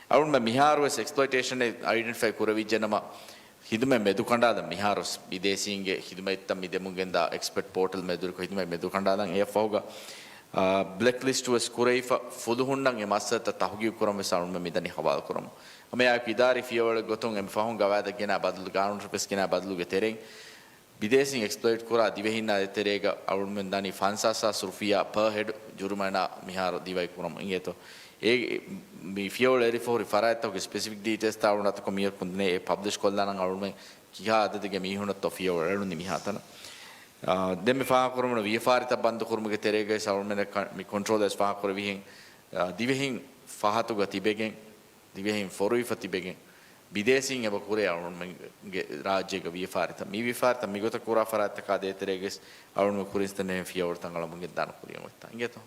އަޅުގަނޑު މިހާރު ވެސް އެކްސްޕްލޮއިޓޭޝަނެއް އައިޑެންޓިފައި ކުރެވިއްޖެނަމަ، ހިދުމަތް މެދުކަނޑާލަން މިހާރު ބިދޭސީންގެ ހިދުމަތްތައް މި ދެމުންގެންދާ އެކްސްޕަޓް ޕޯޓަލް މެދުވެރިކޮށް ހިދުމަތް މެދުކަނޑާލަން. އެއަށްފަހުގަ އާ، ބްލެކް ލިސްޓް ވެސް ކުރެވިފަ ފުލުހުންނަށް އެ މައްސަލަތައް ތަހުގީގު ކުރަން ވެސް އަޅުންމެން މިދަނީ ހަވާލު ކުރަމުން. ހަމައެއާއެކު އިދާރީ ފިޔަވަޅެއް ގޮތުން އެ ފަހުން ގަވާއިދަށް ގެނާ ބަދަލު، ގާނޫނަށް ވެސް ގެނާ ބަދަލުގެ ތެރެއިން ބިދޭސީން އެކްސްޕްލޮއިޓް ކުރާ ދިވެހިންނާ ދޭތެރޭގަ އަޅުންމެން ދަނީ ފަންސާސް ހާސް ރުފިޔާ ޕާ ހެޑް ޖުރުމަނާ މިހާރު ދިވައި ކުރަމުން އިނގޭތޯ. އެ މި ފިޔަވަޅު އެރިފަ ހުރި ފަރާތްތަކުގެ ސްޕެސިފިކް ޑީޓެއިލްސްތައް އަޅުން އަތަކުން މިއަކުން ދެނޭ އެ ޕަބްލިޝް ކޮށްލާނަން އަޅުންމެން ކިހާ އަދަދެއްގެ މީހުންނަށްތޯ ފިޔަވަޅު އެޅުނީ މިހާތަނަށް. އާ، ދެން މި ފާހަގަކުރުމުން ވިޔަފާރިތައް ބަންދުކުރުމުގެ ތެރޭގައި އަޅުންމެން މި ކޮންޓްރޯލަރސް ފާހަގަކުރެވިހެން، އާ، ދިވެހިން ފަހަތުގަ ތިބެގެން، ދިވެހިން ފޮރުވިފަ ތިބެގެން، ބިދޭސީން އެބަ ކުރޭ އަޅުންމެންގެ ރާއްޖޭގަ ވިޔަފާރިތައް. މި ވިޔަފާރިތައް މިގޮތަށް ކުރާ ފަރާތްތަކާ ދޭތެރޭގަސް އަޅުންމެން ކުރިންސްތަން ފިޔަވަޅުތައް އަޅަމުން ގެންދާނަ ކުރިޔަށް އޮތްތާ އިނގޭތޯ.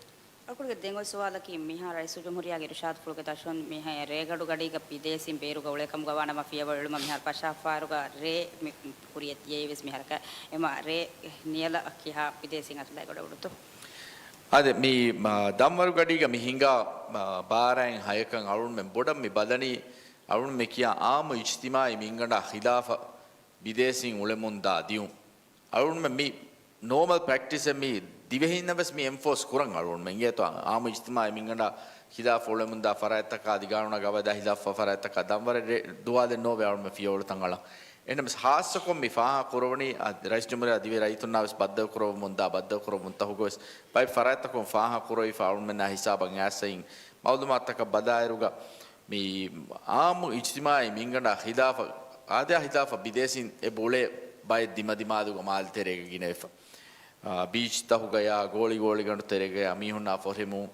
އަޅުގަނޑުގެ ދެން އޮތް ސުވާލަކީ، މިހާރު ރައީސުލްޖުމްހޫރިއްޔާގެ އިރުޝާދުފުޅުގެ ދަށުން މިހާ ރޭގަނޑު ގަޑީގަ ބިދޭސީން ބޭރުގަ އުޅޭ ކަމުގަ ވާނަމަ ފިޔަވަޅު އެޅުމަށް މިހާރު ފަށާފާރުގަ ރޭ މި ކުރިޔަށް ދިޔައީވެސް މިހާރަކަށް. އެމަ ރޭ ނިޔަލަށް ކިހާ ބިދޭސީން އަތުލައިގަނޑަވުނުތޯ؟ އާދެ، މި، މަ، ދަންވަރު ގަޑީގަ މި ހިނގާ، މަ، ބާރައިން ހަޔަކަށް އަޅުންމެން ބޮޑަށް މި ބަލަނީ، އަޅުން މި ކިޔާ އާއްމު އިޖްތިމާއީ މިންގަނޑާ ޚިލާފަށް ބިދޭސީން އުޅެމުންދާ ދިޔުން. އަޅުންމެން މި ނޯމަލް ޕްރެކްޓިސެއް މި ދިވެހިންނަށް ވެސް މި އެންފޯސް ކުރަން އަޅުންމެން އިނގޭތޯ. އާއްމު އިޖްތިމާއީ މިންގަނޑާ ޚިލާފަށް އުޅެމުންދާ ފަރާތްތަކާ އަދި ގާނޫނާ ގަވާއިދާ ޚިލާފަށް ފަރާތްތަކާ ދަންވަރެއް ރޭ-، ދުވާލެއް ނޯވޭ އަޅުންމެން ފިޔަވަޅުތައް އަޅަން. އެހެންނަމަވެސް ޚާއްޞަކޮށް މި ފާހަގަ ކުރަވަނީ، އަ، ރައީސް ޖުމްހޫރިއްޔާ ދިވެހި ރައްޔިތުންނާ ވެސް ބައްދަލު ކުރައްވަމުންދާ، ބައްދަލު ކުރައްވަމުން ތަހުގަ ވެސް ބައެއް ފަރާތްތަކުން ފާހަގަ ކުރެވިފަ އަޅުންމެންނާ ހިސާބަށް އައިސް މައުލޫމާތުތަކަށް ބަލާއިރުގަ މި އާއްމު އިޖްތިމާއީ މިންގަނޑާ ޚިލާފަށް، އާދަޔާ ޚިލާފަށް ބިދޭސީން އެބަ އުޅޭ ބައެއް ދިމަދިމާލުގަ މާލެ ތެރޭގަ ގިނަވެފަ. އާ، ބީޗް ތަހުގަޔާ، ގޯޅި ގޯޅިގަނޑު ތެރޭގަޔާ މީހުންނާ ފޮށެމުން،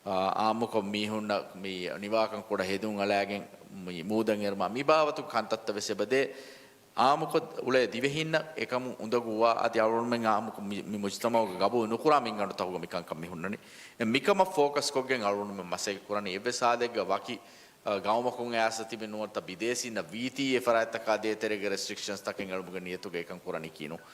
އާ، އާއްމުކޮށް މީހުންނަށް މި ނިވާކަން ކުޑަ ހެދުން އަޅާގެން މި މޫދަށް އެރުމާ މި ބާވަތުގެ ކަންތައްތައް ވެސް އެބަދޭ. އާއްމުކޮށް އުޅޭ ދިވެހިންނަށް އެކަމުން އުނދަގޫވާ، އަދި އަޅުގަނޑުމެން އާއްމުކޮށް މި، މި މުޖްތަމަޢުގަ ގަބޫލު ނުކުރާ މިންގަނޑުތަކުގަ މި ކަންކަން މި ހުންނަނީ. އެ މިކަމަށް ފޯކަސްކޮށްގެން އަޅުގަނޑުމެން މަސައްކަތް ކުރަނީ. އެއްވެސް ހާލެއްގަ ވަކި، އަ، ގައުމަކުން އައިސް ތިބި ނުވަތަ ބިދޭސީންނަށް ވީތީ އެ ފަރާތްތަކާ ދޭތެރޭގެ ރެސްޓްރިކްޝަންސް ތަކެއް އެޅުމުގެ ނިޔަތުގަ އެކަން ކުރަނީކީ ނޫން.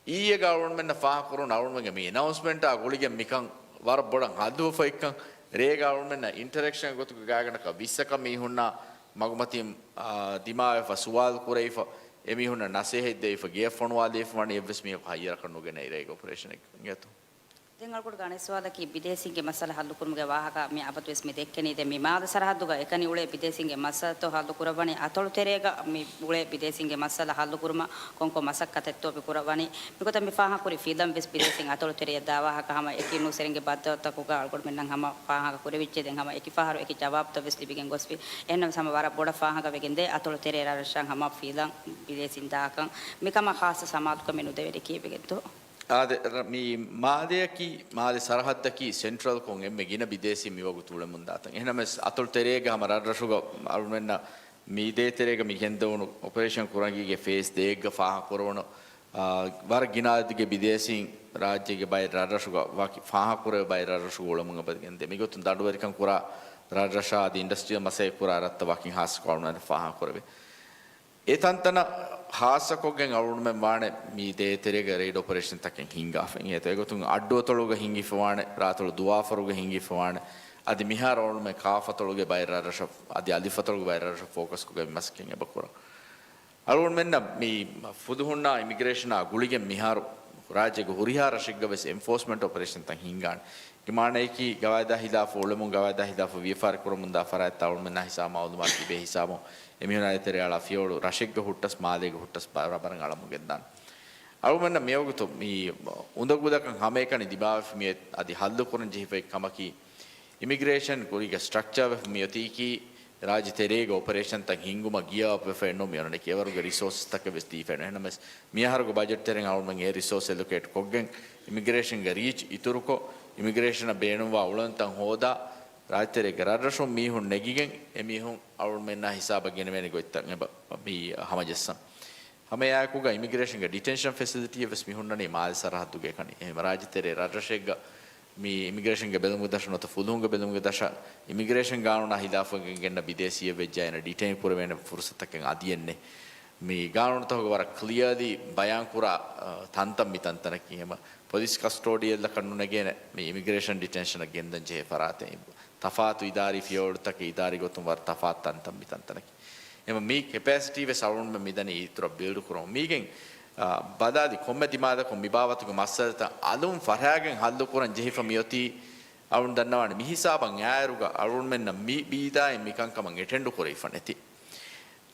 އިއްޔެގަ އަޅުގަނޑުމެންނަށް ފާހަގަކުރުން އަޅުގަނޑުމެންގެ މި އެނައުންސްމަންޓާ ގުޅިގެން މިކަން ވަރަށް ބޮޑަށް ހައްދަވެފަ އެއްކަން، ރޭގަ އަޅުގަނޑުމެންނަށް އިންޓަރެކްޝަން ގޮތުގަ ގާތްގަނޑަކަށް ވިއްސަކަށް މީހުންނާ މަގުމަތިން، އާ، ދިމާވެފަ ސުވާލު ކުރެވިފަ، އެމީހުންނަށް ނަސޭހަތް ދެވިފަ، ގެޔަށް ފޮނުވާލެވިފަ ވަނީ އެއްވެސް މީހަކު ހައްޔަރަކަށް ނުގެނައި ރޭގެ އޮޕަރޭޝަނެއްގަ އިނގޭތޯ. ދެން އަޅުގަނޑުގެ އަނެއް ސުވާލަކީ، ބިދޭސީންގެ މައްސަލަ ހައްލުކުރުމުގެ ވާހަކަ މި އަބަދުވެސް މި ދެއްކެނީ. ދެން މި މާލެ ސަރަހައްދުގަ އެކަނި އުޅޭ ބިދޭސީންގެ މައްސަލަތޯ ހައްލު ކުރައްވަނީ؟ އަތޮޅު ތެރޭގަ މި އުޅޭ ބިދޭސީންގެ މައްސަލަ ހައްލު ކުރުމަށް ކޮންކޮން މަސައްކަތެއްތޯ މި ކުރައްވަނީ؟ މިގޮތަށް މި ފާހަގަކުރި ފިލަން ވެސް ބިދޭސީން އަތޮޅު ތެރެއަށް ދާ ވާހަކަ ހަމަ އެކި ނޫސްވެރިންގެ ބައްދަލުތަކުގަ އަޅުގަނޑުމެންނަށް ހަމަ ފާހަގަ ކުރެވިއްޖެ. ދެން ހަމަ އެކި ފަހަރު އެކި ޖަވާބުތައް ވެސް ލިބިގެން ގޮސްފި. އެހެންނަމަވެސް ހަމަ ވަރަށް ބޮޑަށް ފާހަގަވެގެންދޭ އަތޮޅު ތެރޭ ރަށްރަށަށް ހަމަ ފިލަން ބިދޭސީން ދާކަން. މިކަމަށް ޚާއްޞަ ސަމާލުކަމެއް ނުދެވޭނެ ކީއްވެގެންތޯ؟ އާދެ، މި މާލެއަކީ، މާލެ ސަރަހައްދަކީ ސެންޓްރަލްކޮށް އެންމެ ގިނަ ބިދޭސީން މިވަގުތު އުޅެމުންދާތަން. އެހެންނަމަވެސް، އަތޮޅު ތެރޭގަ ހަމަ ރަށްރަށުގަ އަޅުމެންނަށް މި ދޭތެރޭގަ މި ގެންދެވުނު އޮޕަރޭޝަން ކުރަން ގިނަ ފޭސް ދޭއްގަ ފާހަގަކުރެވުނު، އާ، ވަރަށް ގިނަ އަދަދެއްގެ ބިދޭސީން ރާއްޖޭގެ ބައެއް ރަށްރަށުގަ ވަކި ފާހަގަކުރެވޭ ބައެއް ރަށްރަށުގަ އުޅެމުން އެބަ ގެންދޭ. މިގޮތުން ދަނޑުވެރިކަން ކުރާ ރަށްރަށާ އަދި އިންޑަސްޓްރީއަށް މަސައްކަތް ކުރާ ރަށްތައް ވަކިން ހާއްސަކޮށް އަޅުމެން ފާހަގަކުރެވޭ. އެ ތަންތަނަށް ހާއްސަކޮށްގެން އަޅުގަނޑުމެން ވާނެ މި ދޭތެރޭގަ ރެއިޑް އޮޕަރޭޝަންތަކެއް ހިންގާފަ. އެ ގޮތުން އައްޑުއަތޮޅުގަ ހިންގިފަވާނެ، ރާއަތޮޅު ދުވާފަރުގަ ހިންގިފަވާނެ، އަދި މިހާރު އަޅުގަނޑުމެން ކާފަތޮޅުގެ ބައެއް ރަށްރަށަށް، އަދި އަލިފަތޮޅުގެ ބައެއް ރަށްރަށަށް ފޯކަސްކޮށްގެން މަސައްކަތް އެބަ ކުރަން. އަޅުގަނޑުމެންނަށް މި ފުލުހުންނާ އިމިގްރޭޝަނާ ގުޅިގެން މިހާރު ރާއްޖޭގެ ހުރިހާ ރަށެއްގަ ވެސް އެންފޯސްމަންޓް އޮޕަރޭޝަންތައް ހިންގާނެ. މާނައަކީ، ގަވާއިދާ ހިލާފަށް އުޅެމުން، ގަވާއިދާ ހިލާފަށް ވިޔަފާރި ކުރަމުންދާ ފަރާތްތައް އަޅުމެންނާ ހިސާބަށް މައުލޫމާތު ތިބޭ ހިސާބުން އެމީހުނާ ދޭތެރޭ އަޅާ ފިޔަވަޅު ރަށެއްގަ ހުއްޓަސް، މާލޭގަ ހުއްޓަސް ބަ-، ރަށްރަށް އަޅަމުން ގެންދާނެ. އަޅުމެންނަށް މިވަގުތު މި އުނދަގޫލަކަށް ހަމައެކަނި ދިމާވެފަ މި އަދި ހައްލު ކުރަން ޖެހިފައި ކަމަކީ، އިމިގްރޭޝަން ކުރީގަ ސްޓްރަކްޗާ ވެފަ މިއޮތީކީ، ރާއްޖެ ތެރޭގަ އޮޕަރޭޝަންތައް ހިންގުމަށް ގިއަރ އަޕް ވެފަ އެއްނު މިއޮންނަނީ. އެވަރުގެ ރިސޯސަސްތަކެއް ވެސް ދީފަ އެއްނު. އެހެންނަމަވެސް، މިއަހަރުގެ ބަޖެޓް ތެރެއިން އަޅުމެން އެ ރިސޯސް އެލޮކޭޓް ކޮށްގެން، އިމިގްރޭޝަންގެ ރީޗް އިތުރުކޮށް، އިމިގްރޭޝަނަށް ބޭނުންވާ އުޅަނދުތައް ހޯދާ، ރާއްޖެތެރޭގެ ރަށްރަށުން މީހުން ނެގިގެން، އެމީހުން އަޅުމެންނާ ހިސާބަށް ގެނެވޭނެ ގޮތްތައް އެބަ މި ހަމަޖައްސަން. ހަމައެއާއެކުގަ އިމިގްރޭޝަންގެ ޑިޓެންޝަން ފެސިލިޓީއެއް ވެސް މި ހުންނަނީ މާލެ ސަރަހައްދުގެ އެކަނި. އެހެން ރާއްޖެތެރޭ ރަށްރަށެއްގަ މި އިމިގްރޭޝަންގެ ބެލުމުގެ ދަށަށް ނުވަތަ ފުލުހުންގެ ބެލުމުގެ ދަށަށް އިމިގްރޭޝަން ގާނޫނާ ހިލާފަށް ގެންނަ ބިދޭސީއެއް ވެއްޖެއްޔާ އޭނަ ޑިޓެއިން ކުރެވޭނެ ފުރުސަތަކެއް އަދިއެއް ނެތް. މި ގާނޫނުތަކުގަ ވަރަށް ކްލިއަރލީ ބަޔާންކުރާ، އަ، ތަންތަން މި ތަންތަނަކީ. ހަމަ ޕޮލިސް ކަސްޓޯޑިއަލްއަކަށް ނުނެގޭނެ މި އިމިގްރޭޝަން ޑިޓެންޝަނަށް ގެންދަން ޖެހޭ ފަރާތެއް. ތަފާތު އިދާރީ ފިޔަވަޅުތަކެއް އިދާރީ ގޮތުން ވަރަށް ތަފާތު ތަންތަން މި ތަންތަނަކީ. އެމަ މި ކެޕޭސިޓީ ވެސް އަޅުގަނޑުމެން މިދަނީ އިތުރަށް ބިލްޑް ކުރަމުން. މީގެން އާ، ބަލާލި ކޮންމެ ދިމާލަކުން މިބާވަތުގެ މައްސަލަތައް އަލުން ފަށާގެން ހައްލުކުރަން ޖެހިފަ މިއޮތީ. އަޅުން ދަންނަވާނެ މިހިސާބަށް އާއިރުގަ އަޅުންމެންނަށް މި ބީދާއިން މިކަންކަމަށް އެޓެންޑު ކުރެވިފަ ނެތި.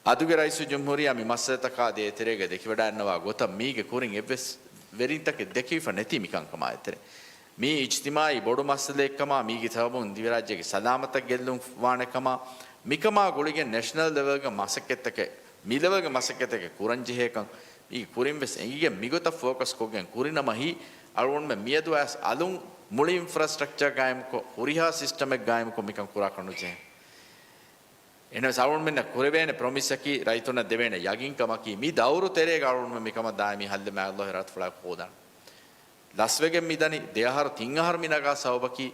އަދުގެ ރައީސުލްޖުމްހޫރިއްޔާ މި މައްސަލަތަކާ ދޭތެރޭގަ ދެކިވަޑައިންނަވާ ގޮތަށް މީގެ ކުރިން އެއްވެސް ވެރިންތަކެއް ދެކެވިފަ ނެތި މިކަންކަމާ އެތެރެ. މީ އިޖްތިމާއީ ބޮޑު މައްސަލައެއްކަމާ، މީގެ ސަބަބުން ދިވެރާއްޖޭގެ ސަލާމަތަށް ގެއްލުން ވާނެކަމާ، މިކަމާ ގުޅިގެން ނެޝަނަލް ލެވެލްގެ މަސައްކަތްތަކެއް، މި ލެވެލްގެ މަސައްކަތްތަކެއް ކުރަންޖެހޭކަން މީގެ ކުރިން ވެސް އެނގިގެން މިގޮތަށް ފޯކަސް ކޮށްގެން ކުރިނަމަ ހި އަޅުގަނޑުމެން މިއަދު އައިސް އަލުން މުޅި އިންފްރާސްޓްރަކްޗާ ގާއިމުކޮށް، ހުރިހާ ސިސްޓަމެއް ގާއިމުކޮށް މިކަން ކުރާކަށް ނުޖެހޭ. އެހެނަސް އަޅުގަނޑުމެންނަށް ކުރެވޭނެ ޕްރޮމިސްއަކީ، ރައްޔިތުންނަށް ދެވޭނެ ޔަގީންކަމަކީ، މި ދައުރު ތެރޭގަ އަޅުގަނޑުމެން މިކަމަށް ދާއިމީ ހައްލެއް މާތް ﷲ ރަޙްމަތުފުޅާކޮށް ހޯދާނެ. ލަސްވެގެން މިދަނީ ދެއަހަރު ތިންއަހަރު މި ނަގާ ސަބަބަކީ،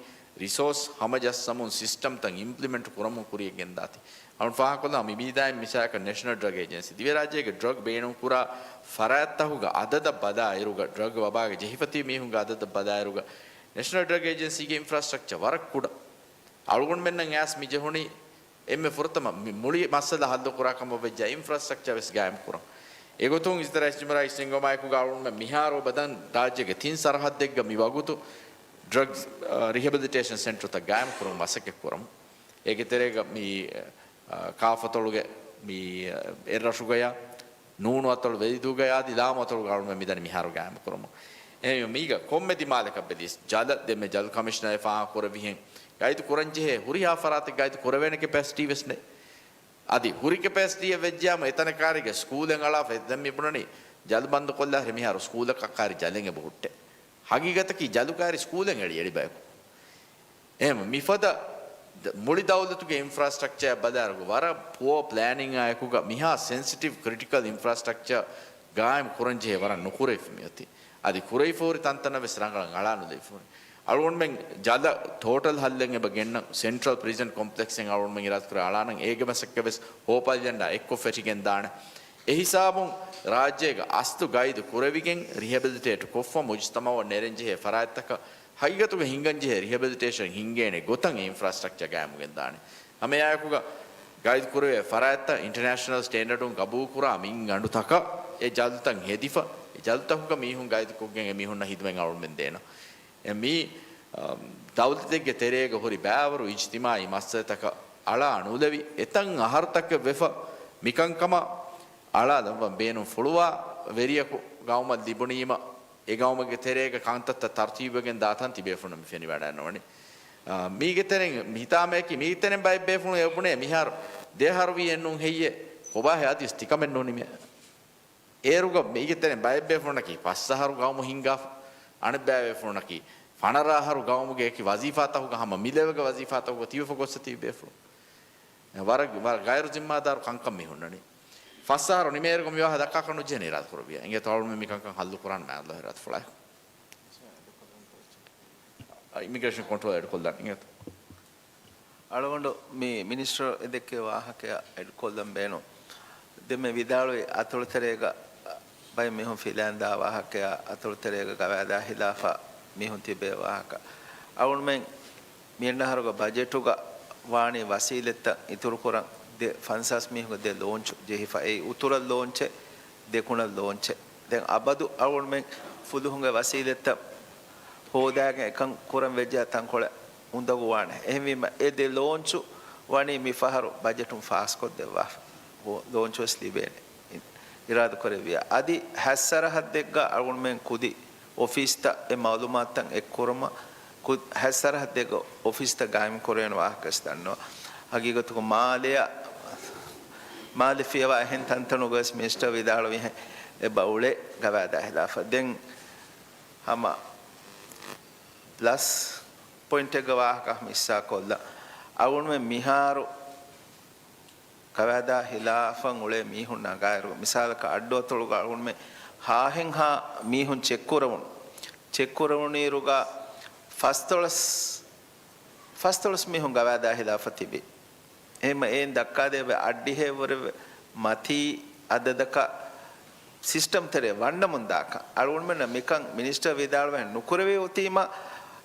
ރިސޯސް ހަމަޖައްސަމުން ސިސްޓަމްތައް އިމްޕްލިމެންޓް ކުރަމުން ކުރިޔަށް ގެންދާތީ. އަޅުން ފާހަގަކޮށްލާ މި މީދާއިން މިސާލަކަށް ނެޝަނަލް ޑްރަގް އޭޖެންސީ، ދިވެރާއްޖޭގެ ޑްރަގް ބޭނުންކުރާ ފަރާތްތަކުގެ އަދަދަށް ބަލާއިރުގަ، ޑްރަގް ވަބާގަ ޖެހިފަތި މީހުންގެ އަދަދަށް ބަލާއިރުގަ، ނެޝަނަލް ޑްރަގް އޭޖެންސީގެ އިންފްރާސްޓްރަކްޗަ ވަރަށް ކުޑަ. އަޅުގަނޑުމެންނަށް އައިސް މި ޖެހުނީ އެންމެ ފުރަތަމަ މި މުޅި މައްސަލަ ހައްލުކުރާ ކަމަށް ވެއްޖެ އިންފްރާސްޓްރަކްޗާ ވެސް ގާއިމް ކުރަން. އެގޮތުން އިޒްތިރާ އިސްޖުމުރާ އިސްނެންގޮމާއެކުގަ އަޅުގަނޑުމެން މިހާރު އޮބަދަން ރާއްޖޭގެ ތިން ސަރަހައްދެއްގަ މި ވަގުތު ޑްރަގްސް، އަ، ރިހެބިލިޓޭޝަން ސެންޓަރތައް ގާއިމް ކުރުމަށް މަސައްކަތް ކުރަމު. އޭގެ ތެރޭގަ މި، އަ، ކާފަތޮޅުގެ މި، އަ، އެއްރަށުގަޔާ ނޫނު އަތޮޅު ވެލިދޫގަޔާ އަދި ލާމު އަތޮޅުގަ އަޅުމެން މިދަނީ މިހާރު ގާއިމު ކުރަމު. އެހެންވެ މީގަ ކޮންމެ ދިމާލަކަށް ބެލީސް ޖަލަށް ދެންމެ ޖަލް ކަމިޝަނަރ ފާހަގަ ކުރެއްވިހެން ގައިދު ކުރަންޖެހޭ ހުރިހާ ފަރާތެއް ގައިދު ކުރެވޭނެ ކެޕޭސިޓީ ވެސް ނެތް. އަދި ހުރި ކެޕޭސިޓީއެއް ވެއްޖެއާމު އެތަނެއް ކާރީގެ ސްކޫލެއް އަޅާފަ ދެން މި ބުނަނީ ޖަލް ބަންދުކޮށްލާ މިހާރު ސްކޫލަކަށް ކާރި ޖަލެއް އެބަ ހުއްޓޭ. ހަގީގަތަކީ ޖަލު ކާރި ސްކޫލެއް އެޅި އެޅި ބަޔަކު. އެހެން މިފަދަ ދ-، މުޅި ދައުލަތުގެ އިންފްރާސްޓްރަކްޗާއެއް ބަލާއިރު ވަރަށް ޕުއަ ޕްލޭނިންއާއެކުގަ މިހާ ސެންސިޓިވް ކްރިޓިކަލް އިންފްރާސްޓްރަކްޗާ ގާއިމް ކުރަންޖެހޭ ވަރަށް ނުކުރެވިފަ މިއޮތީ. އަދި ކުރެވިފަހުރި ތަންތަނަށް ވެސް ރަނގަޅަށް އަޅާނުލެވިފަ ހުރި. އަޅުގަނޑުމެން ޖަލަށް ޓޯޓަލް ހައްލެއް އެބަ ގެންނަން ސެންޓްރަލް ޕްރިޒަން ކޮމްޕްލެކްސްއިން އަޅުގަނޑުމެން އިރާދަކުރާ އަޅާނަން އޭގެ މަސައްކަތް ވެސް ހޯ ޕަލިލަންޑާ އެއްކޮށް ފެށިގެން ދާނެ. އެހިސާބުން ރާއްޖޭގަ އަސްލު ގައިދު ކުރެވިގެން ރިހެބިލިޓޭޓް ކޮށްފަ މުޖުތަމައަށް ނެރެންޖެހޭ ފަރާތްތަކަށް ހަގީގަތުގަ ހިނގަންޖެހޭ ރިހެބިލިޓޭޝަން ހިންގޭނެ ގޮތަށް އެ އިންފްރާސްޓްރަކްޗާ ގާއިމުގެން ދާނެ. ހަމައެއާއެކުގަ ގައިދު ކުރެވޭ ފަރާތްތައް އިންޓަރނޭޝަނަލް ސްޓޭންޑަޑުން ގަބޫލުކުރާ މިންގަނޑުތަކަށް އެ ޖަލުތައް ހެދިފަ، އެ ޖަލުތަކުގަ މީހުން ގައިދުކޮށްގެން އެ މީހުންނަށް ހިދުމަތް އަޅުމެން ދޭނަ. އެ މީ، އަ، ދައުލަތެއްގެ ތެރޭގަ ހުރި ބައިވަރު އިޖްތިމާއީ މައްސަލަތަކަށް އަޅާ ނުލެވި، އެތައް އަހަރުތަކެއް ވެފަ މިކަންކަމަށް އަޅާލައްވަން ބޭނުން ފުޅުވާ ވެރިޔަކު ގައުމަށް ލިބުނީމަ، އެ ގައުމުގެ ތެރޭގަ ކަންތައްތައް ތަރުތީބުވެގެން ދާތަން ތިބޭފުޅުން މި ފެނިވަޑައިންނަވަނީ. އާ، މީގެ ތެރެއިން ހިތާމަޔަކީ، މީގެ ތެރެއިން ބައެއް ބޭފުޅުން އެބުނޭ މިހާރު ދެއަހަރު ވީ އެއްނޫން ހެއްޔޭ؟ ކޮބާހޭ އަދިވެސް ތިކަމެއް ނޫނީމޭ. އޭރުގަ މީގެ ތެރެއިން ބައެއް ބޭފުޅުންނަކީ ފަސް އަހަރު ގައުމު ހިންގާފަ، އަނެއް ބައެއް ބޭފުޅުންނަކީ ފަނަރަ އަހަރު ގައުމުގެ އެކި ވަޒީފާތަކުގަ ހަމަ މި ލެވެލްގެ ވަޒީފާތަކުގަ ތިބެފަ ގޮއްސަ ތިބި ބޭފުޅުން. ވަރަށް، ވަރަށް ގައިރު ޒިންމާދާރު ކަންކަން މި ހުންނަނީ. ފަސް އަހަރު ނިމޭއިރުގަ މި ވާހަކަ ދައްކާކަށް ނުޖެހެނީ އިރާދަކުރެއްވިޔާ. އިނގޭތޯ އަޅުމެން މިކަންކަން ހައްލު ކުރާނަމޭ ﷲ ރަޙްމަތުފުޅާއެކު. އިމިގްރޭޝަން ކޮންޓްރޯލް އެޑްކޮށްލާން އިނގޭތޯ. އަޅުގަނޑު މި މިނިސްޓަރު އެ ދެއްކެވި ވާހަކަޔަށް އެޑްކޮށްލަން ބޭނުން. ދެންމެ ވިދާޅުވި އަތޮޅުތެރޭގަ ބައެއް މީހުން ފިލާންދާ ވާހަކަޔާ، އަތޮޅުތެރޭގަ ގަވާއިދާ ހިލާފަށް މީހުން ތިބޭ ވާހަކަ. އަޅުގަނޑުމެން މިއަންނަ އަހަރުގެ ބަޖެޓުގަ ވާނީ ވަސީލަތްތައް އިތުރުކުރަން ދެ ފަންސާސް މީހުންގެ ދެ ލޯންޗު ޖެހިފަ. އެއީ އުތުރަށް ލޯންޗެއް، ދެކުނަށް ލޯންޗެއް. ދެން އަބަދު އަޅުގަނޑުމެން ފުލުހުންގެ ވަސީލަތްތައް ހޯދާގެން އެކަން ކުރަން ވެއްޖެއްޔާ ތަންކޮޅެއް އުނދަގޫވާނެ. އެހެންވީމަ އެ ދެ ލޯންޗު ވަނީ މިފަހަރު ބަޖެޓުން ފާސްކޮށްދެއްވާފަ. ލޯންޗު ވެސް ލިބޭނެ. އިރާދަކުރެއްވިޔާ. އަދި ހަތް ސަރަހައްދެއްގަ އަޅުގަނޑުމެން ކުދި އޮފީސްތައް އެ މައުލޫމާތުތައް އެއްކުރުމަށް، ކު-، ހަތް ސަރަހައްދެއްގަ އޮފީސްތައް ގާއިމް ކުރެވޭނެ ވާހަކަ ވެސް ދަންނަވާ. ހަގީގަތުގަ މާލެއަށް، މާލެ ފިޔަވާ އެހެން ތަންތަނުގަ ވެސް މިނިސްޓަރ ވިދާޅުވިހެން އެބަ އުޅޭ ގަވާއިދާ ހިލާފަށް. ދެން ހަމަ ޕްލަސް ޕޮއިންޓެއްގެ ވާހަކަ ހަމަ އިސްސާކޮށްލަން. އަޅުގަނޑުމެން މިހާރު ގަވާއިދާ ހިލާފަށް އުޅޭ މީހުން ނަގާއިރު، މިސާލަކަށް އައްޑުއަތޮޅުގަ އަޅުގަނޑުމެން ހާހެއްހާ މީހުން ޗެކްކުރެވުނު، ޗެކްކުރެވުނުއިރުގަ ފަސްދޮޅަސް، ފަސްދޮޅަސް މީހުން ގަވާއިދާ ހިލާފަށް ތިބި. އެހެންމަ އެއިން ދައްކާދެއްވި އަށްޑިހައެއްވުރެ މަތީ އަދަދަކަށް ސިސްޓަމް ތެރޭ ވަންނަމުން ދާކަން. އަޅުގަނޑުމެންނަށް މިކަން މިނިސްޓަރ ވިދާޅުވެ ނުކުރެވި އޮތީމަ،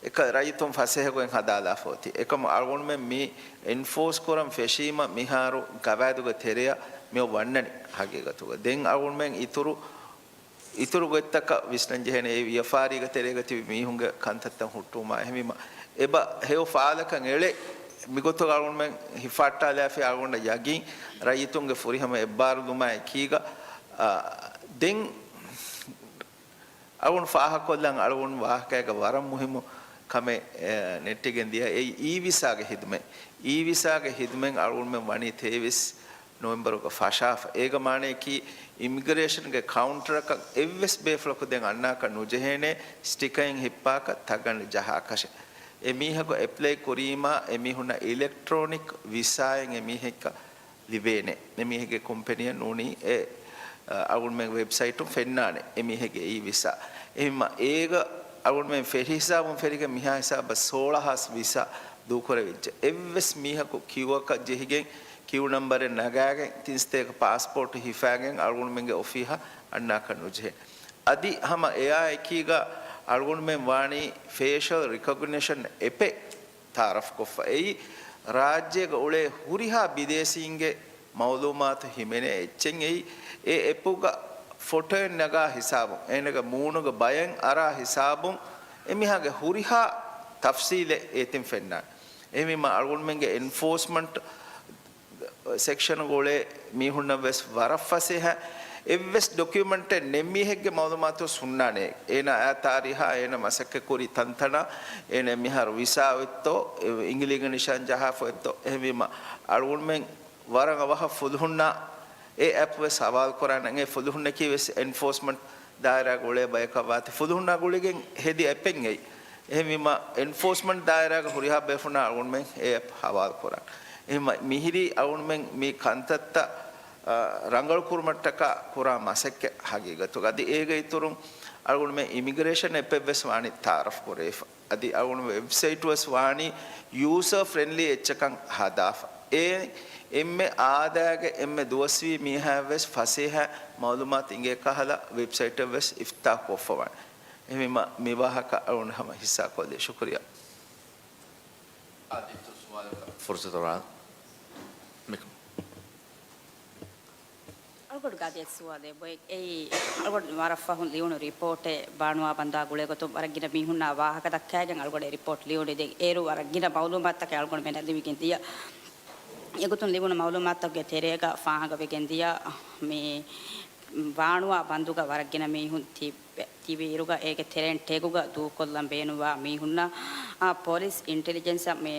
އެކަ ރައްޔިތުން ފަސޭހަގޮތް ހަދާލާފަ އޮތީ. އެކަމު އަޅުގަނޑުމެން މި އެންފޯސް ކުރަން ފެށީމަ، މިހާރު ގަވާއިދުގެ ތެރެއަށް މިއޮއް ވަންނަނީ ހަގީގަތުގަ. ދެން އަޅުގަނޑުމެން އިތުރު އިތުރު ގޮތްތަކަށް ވިސްނަން ޖެހޭނެ. އެ ވިޔަފާރީގެ ތެރޭގަ ތިބި މީހުންގެ ކަންތައްތައް ހުއްޓުވުމާ އެހެންވީމަ، އެބަ ހެޔޮ ފާލަކަށް އެޅޭ. މިގޮތުގަ އަޅުގަނޑުމެން ހިފަހައްޓާލާފި އަޅުގަނޑަށް ޔަގީން ރައްޔިތުންގެ ފުރިހަމަ އެއްބާރުލުމާ އެކީގަ، އާ، ދެން އަޅުގަނޑު ފާހަގަކޮށްލަން އަޅުގަނޑު ވާހަކައިގަ ވަރަށް މުހިއްމު ކަމެއް، އެ، ނެއްޓިގެން ދިޔަ. އެއީ އީ ވިސާގެ ހިދުމަތް. އީ ވިސާގެ ހިދުމަތް އަޅުގަނޑުމެން ވަނީ ތޭވީސް ނޮވެމްބަރުގަ ފަށާފަ. އޭގެ މާނަޔަކީ އިމިގްރޭޝަންގެ ކައުންޓަރަކަށް އެއްވެސް ބޭފުޅަކު ދެން އަންނާކަށް ނުޖެހޭނެ، ސްޓިކައިން ހިއްޕާކަށް ތަނގަނޑެއް ޖަހާކަށެއް. އެ މީހަކު އެޕްލައި ކުރީމާ އެ މީހުންނަށް އިލެކްޓްރޯނިކް ވިސާއެއް އެ މީހެއްކަށް ލިބޭނެ. އެ މީހެއްގެ ކޮމްޕެނީއެއް ނޫނީ އެ، އަ، އަޅުގަނޑުމެން ވެބްސައިޓުން ފެންނާނެ އެ މީހެއްގެ އީ ވިސާ. އެހެންމަ އޭގަ އަޅުގަނޑުމެން ފެށި ހިސާބުން ފެށިގެން މިހާ ހިސާބަށް ސޯޅަ ހާސް ވިސާ ދޫކުރެވިއްޖެ. އެއްވެސް މީހަކު ކިއުއަކަށް ޖެހިގެން، ކިއު ނަމްބަރެއް ނަގާގެން، ތިން ސަތޭކަ ޕާސްޕޯޓް ހިފާގެން އަޅުގަނޑުމެންގެ އޮފީހަށް އަންނާކަށް ނުޖެހޭ. އަދި ހަމަ އެއާ އެކީގަ އަޅުގަނޑުމެން ވާނީ ފޭޝަލް ރިކޮގްނިޝަން އެޕެއް ތައާރަފްކޮށްފަ. އެއީ ރާއްޖޭގަ އުޅޭ ހުރިހާ ބިދޭސީންގެ މައުލޫމާތު ހިމެނޭ އެއްޗެއް. އެއީ އެ އެޕުގަ ފޮޓޯއެއް ނަގާ ހިސާބުން، އޭނަގެ މޫނުގެ ބަޔަން އަރާ ހިސާބުން، އެމީހާގެ ހުރިހާ ތަފްސީލެއް އޭތިން ފެންނާނެ. އެހެންވީމަ އަޅުގަނޑުމެންގެ އެންފޯސްމަންޓް ސެކްޝަނުގަ އުޅޭ މީހުންނަށް ވެސް ވަރަށް ފަސޭހަ. އެއްވެސް ޑޮކިއުމެންޓެއް ނެތް މީހެއްގެ މައުލޫމާތު ހުންނާނެ. އޭނާ އާ ތާރީހާ، އޭނަ މަސައްކަތްކުރި ތަންތަނާ، އޭނަ މިހާރު ވިސާ އޮތްތޯ، އިނގިލިގެ ނިޝާން ޖަހާފަ އޮތްތޯ. އެހެންވީމަ އަޅުގަނޑުމެން ވަރަށް އަވަހަށް ފުލުހުންނާ އެ އެޕް ވެސް ހަވާލު ކުރާނެ. އެ ފުލުހުންނަކީ ވެސް އެންފޯސްމަންޓް ދާއިރާގަ އުޅޭ ބަޔަކަށް ވާތީ، ފުލުހުންނާ ގުޅިގެން ހެދި އެޕެއް އެއީ. އެހެންވީމަ އެންފޯސްމަންޓް ދާއިރާގަ ހުރިހާ ބޭފުޅުންނާ އަޅުގަނޑުމެން އެ އެޕް ހަވާލު ކުރާނެ. އެހެންވީމަ މިހިރީ އަޅުގަނޑުމެން މި ކަންތައްތައް، އަ، ރަނގަޅު ކުރުމަށްޓަކާ ކުރާ މަސައްކަތް ހަގީގަތުގަ. އަދި އޭގެ އިތުރުން އަޅުގަނޑުމެން އިމިގްރޭޝަން އެޕެއް ވެސް ވާނީ ތައާރަފް ކުރެވިފަ. އަދި އަޅުގަނޑު ވެބްސައިޓު ވެސް ވާނީ ޔޫޒަރ ފްރެންޑްލީ އެއްޗަކަށް ހަދާފަ. އެ އެންމެ އާދައިގެ އެންމެ ދުވަސްވީ މީހާއަށް ވެސް ފަސޭހަ މައުލޫމާތު އިނގޭ ކަހަލަ ވެބްސައިޓެއް ވެސް އިފްތިތާހު ކޮށްފަވާނެ. އެހެންވީމަ މި ވާހަކަ އަޅުގަނޑު ހަމަ ހިއްސާކޮށްލީ. ޝުކުރިއްޔާ. އާދެ، އިތުރު ސުވާލަކަށް ފުރުސަތު ރާން. މިކަމަށް. އަޅުގަނޑު ގާދިޔަ ސުވާލެއް ބޮއެ. އެއީ، އަޅުގަނޑު ވަރަށް ފަހުން ލިޔުނު ރިޕޯޓެއް ބާނުވާ ބަންދާ ގުޅޭގޮތުން ވަރަށް ގިނަ މީހުންނާ ވާހަކަ ދައްކައިގެން އަޅުގަނޑު އެ ރިޕޯޓް ލިޔުނީ. ދެން އޭރު ވަރަށް ގިނަ މައުލޫމާތުތަކެއް އަޅުގަނޑުމެންނަށް ލިބިގެން ދިޔަ. އެގޮތުން ލިބުނު މައުލޫމާތުތަކުގެ ތެރޭގަ ފާހަގަވެގެން ދިޔަ މި ބާނުވާ ބަންދުގަ ވަރަށް ގިނަ މީހުން ތި ތިބި އިރުގަ އޭގެ ތެރެއިން ޓެގުގަ ދޫކޮށްލަން ބޭނުންވާ މީހުންނަށް، އާ، ޕޮލިސް އިންޓެލިޖެންސަށް މި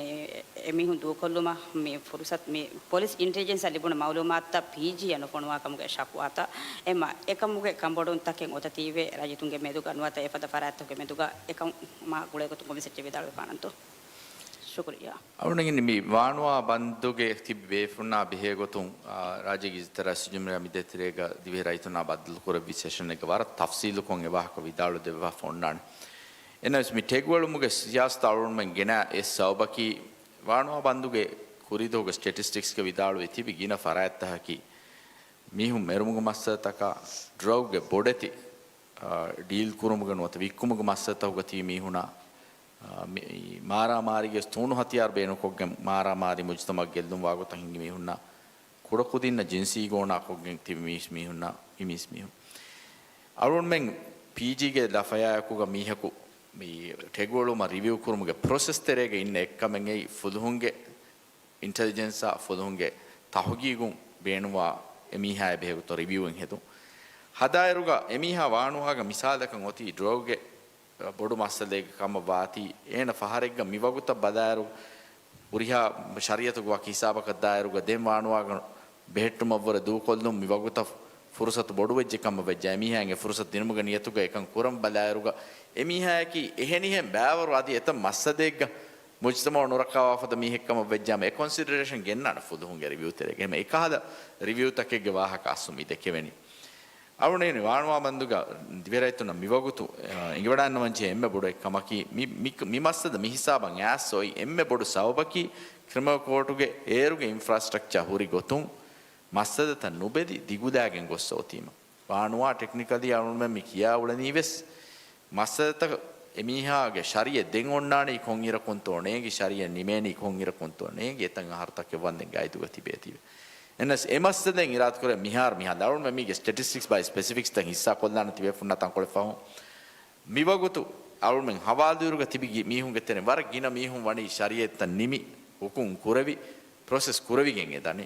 އެމީހުން ދޫކޮށްލުމަށް މި ފުރުސަތު، މި ޕޮލިސް އިންޓެލިޖެންސަށް ލިބުނު މައުލޫމާތުތައް ޕީޖީއަށް ނުފޮނުވާ ކަމުގެ ޝަކުވާތައް އެމަ އެކަމުގެ ކަނބޮޑުވުންތަކެއް އޮތަތީވެ ރައްޔިތުންގެ މެދުގަ ނުވަތަ އެފަދަ ފަރާތްތަކުގެ މެދުގަ އެކަމާ ގުޅޭގޮތުން ކޮންމެސެއްޗެއް ވިދާޅުވެފާނަންތޯ؟ ޝުކުރިއްޔާ. އަޅުގަނޑު މި ވާނުވާ ބަންދުގެ ތިބި ބޭފުންނާ ބެހޭގޮތުން، އާ، ރާއްޖޭގެ އިޖްތިހާދު ޖުމްލަ މި ދޭތެރޭގަ ދިވެހި ރައްޔިތުންނާ ބައްދަލުކުރެއްވި ސެޝަނެއްގަ ވަރަށް ތަފްސީލުކޮށް އެ ވާހަކަ ވިދާޅުދެއްވާފަ އޮންނާނެ. އެނަމެސް މި ޓެގްއެޅުމުގެ ސިޔާސަތަށް އަޅުގަނޑުމެން ގެނައި އެއް ސަބަބަކީ، ވާނުވާ ބަންދުގެ ކުރީދުވަހުގެ ސްޓެޓިސްޓިކްސްގަ ވިދާޅުވެ ތިބި ގިނަ ފަރާތްތަކަކީ، މީހުން މެރުމުގެ މައްސަލަތަކާ، ޑްރަގްގެ ބޮޑެތި، އާ، ޑީލް ކުރުމުގެ ނުވަތަ ވިއްކުމުގެ މައްސަލަތަކުގަ ތިބި މީހުނާ، އާ، މި-، މާރާމާރީގެ ތޫނު ހަތިޔާރު ބޭނުންކޮށްގެން މާރާމާރީ މުޖުތަމައަށް ގެއްލުން ވާގޮތަށް ހިންގި މީހުންނާ ކުޑަކުދިންނަށް ޖިންސީ ގޯނާކޮށްގެން ތިބި މީސް މީހުންނާ، އިމީސް މީހުން. އަޅުގަނޑުމެން ޕީޖީގެ ލަފަޔާއެކުގަ މީހަކު މި ޓެގްއެޅުމަށް ރިވިއު ކުރުމުގެ ޕްރޮސެސް ތެރޭގަ އިންނަ އެއްކަމެއް އެއީ ފުލުހުންގެ އިންޓެލިޖެންސާ ފުލުހުންގެ ތަހުގީގުން ބޭނުންވާ އެމީހާއާ ބެހޭގޮތަށް ރިވިއުއެއް ހެދުން. ހަދާއިރުގަ އެމީހާ ވާނުވާގަ މިސާލަކަށް އޮތީ ޑްރަގްގެ ބޮޑު މައްސަލައެއްގެ ކަމަށް ވާތީ، އޭނަ ފަހަރެއްގަ މިވަގުތަށް ބަލާއިރު، ހުރިހާ ޝަރީއަތުގެ ވަކި ހިސާބަކަށް ދާއިރުގަ ދެން ވާނުވާގަ ބެހެއްޓުމަށްވުރެ ދޫކޮށްލުން މިވަގުތަށް ފުރުސަތު ބޮޑުވެއްޖެ ކަމަށް ވެއްޖެ. އެމީހާއަށް އެ ފުރުސަތު ދިނުމުގެ ނިޔަތުގަ އެކަން ކުރަން ބަލާއިރުގަ، އެމީހާއަކީ އެހެނިހެން ބައިވަރު އަދި އެތައް މައްސަލައެއްގަ މުޖްތަމައު ނުރައްކާވާފަދަ މީހެއް ކަމަށް ވެއްޖާމަ، އެ ކޮންސިޑަރޭޝަން ގެންނާނެ ފުލުހުންގެ ރިވިއު ތެރޭގަ. އެހެން އެކަހަލަ ރިވިއުތަކެއްގެ ވާހަކަ އަސްލު މި ދެކެވެނީ. އަޅުގަނޑު ވާނުވާ ބަންދުގަ ދިވެހިރައްޔިތުންނަށް މިވަގުތު، އަ، އެނގިވަޑައިގަންނަވަންޖެހޭ އެންމެ ބޮޑު އެއް ކަމަކީ، މި، މި، މި މައްސަލަ މި ހިސާބަށް އައިސް އޮތް އެންމެ ބޮޑު ސަބަބަކީ، ކްރިމިނަލް ކޯޓުގެ އޭރުގެ އިންފްރާސްޓްރަކްޗާ ހުރި ގޮތުން މައްސަލަތައް ނުބެލި ދިގުލާގެން ގޮއްސަ އޮތީމަ. ވާނުވާ ޓެކްނިކަލީ އަޅުގަނޑުމެން މި ކިޔާ އުޅެނީ ވެސް، މައްސަލަތައް އެމީހާގެ ޝަރީއަތް ދެން އޮންނާނީ ކޮންއިރަކުންތޯ ނޭނގި، ޝަރީއަތް ނިމޭނީ ކޮންއިރަކުންތޯ ނޭނގި، އެތައް އަހަރުތަކެއް ވަންދެން ގައިދުގަ ތިބޭތީވެ. އެނަސް އެ މައްސަލައިން އިރާދަކުރޭ މިހާރު މިހާ އަޅުގަނޑުމެން މީގެ ސްޓެޓިސްޓިކްސް ބާއި ސްޕެސިފިކްސްތައް ހިއްސާކޮށްލާނެ ތިބޭފުންނާ ތަންކޮޅެއް ފަހުން. މިވަގުތު އަޅުމެން ހަވާލުވިއިރުގަ ތިބި ގި-، މީހުންގެ ތެރެއިން ވަރަށް ގިނަ މީހުން ވަނީ ޝަރީއަތްތައް ނިމި، ހުކުމް ކުރެވި، ޕްރޮސެސް ކުރެވިގެން އެދަނީ.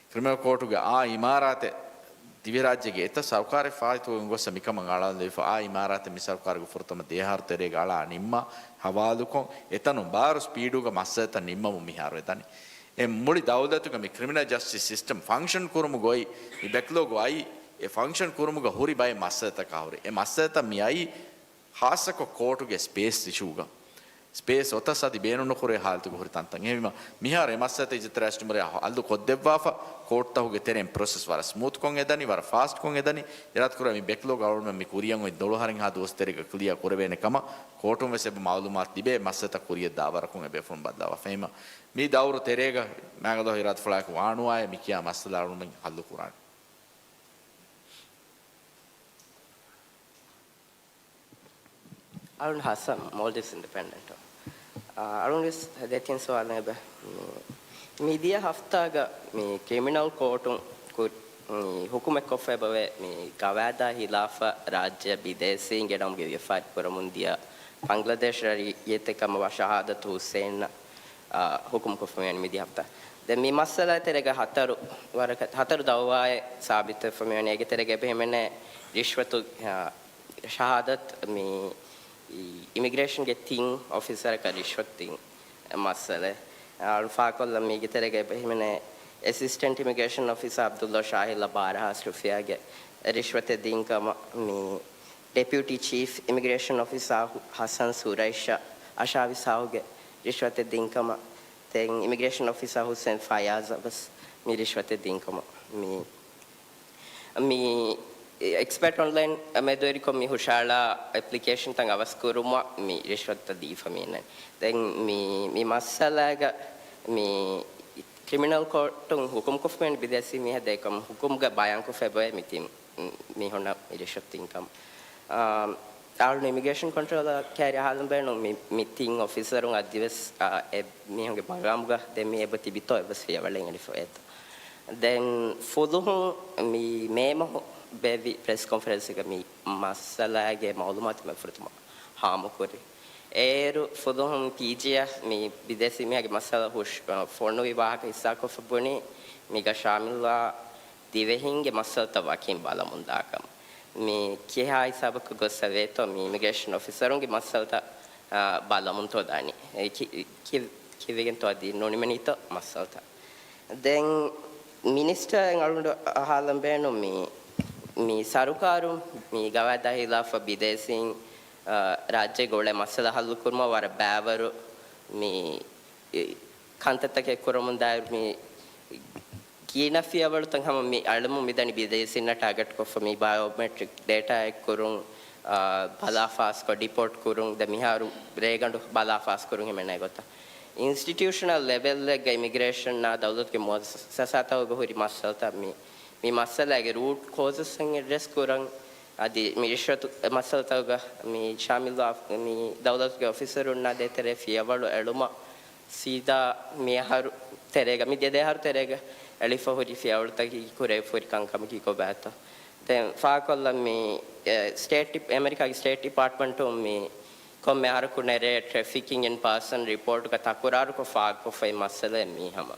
ކްރިމިނަލް ކޯޓުގެ އާ އިމާރާތެއް ދިވެހިރާއްޖޭގެ އެތައް ސަރުކާރެއް ފާއިތުވެގެން ގޮއްސަ މިކަމަށް އަޅާލެވިފަ. އާ އިމާރާތެއް މި ސަރުކާރުގެ ފުރަތަމަ ދެއަހަރު ތެރޭގަ އަޅާ ނިންމާ ހަވާލުކޮށް، އެތަނުން ބާރު ސްޕީޑުގަ މައްސަލަތައް ނިންމަމުން މިހާރު އެދަނީ. އެ މުޅި ދައުލަތުގެ މި ކްރިމިނަލް ޖަސްޓިސް ސިސްޓަމް ފަންކްޝަން ކުރުމުގައި މި ބެކްލޮގު އައީ، އެ ފަންކްޝަން ކުރުމުގަ ހުރި ބައެއް މައްސަލަތަކާ ހުރި. އެ މައްސަލަތައް މި އައީ ޚާއްޞަކޮށް ކޯޓުގެ ސްޕޭސް އިޝޫގަ. ސްޕޭސް އޮތަސް އަދި ބޭނުންނުކުރޭ ހާލަތުގަ ހުރި ތަންތަން. އެހެންވީމަ، މިހާރު އެ މައްސަލަތައް އިޖްތިހާދު މުރެ ހައްލު ކޮށްދެއްވާފަ، ކޯޓުތަކުގެ ތެރެއިން ޕްރޮސެސް ވަރަށް ސްމޫތުކޮށް އެދަނީ، ވަރަށް ފާސްޓްކޮށް އެދަނީ. އިރާދަކުރާ މި ބެކްލޮގް އަޅުގަނޑުމެން މި ކުރިއަށް އޮތް ދޮޅު އަހަރެއްހާ ދުވަސް ތެރޭގަ ކްލިއަރ ކުރެވޭނެ ކަމަށް ކޯޓުން ވެސް އެބަ މައުލޫމާތު ލިބޭ. މައްސަލަތައް ކުރިއަށް ދާ ވަރަކުން އެބޭފުޅުން ބައްލަވާފަ. އެހެންވީމަ، މި ދައުރު ތެރޭގަ މާގަދޯ އިރާދަފުޅާއެކު ވާނުވާއޭ މި ކިޔާ މައްސަލަ އަޅުގަނޑުމެން ހައްލު ކުރާނެ. އަޅުން ހަސަން، މޯލްޑިވްސް އިންޑިޕެންޑެންޓު. އާ، އަޅުން ވެސް ދެތިން ސުވާލެއް އެބަ. މި، މި ދިޔަ ހަފްތާގަ މި ކްރިމިނަލް ކޯޓުން ކު-، މި ހުކުމެއް ކޮށްފައި އެބަވޭ މި ގަވާއިދާ ހިލާފަށް ރާއްޖެ ބިދޭސީންގެ ނަމުގެ ވިޔަފާރި ކުރަމުން ދިޔަ ބަންގްލަދޭޝް ރައްޔިތެއް ކަމަށްވާ ޝަހާދަތު ހުސެއިންއަށް، އާ، ހުކުމް ކޮށްފަ މިވަނީ މި ދިޔަ ހަފްތާ. ދެން މި މައްސަލައި ތެރޭގަ ހަތަރު ވަރަކަށް، ހަތަރު ދައުވާއެއް ސާބިތުވެފަ މިވަނީ. އޭގެ ތެރޭގަ އެބަ ހިމެނޭ ރިޝްވަތު، އާ، ޝަހާދަތް މި އިމިގްރޭޝަންގެ ތިން އޮފިސަރަކަށް ރިޝްވަތު ދިން މައްސަލަ. އަޅު ފާކޮށްލަން މީގެ ތެރޭގަ އެބަ ހިމެނޭ އެސިސްޓެންޓް އިމިގްރޭޝަން އޮފިސަރ އަބްދުﷲ ޝާހިލްއަށް ބާރަ ހާސް ރުފިޔާގެ ރިޝްވަތެއް ދިން ކަމަށް މި ޑެޕިއުޓީ ޗީފް އިމިގްރޭޝަން އޮފިސަރ ހު-، ހަސަން ސުރައިޝަށް އަށާވީސް ހާހުގެ ރިޝްވަތެއް ދިން ކަމަށް، ދެން އިމިގްރޭޝަން އޮފިސަރ ހުސެން ފަޔާޒަށް ވެސް މި ރިޝްވަތެއް ދިން ކަމަށް މި މި އެކްސްޕަޓް އޮންލައިން މެދުވެރިކޮށް މި ހުށަހަޅާ އެޕްލިކޭޝަންތައް އަވަސް ކުރުމަށް މި ރިޝްވަތުތައް ދީފަ މީނަ. ދެން މި، މި މައްސަލާގަ މި ކްރިމިނަލް ކޯޓުން ހުކުމްކޮށްފައި ބިދޭސީ މީހާ ދޭކަމަށް ހުކުމްގަ ބަޔާންކޮށްފައި މި ތިން މީހުންނަށް މި ރިޝްވަތު ދިން ކަމަށް. އާ، އަޅުން އިމިގްރޭޝަން ކޮންޓްރޯލަރ ކައިރި އަހާލަން ބޭނުން މި، މި ތިން އޮފިސަރުން އަދިވެސް، އާ، އެ މީހުންގެ މަގާމުގަ ދެން މި އެބަ ތިބިތޯ އެއްވެސް ފިޔަވަޅެއް އެޅިފަ އެތޯ. ދެން ފުލުހުން މި މޭ މަހު ބޭއްވި ޕްރެސް ކޮންފަރެންސްގަ މި މައްސަލާގެ މައުލޫމާތު މި ފުރަތަމަ ހާމަކުރި. އޭރު ފުލުހުން ޕީޖީއަށް މި ބިދޭސީ މީހާގެ މައްސަލަ ހުށް-، ފޮނުވި ވާހަކަ ހިއްސާކޮށްފަ ބުނީ، މީގަ ޝާމިލްވާ ދިވެހިންގެ މައްސަލަތައް ވަކިން ބަލަމުންދާކަމަށް. މި ކިހާ ހިސާބަކަށް ގޮއްސަވޭތޯ މި އިމިގްރޭޝަން އޮފިސަރުންގެ މައްސަލަތައް، އާ، ބަލަމުންތޯ ދާނީ. އެ ކި-، ކި-، ކިވެގެންތޯ އަދި ނުނިމެނީތޯ މައްސަލަތައް. ދެން މިނިސްޓަރ އަޅުގަނޑު އަހާލަން ބޭނުން މި، މި ސަރުކާރުން މި ގަވާއިދާ ހިލާފަށް ބިދޭސީން، އާ، ރާއްޖޭގަ އުޅޭ މައްސަލަ ހައްލު ކުރުމަށް ވަރަށް ބައިވަރު މި ކަންތައްތަކެއް ކުރަމުން ދާއިރު މި ގިނަ ފިޔަވަޅުތައް ހަމަ މި އަޅަމުން މިދަނީ ބިދޭސީންނަށް ޓާގެޓްކޮށްފަ މި ބަޔޯމެޓްރިކް ޑޭޓާއެއް ކުރުން، އާ، ބަލާ ފާސްކޮށް ޑިޕޯޓް ކުރުން، ދެ މިހާރު ރޭގަނޑު ބަލާ ފާސްކުރުން ހިމެނޭ ގޮތަށް. އިންސްޓިޓިއުޝަނަލް ލެވެލްއެއްގަ އިމިގްރޭޝަންއާ ދައުލަތުގެ މުއައްސަސާތަކުގަ ހުރި މައްސަލަތައް މި، މި މައްސަލާގެ ރޫޓް ކޯޒަސްއިން އެޑްރެސް ކުރަން، އަދި މި ރިޝްވަތު މައްސަލަތަކުގަ މި ޝާމިލްވާ މި ދައުލަތުގެ އޮފިސަރުންނާ ދޭތެރޭ ފިޔަވަޅު އެޅުމަށް ސީދާ މި އަހަރު ތެރޭގަ، މި ދެ ދެ އަހަރު ތެރޭގަ އެޅިފަ ހުރި ފިޔަވަޅުތަކީ ކުރެވިފަ ހުރި ކަންކަމަކީ ކޮބާތޯ؟ ދެން ފާހަގަކޮށްލަން މި، އެ، ސްޓޭޓް ޑިޕް-، އެމެރިކާގެ ސްޓޭޓް ޑިޕާޓްމަންޓުން މި ކޮންމެ އަހަރަކު ނެރޭ ޓްރެފިކިން އިން ޕާސަން ރިޕޯޓުގަ ތަކުރާރުކޮށް ފާހަގަކޮށްފައި މައްސަލައެއް މީ ހަމަ.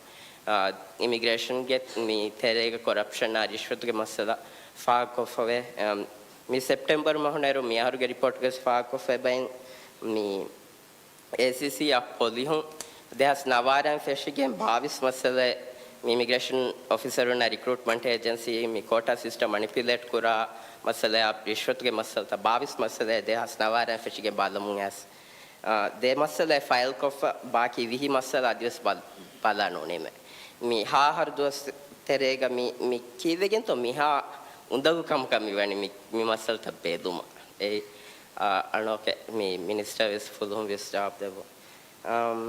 އާ، އިމިގްރޭޝަންގެ މި ތެރޭގަ ކޮރަޕްޝަނާ ރިޝްވަތުގެ މައްސަލަ ފާހަގަކޮށްފަވޭ. އަމް، މި ސެޕްޓެމްބަރު މަހު ނެރު މި އަހަރުގެ ރިޕޯޓުގަ ފާހަގަކޮށްފައި ބައިން މި އޭސީސީއާ ޕޮލިހުން ދެހާސް ނަވާރައިން ފެށިގެން ބާވީސް މައްސަލައެއް މި އިމިގްރޭޝަން އޮފިސަރުންނާ ރިކްރޫޓްމަންޓް އޭޖެންސީ މި ކޯޓާ ސިސްޓަމް މަނިޕިއުލޭޓް ކުރާ މައްސަލައާ ރިޝްވަތުގެ މައްސަލަތައް ބާވީސް މައްސަލައެއް ދެހާސް ނަވާރައިން ފެށިގެން ބަލަމުން އައިސް، އާ، ދެ މައްސަލައެއް ފައިލްކޮށްފަ ބާކީ ވިހި މައްސަލަ އަދިވެސް ބަލް-، ބަލާ ނުނިމޭ. މި ހާހަރު ދުވަސް ތެރޭގަ މި، މި ކީއްވެގެންތޯ މިހާ އުނދަގޫ ކަމަކަށް މިވަނީ މި، މި މައްސަލަތައް ބެލުމަށް. އެ، އާ، އަނޯކެ މި މިނިސްޓަރ ވެސް ފުލުހުން ވެސް ޖަވާބު ދެއްވުން. އަމް،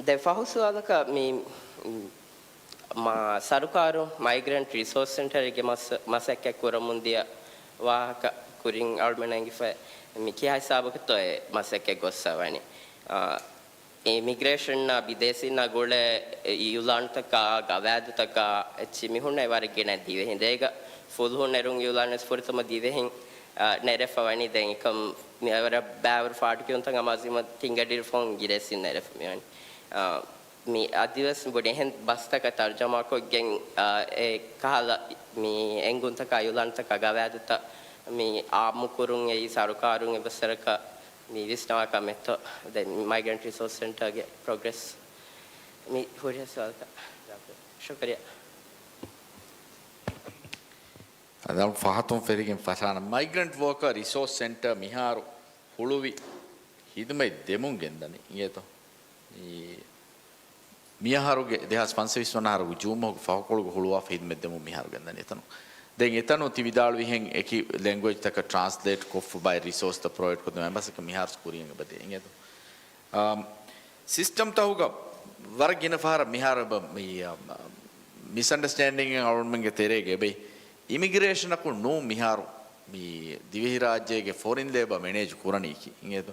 ދެން ފަހު ސުވާލަކަށް މި، މަ-، ސަރުކާރު މައިގްރެންޓް ރިސޯސް ސެންޓަރެއްގެ މަސް-، މަސައްކަތް ކުރަމުން ދިޔަ ވާހަކަ ކުރިން އަޅުމެން އެނގިފަ މި ކިހާ ހިސާބަކަށްތޯ އެ މަސައްކަތް ގޮއްސަވަނީ. އާ، އިމިގްރޭޝަންއާ ބިދޭސީންނާ ގުޅޭ އިއުލާނުތަކާ، ގަވާއިދުތަކާ އެއްޗި މި ހުންނަ އެވަރެއްގެ ނެތް ދިވެހިން ދޭގަ ފުލުހުން ނެރުން އިއުލާން ވެސް ފުރަތަމަ ދިވެހިން، އާ، ނެރެފަ ވަނީ. ދެން އެކަމް މި އެވަރަށް ބައިވަރު ފާޑުކިޔުންތައް އަމާޒުވީމަ ތިންގަޑިއިރު ފަހުން އިނގިރޭސިން ނެރެފަ މިވަނީ. އާ، މި އަދިވެސް ބޮޑި އެހެން ބަސްތަކަށް ތަރުޖަމާކޮށްގެން، އާ، އެ ކަހަލަ މި އެންގުންތަކާ، އިއުލާންތަކާ ގަވާއިދުތައް މި އާއްމުކުރުން އެއީ ސަރުކާރުން އެއްވެސް ވަރަކަށް މި ވިސްނާ ކަމެއްތޯ؟ ދެން މައިގްރެންޓް ރިސޯސް ސެންޓަރގެ ޕްރޮގްރެސް މި ހުރިހާ ސުވާލަކަށް ޖަވާބު ދޭ. ޝުކުރިއްޔާ. އަދި ފަހަތުން ފެށިގެން ފަށާނަ މައިގްރެންޓް ވޯކަރ ރިސޯސް ސެންޓަރ މިހާރު ހުޅުވި ހިދުމަތް ދެމުން ގެންދަނީ އިނގޭތޯ؟ މި މިއަހަރުގެ ދެހާސް ފަންސަވީސް ވަނަ އަހަރުގެ ޖޫން މަހުގެ ފަހުކޮޅުގަ ހުޅުވާފަ ހިދުމަތް ދެމުން މިހާރު ގެންދަނީ އެތަނުން. ދެން އެތަނުން ތި ވިދާޅުވިހެން އެކި ލެންގުއޭޖްތަކަށް ޓްރާންސްލޭޓް ކޮށްފަ ބައެއް ރިސޯސްތައް ޕްރޮވައިޑް ކޮށްދިނުމަށް އެމްބަސީއަކަށް މިހާރު ކުރިއަށް އެބަދޭ އިނގޭތޯ. އާ، ސިސްޓަމްތަހުގަ ވަރަށް ގިނަ ފަހަރަށް މިހާރު އެބަ މި، އާ، މިސްއަންޑަސްޓޭންޑިން އަޅުގަނޑުމެންގެ ތެރޭގަ އެބައި. އިމިގްރޭޝަނަކުން ނޫން މިހާރު މި ދިވެހިރާއްޖޭގެ ފޮރިން ލޭބަ މެނޭޖް ކުރަނީކީ އިނގޭތޯ.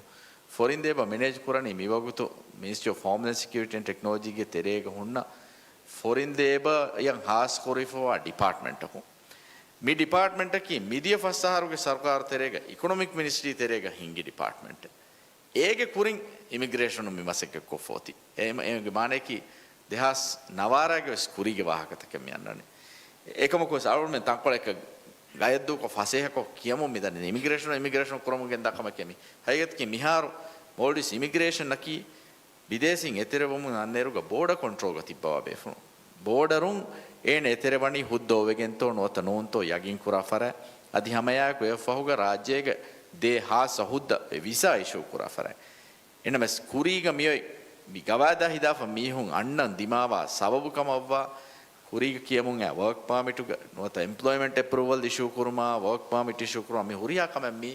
ފޮރިން ލޭބަ މެނޭޖް ކުރަނީ މިވަގުތު މިނިސްޓްރީ އޮފް ހޯމްލޭންޑް ސެކިއުރިޓީ އެންޑް ޓެކްނޮލޮޖީގެ ތެރޭގަ ހުންނަ ފޮރިން ލޭބައަށް ހާސްކުރެވިފަވާ ޑިޕާޓްމަންޓަކުން. މި ޑިޕާޓްމަންޓަކީ މިދިޔަ ފަސް އަހަރުގެ ސަރުކާރު ތެރޭގަ އިކޮނޮމިކް މިނިސްޓްރީ ތެރޭގަ ހިންގި ޑިޕާޓްމަންޓެއް. އޭގެ ކުރިން އިމިގްރޭޝަނުން މި މަސައްކަތް ކޮށްފަ އޮތީ. އެ، އޭގެ މާނައަކީ ދެހާސް ނަވާރައިގެ ވެސް ކުރީގެ ވާހަކަތަކެއް މި އަންނަނީ. އެކަމަކު ވެސް އަޅުގަނޑުމެން ތަންކޮޅެއް ގަޔަށްދޫކޮށް ފަސޭހަކޮށް ކިޔަމުން މި ދަނީ. އިމިގްރޭޝަނުން އިމިގްރޭޝަން ކުރަމުން ގެންދާ ކަމެކޭ މި. ހަގީގަތަކީ މިހާރު މޯލްޑިވްސް އިމިގްރޭޝަނަކީ ބިދޭސީން އެތެރެވަމުން އަންނައިރުގަ ބޯޑަ ކޮންޓްރޯލްގަ ތިއްބަވާ ބޭފުޅުން. ބޯޑަރުން އޭނަ އެތެރެވަނީ ހުއްދަ އޮވެގެންތޯ ނުވަތަ ނޫންތޯ ޔަގީން ކުރާ ފަރާތް. އަދި ހަމައެއާއެކު އެއަށްފަހުގަ ރާއްޖޭގަ ދޭ ހާއްސަ ހުއްދަ ވިސާ އިޝޫ ކުރާ ފަރާތް. އެނަމެސް ކުރީގަ މިއޮތް މި ގަވާއިދާ ހިދާފަ މީހުން އަންނަން ދިމާވާ ސަބަބު ކަމަށްވާ ކުރީގަ ކިޔަމުން އައި ވަރކް ޕާމިޓުގަ ނުވަތަ އެމްޕްލޯއިމެންޓް އެޕްރޫވަލް އިޝޫ ކުރުމާ، ވަރކް ޕާމިޓް އިޝޫ ކުރުމާ، މި ހުރިހާ ކަމެއް މި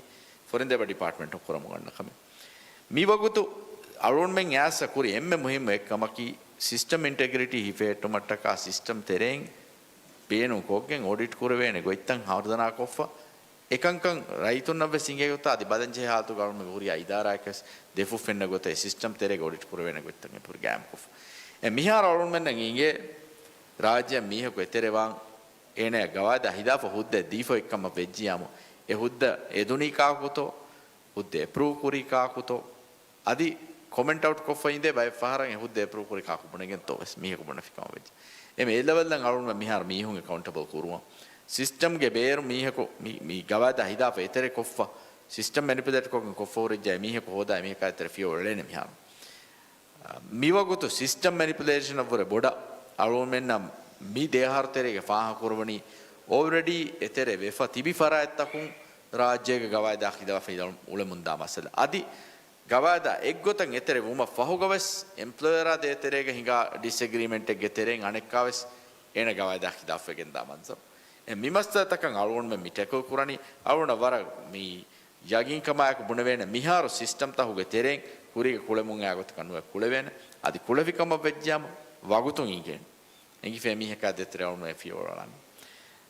ފޮރިން ލޭބަ ޑިޕާޓްމަންޓުން ކުރަމުން އަންނަ ކަމެއް. މިވަގުތު އަޅުގަނޑުމެން އައިސް ކުރި އެންމެ މުހިއްމު އެއްކަމަކީ، ސިސްޓަމް އިންޓެގްރިޓީ ހިފެހެއްޓުމަށްޓަކާ ސިސްޓަމް ތެރެއިން ބޭނުން ކޮށްގެން އޮޑިޓް ކުރެވޭނެ ގޮތްތައް ހަރުދަނާ ކޮށްފަ، އެކަންކަން ރައްޔިތުންނަށް ވެސް އިނގޭ ގޮތަށް އަދި ބަލަންޖެހޭ ހާލަތުގަ އަޅުގަނޑުގެ ހުރިހާ އިދާރާއަކަށް ވެސް ދެފުށް ފެންނަ ގޮތަށް އެ ސިސްޓަމް ތެރޭގަ އޮޑިޓް ކުރެވޭނެ ގޮތްތައް އެ ޕްރޮގްރާމް ކޮށްފަ. އެ މިހާރު އަޅުގަނޑުމެންނަށް އިނގޭ ރާއްޖެއަށް މީހަކު އެތެރެވާން އޭނަޔަށް ގަވާއިދާ ހިދާފަ ހުއްދައެއް ދީފަ އޮތްކަމަށް ވެއްޖިޔާމު، އެ ހުއްދަ އެދުނީ ކާކުތޯ؟ ހުއްދަ އެޕްރޫވް ކުރީ ކާކުތޯ؟ އަދި ކޮމެންޓް އައުޓް ކޮށްފަ އިނދޭ ބައެއް ފަހަރަށް އެ ހުއްދަ އެޕްރޫވް ކުރީ ކާކު ބުނެގެންތޯ ވެސް މީހަކު ބުނެފި ކަމަށް ވެއްޖެ. އެމެ އެ ލެވެލްއަށް އަޅުގަނޑުމެން މިހާރު މީހުން އެކައުންޓަބަލް ކުރުވަން. ސިސްޓަމްގެ ބޭރު މީހަކު މި، މި ގަވާއިދާ ހިދާފަ އެތެރެ ކޮށްފަ، ސިސްޓަމް މެނިޕުލޭޓް ކޮށްގެން ކޮށްފަ ހުރެއްޖެ އެ މީހަކު ހޯދާ އެ މީހަކާ އެތެރެ ފިޔަވަޅު އެޅޭނެ މިހާރު. މިވަގުތު ސިސްޓަމް މެނިޕުލޭޝަނަށްވުރެ ބޮޑަށް އަޅުގަނޑުމެންނަށް މި ދެއަހަރު ތެރޭގަ ފާހަގަކުރަނީ، އޯލްރެޑީ އެތެރެ ވެފަ ތިބި ފަރާތްތަކުން ރާއްޖޭގަ ގަވާއިދާ ޚިލާފަށް އުޅެމުންދާ މައްސަލަ. އަދި ގަވާއިދާ އެއްގޮތަށް އެތެރެ ވުމަށް ފަހުގަވެސް އެމްޕްލޯޔަރާ ދޭތެރޭގަ ހިނގާ ޑިސްއެގްރީމެންޓެއްގެ ތެރެއިން އަނެއްކާވެސް އޭނަ ގަވާއިދާ ޚިލާފްވެގެންދާ މަންޒަރު. އެ މި މައްސަލަތަކަށް އަޅުގަނޑުމެން މި ޓެކްލް ކުރަނީ، އަޅުގަނޑަށް ވަރަށް މި ޔަގީންކަމާއެކު ބުނެވޭނެ މިހާރު ސިސްޓަމްތަހުގެ ތެރެއިން ކުރީގަ ކުޅެމުން އައި ގޮތަކަށް ނުވެ ކުޅެވޭނެ. އަދި ކުޅެފިކަމަށް ވެއްޖިޔާމު ވަގުތުން އިނގޭނެ. އެނގިފައި މީހަކާ ދޭތެރޭ އަޅުގަނޑު ފިޔަވަޅު އަޅާނެ.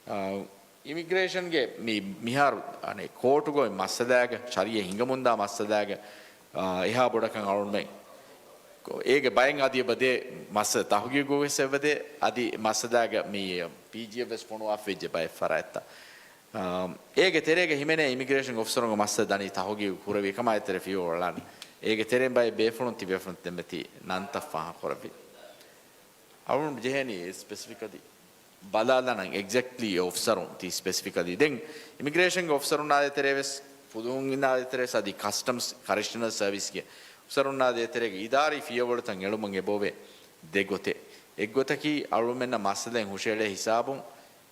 އާ، އިމިގްރޭޝަންގެ މި، މިހާރު އަނެއް ކޯޓުގައި މައްސަލާގަ، ޝަރީއަތް ހިނގަމުންދާ މައްސަލާގަ، އާ، އެހާ ބޮޑަކަށް އަޅުގަނޑުމެން އޭގެ ބައެއް އަދި އެބަދޭ މައްސަލަ ތަހުގީގު ވެސް އެބަދޭ، އަދި މައްސަލާގަ މި ޕީޖީއަށް ވެސް ފޮނުވާފަ ވެއްޖެ ބައެއް ފަރާތްތައް. އާ، އޭގެ ތެރޭގަ ހިމެނޭ އިމިގްރޭޝަން އޮފިސަރުންގެ މައްސަލަ ދަނީ ތަހުގީގު ކުރެވި ކަމާ އެތެރެ ފިޔަވަޅު އަޅާނެ. އޭގެ ތެރެއިން ބައެއް ބޭފުޅުން ތިބޭފުޅުން ދެންމެ ތި ނަންތައް ފާހަގަކުރައްވި. އަޅުގަނޑު ޖެހޭނީ ސްޕެސިފިކަލީ ބަލާލާނަން އެގްޒެކްޓްލީ އެ އޮފިސަރުން ތީ ސްޕެސިފިކަލީ. ދެން އިމިގްރޭޝަންގެ އޮފިސަރުންނާ ދޭތެރޭ ވެސް، ފުލުހުންނާ ދޭތެރޭ ވެސް އަދި ކަސްޓަމްސް ކަރެކްޝަނަލް ސަރވިސްގެ އޮފިސަރުންނާ ދޭތެރޭގެ އިދާރީ ފިޔަވަޅުތައް އެޅުމުން އެބައޮވޭ ދެ ގޮތެއް. އެއްގޮތަކީ އަޅުގަނޑުމެންނަށް މައްސަލައިން ހުށައެޅޭ ހިސާބުން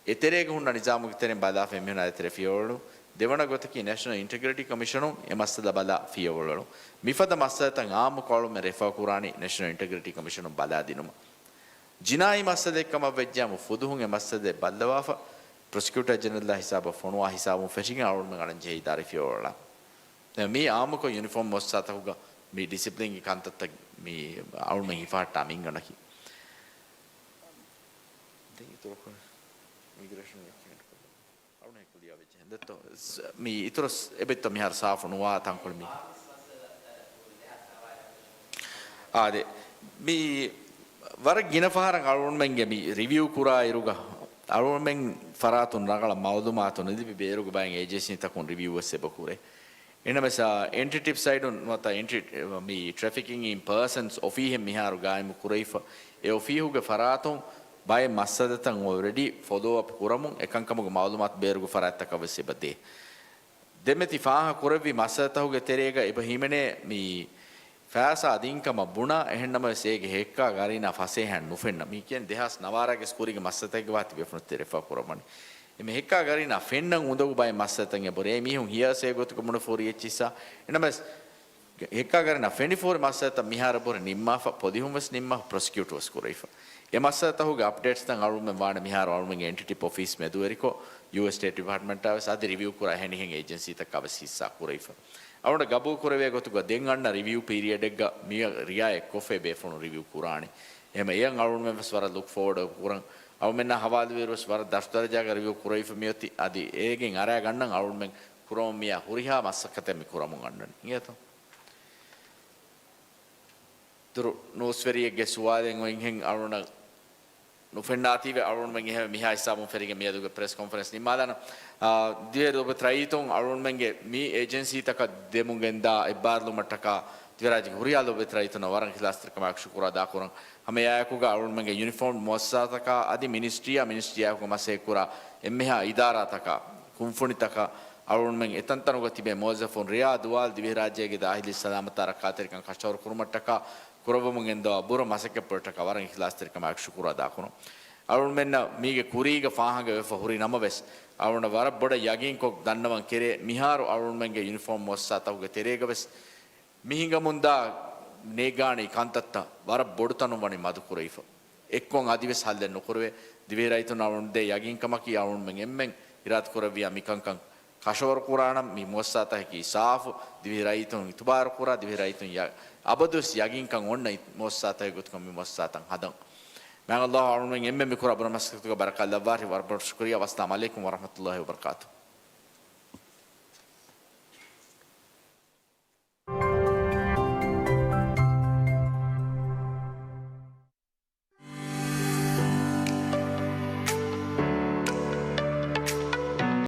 އެތެރޭގަ ހުންނަ ނިޒާމުގެ ތެރެއިން ބަލާފަ އެމީހުނާ ދޭތެރޭ ފިޔަވަޅު. ދެވަނަ ގޮތަކީ ނޭޝަނަލް އިންޓެގްރިޓީ ކޮމިޝަނުން އެ މައްސަލަ ބަލާ ފިޔަވަޅު. މިފަދަ މައްސަލަތައް އާއްމުކޮށް އަޅުގަނޑުމެން ރެފާ ކުރާނީ ނޭޝަނަލް އިންޓެގްރިޓީ ކޮމިޝަނުން ބަލާދިނުމަށް. ޖިނާއީ މައްސަލައެއް ކަމަށް ވެއްޖާމު ފުލުހުން އެ މައްސަލައެއް ބައްލަވާފަ، ޕްރޮސިކިއުޓަރ ޖެނެރަލް ހިސާބަށް ފޮނުވާ ހިސާބުން ފެށިގެން އަޅުގަނޑުމެން އަޅަން ޖެހޭ އިދާރީ ފިޔަވަޅަށް. ދެން މީ އާއްމުކޮށް ޔުނިފޯމް މުއައްސަސާތަކުގަ މި ޑިސިޕްލިންގެ ކަންތައްތައް މި އަޅުގަނޑުމެން ހިފަހައްޓާ މިންގަނޑަކީ. ދެން އިތުރަކޮށް މިގްރޭޝަން އެކްސިޑެންޓް ކޮށްލަން. އަޅުގަނޑު ކްލިއާ ވެއްޖެ. ދެއްތޯ؟ ސް-، މި އިތުރަށް އެބެއްތޯ މިހާރު ސާފު ނުވާ ތަންކޮޅެއް މީ؟ އާދެ، މި ވަރަށް ގިނަ ފަހަރަށް އަޅުގަނޑުމެންގެ މި ރިވިއު ކުރާ އިރުގަ، އަޅުގަނޑުމެން ފަރާތުން ރަނގަޅަށް މައުލޫމާތު ނުލިބި ބޭރުގަ ބައެއް އޭޖެންސީތަކުން ރިވިއު ވެސް އެބަ ކުރޭ. އެހެންނަމަވެސް، އެންޓި ޓިޕް ސައިޑުން ނުވަތަ އެންޓި، މި ޓްރެފިކިން އިން ޕާސަންސް އޮފީހެއް މިހާރު ގާއިމު ކުރެވިފަ. އެ އޮފީހުގެ ފަރާތުން ބައެއް މައްސަލަތައް އޮލްރެޑީ ފޮލޯ އަޕް ކުރަމުން އެކަންކަމުގެ މައުލޫމާތު ބޭރުގެ ފަރާތްތަކަށް ވެސް އެބަ ދޭ. ދެމެތި ފާހަ ކުރެއްވި މައްސަލަތަކުގެ ތެރޭގަ އެބަ ހިމެނޭ މި ފައިސާ ދިންކަމަށް ބުނާ، އެހެންނަމަވެސް އޭގެ ހެއްކާ ގަރީނާ ފަސޭހައިން ނުފެންނަ. މި ކިޔަނީ ދެހާސް ނަވާރަގެސް ކުރީގެ މައްސަލަތަކެއްގެ ވާހަކަ ތިބޭފުޅުން ތެރެފާ ކުރަމުން. އެމެ ހެއްކާ ގަރީނާ ފެންނަން އުނދަގޫ ބައެއް މައްސަލަތައް އެބަ ހުރޭ. އެ މީހުން ހިޔާސޭ ގޮތުގަ މުނަ ފޯރި އެއްޗިއްސާ. އެނަމެސް ހެއްކާ ގަރީނާ ފެނި ފޯރި މައްސަލަތައް މިހާރު ބުރެ ނިންމާފަ، ޕޮލިހުން ވެސް ނިންމާފަ، ޕްރޮސިކިއުޓް ވެސް ކުރެވިފަ. އެ މައްސަލަތަކުގެ އަޕްޑޭޓްސްތައް އަޅުމެން ވާނެ މިހާރު އަޅުމެންގެ އެންޓި ޓިޕް އޮފީސް މެދުވެރިކޮށް، ޔޫއެސް ސްޓޭޓް ޑިޕާޓްމަންޓާ ވެސް އަދި ރިވިއު ކުރާ އެހެނިހެން އޭޖެންސީތަކާ ވެސް ހިއްސާ ކުރެވިފަ. އަޅުގަނޑަށް ގަބޫލު ކުރެވޭ ގޮތުގަ ދެން އަންނަ ރިވިއު ޕީރިއަޑެއްގަ މިއަށް ރިއާޔަތް ކޮށްފައި ބޭފުޅުން ރިވިއު ކުރާނެ. އެހެމަ އެޔަށް އަޅުގަނޑުމެން ވެސް ވަރަށް ލުކް ފޯވަޑް ކުރަން. އަޅުމެންނާ ހަވާލުވިއިރު ވެސް ވަރަށް ދަށު ދަރަޖާގަ ރިވިއު ކުރެވިފަ މިއޮތީ. އަދި އޭގެން އަރާ ގަންނަން އަޅުގަނޑުމެން ކުރަމުން މިއާ ހުރިހާ މަސައްކަތެއް މި ކުރަމުން އަންނަނީ. އިނގޭތޯ؟ ދުރު ނޫސްވެރިއެއްގެ ސުވާލެއް އޮތްހެން އަޅުގަނޑަށް ނުފެންނާތީވެ އަޅުގަނޑުމެން އެހެން މިހާ ހިސާބުން ފެށިގެން މިއަދުގެ ޕްރެސް ކޮންފަރެންސް ނިންމާލާނަން. އާ، ދިވެހި ލޯބިވެތި ރައްޔިތުން އަޅުގަނޑުމެންގެ މި އޭޖެންސީތަކަށް ދެމުން ގެންދާ އެއްބާރުލުމަށްޓަކާ ދިވެހިރާއްޖޭގެ ހުރިހާ ލޯބިވެތި ރައްޔިތުންނަށް ވަރަށް އިޚްލާޞްތެރިކަމާއެކު ޝުކުރާ އަދާކުރަން. ހަމަ އެއާއެކުގަ އަޅުގަނޑުމެންގެ ޔުނިފޯމް މުއައްސަސާތަކާ އަދި މިނިސްޓްރީއާ މިނިސްޓްރީއާއެކުގަ މަސައްކަތްކުރާ އެންމެހާ އިދާރާތަކާ ކުންފުނިތަކަށް އަޅުގަނޑުމެން އެތަންތަނުގަ ތިބޭ މުވައްޒަފުން ރެޔާ ދުވާލު ދިވެހިރާއްޖޭގެ ދާހިލީ ސަލާމަތާ ރައްކާތެރިކަން ކަށަވަރު ކުރުމަށްޓަކާ ކުރައްވަމުން ގެންދަވާ ބުރަ މަސައްކަތްޕުޅަށްޓަކާ ވަރަށް އިޚްލާޞްތެރިކަމާއެކު ޝުކުރު އަދާކުރަން. އަޅުގަނޑުމެންނަށް މީގެ ކުރީގަ ފާހަގަވެފަ ހުރި ނަމަވެސް، އަޅުގަނޑަށް ވަރަށް ބޮޑަށް ޔަގީންކޮށް ދަންނަވަން ކެރޭ، މިހާރު އަޅުގަނޑުމެންގެ ޔުނިފޯމް މުއައްސަސާތަކުގެ ތެރޭގަވެސް މި ހިނގަމުންދާ ނޭގާނީ ކަންތައްތައް ވަރަށް ބޮޑު ތަނުން ވަނީ މަދުކުރެވިފަ. އެއްކޮށް އަދިވެސް ހައްލެއް ނުކުރެވޭ. ދިވެހިރައްޔިތުން އަޅުގަނޑު ދޭ ޔަގީންކަމަކީ އަޅުގަނޑުމެން އެންމެން އިރާދަކުރެއްވިޔާ މިކަންކަން ކަށަވަރުކުރާނަން. މި މުއައްސަސާތަކަކީ ސާފު، ދިވެހިރައްޔިތުން އިތުބާރުކުރާ، ދިވެހިރައްޔިތުން ޔަ-، އަބަދުވެސް ޔަގީންކަން އޮންނަ އި-، މުއައްސަސާތަކެއް ގޮތުގަ މި މުއައްސަސާތައް ހަދަން. މާތް ﷲ އަޅުގަނޑުމެން އެންމެން މިކުރާ ބުރަ މަސައްކަތުގަ ބަރަކާތް ލައްވާށި. ވަރަށް ބޮޑަށް ޝުކުރިއްޔާ. ވައްސަލާމް ޢަލައިކުމް ވަރަޙްމަތުﷲި ވަބަރަކާތުހު.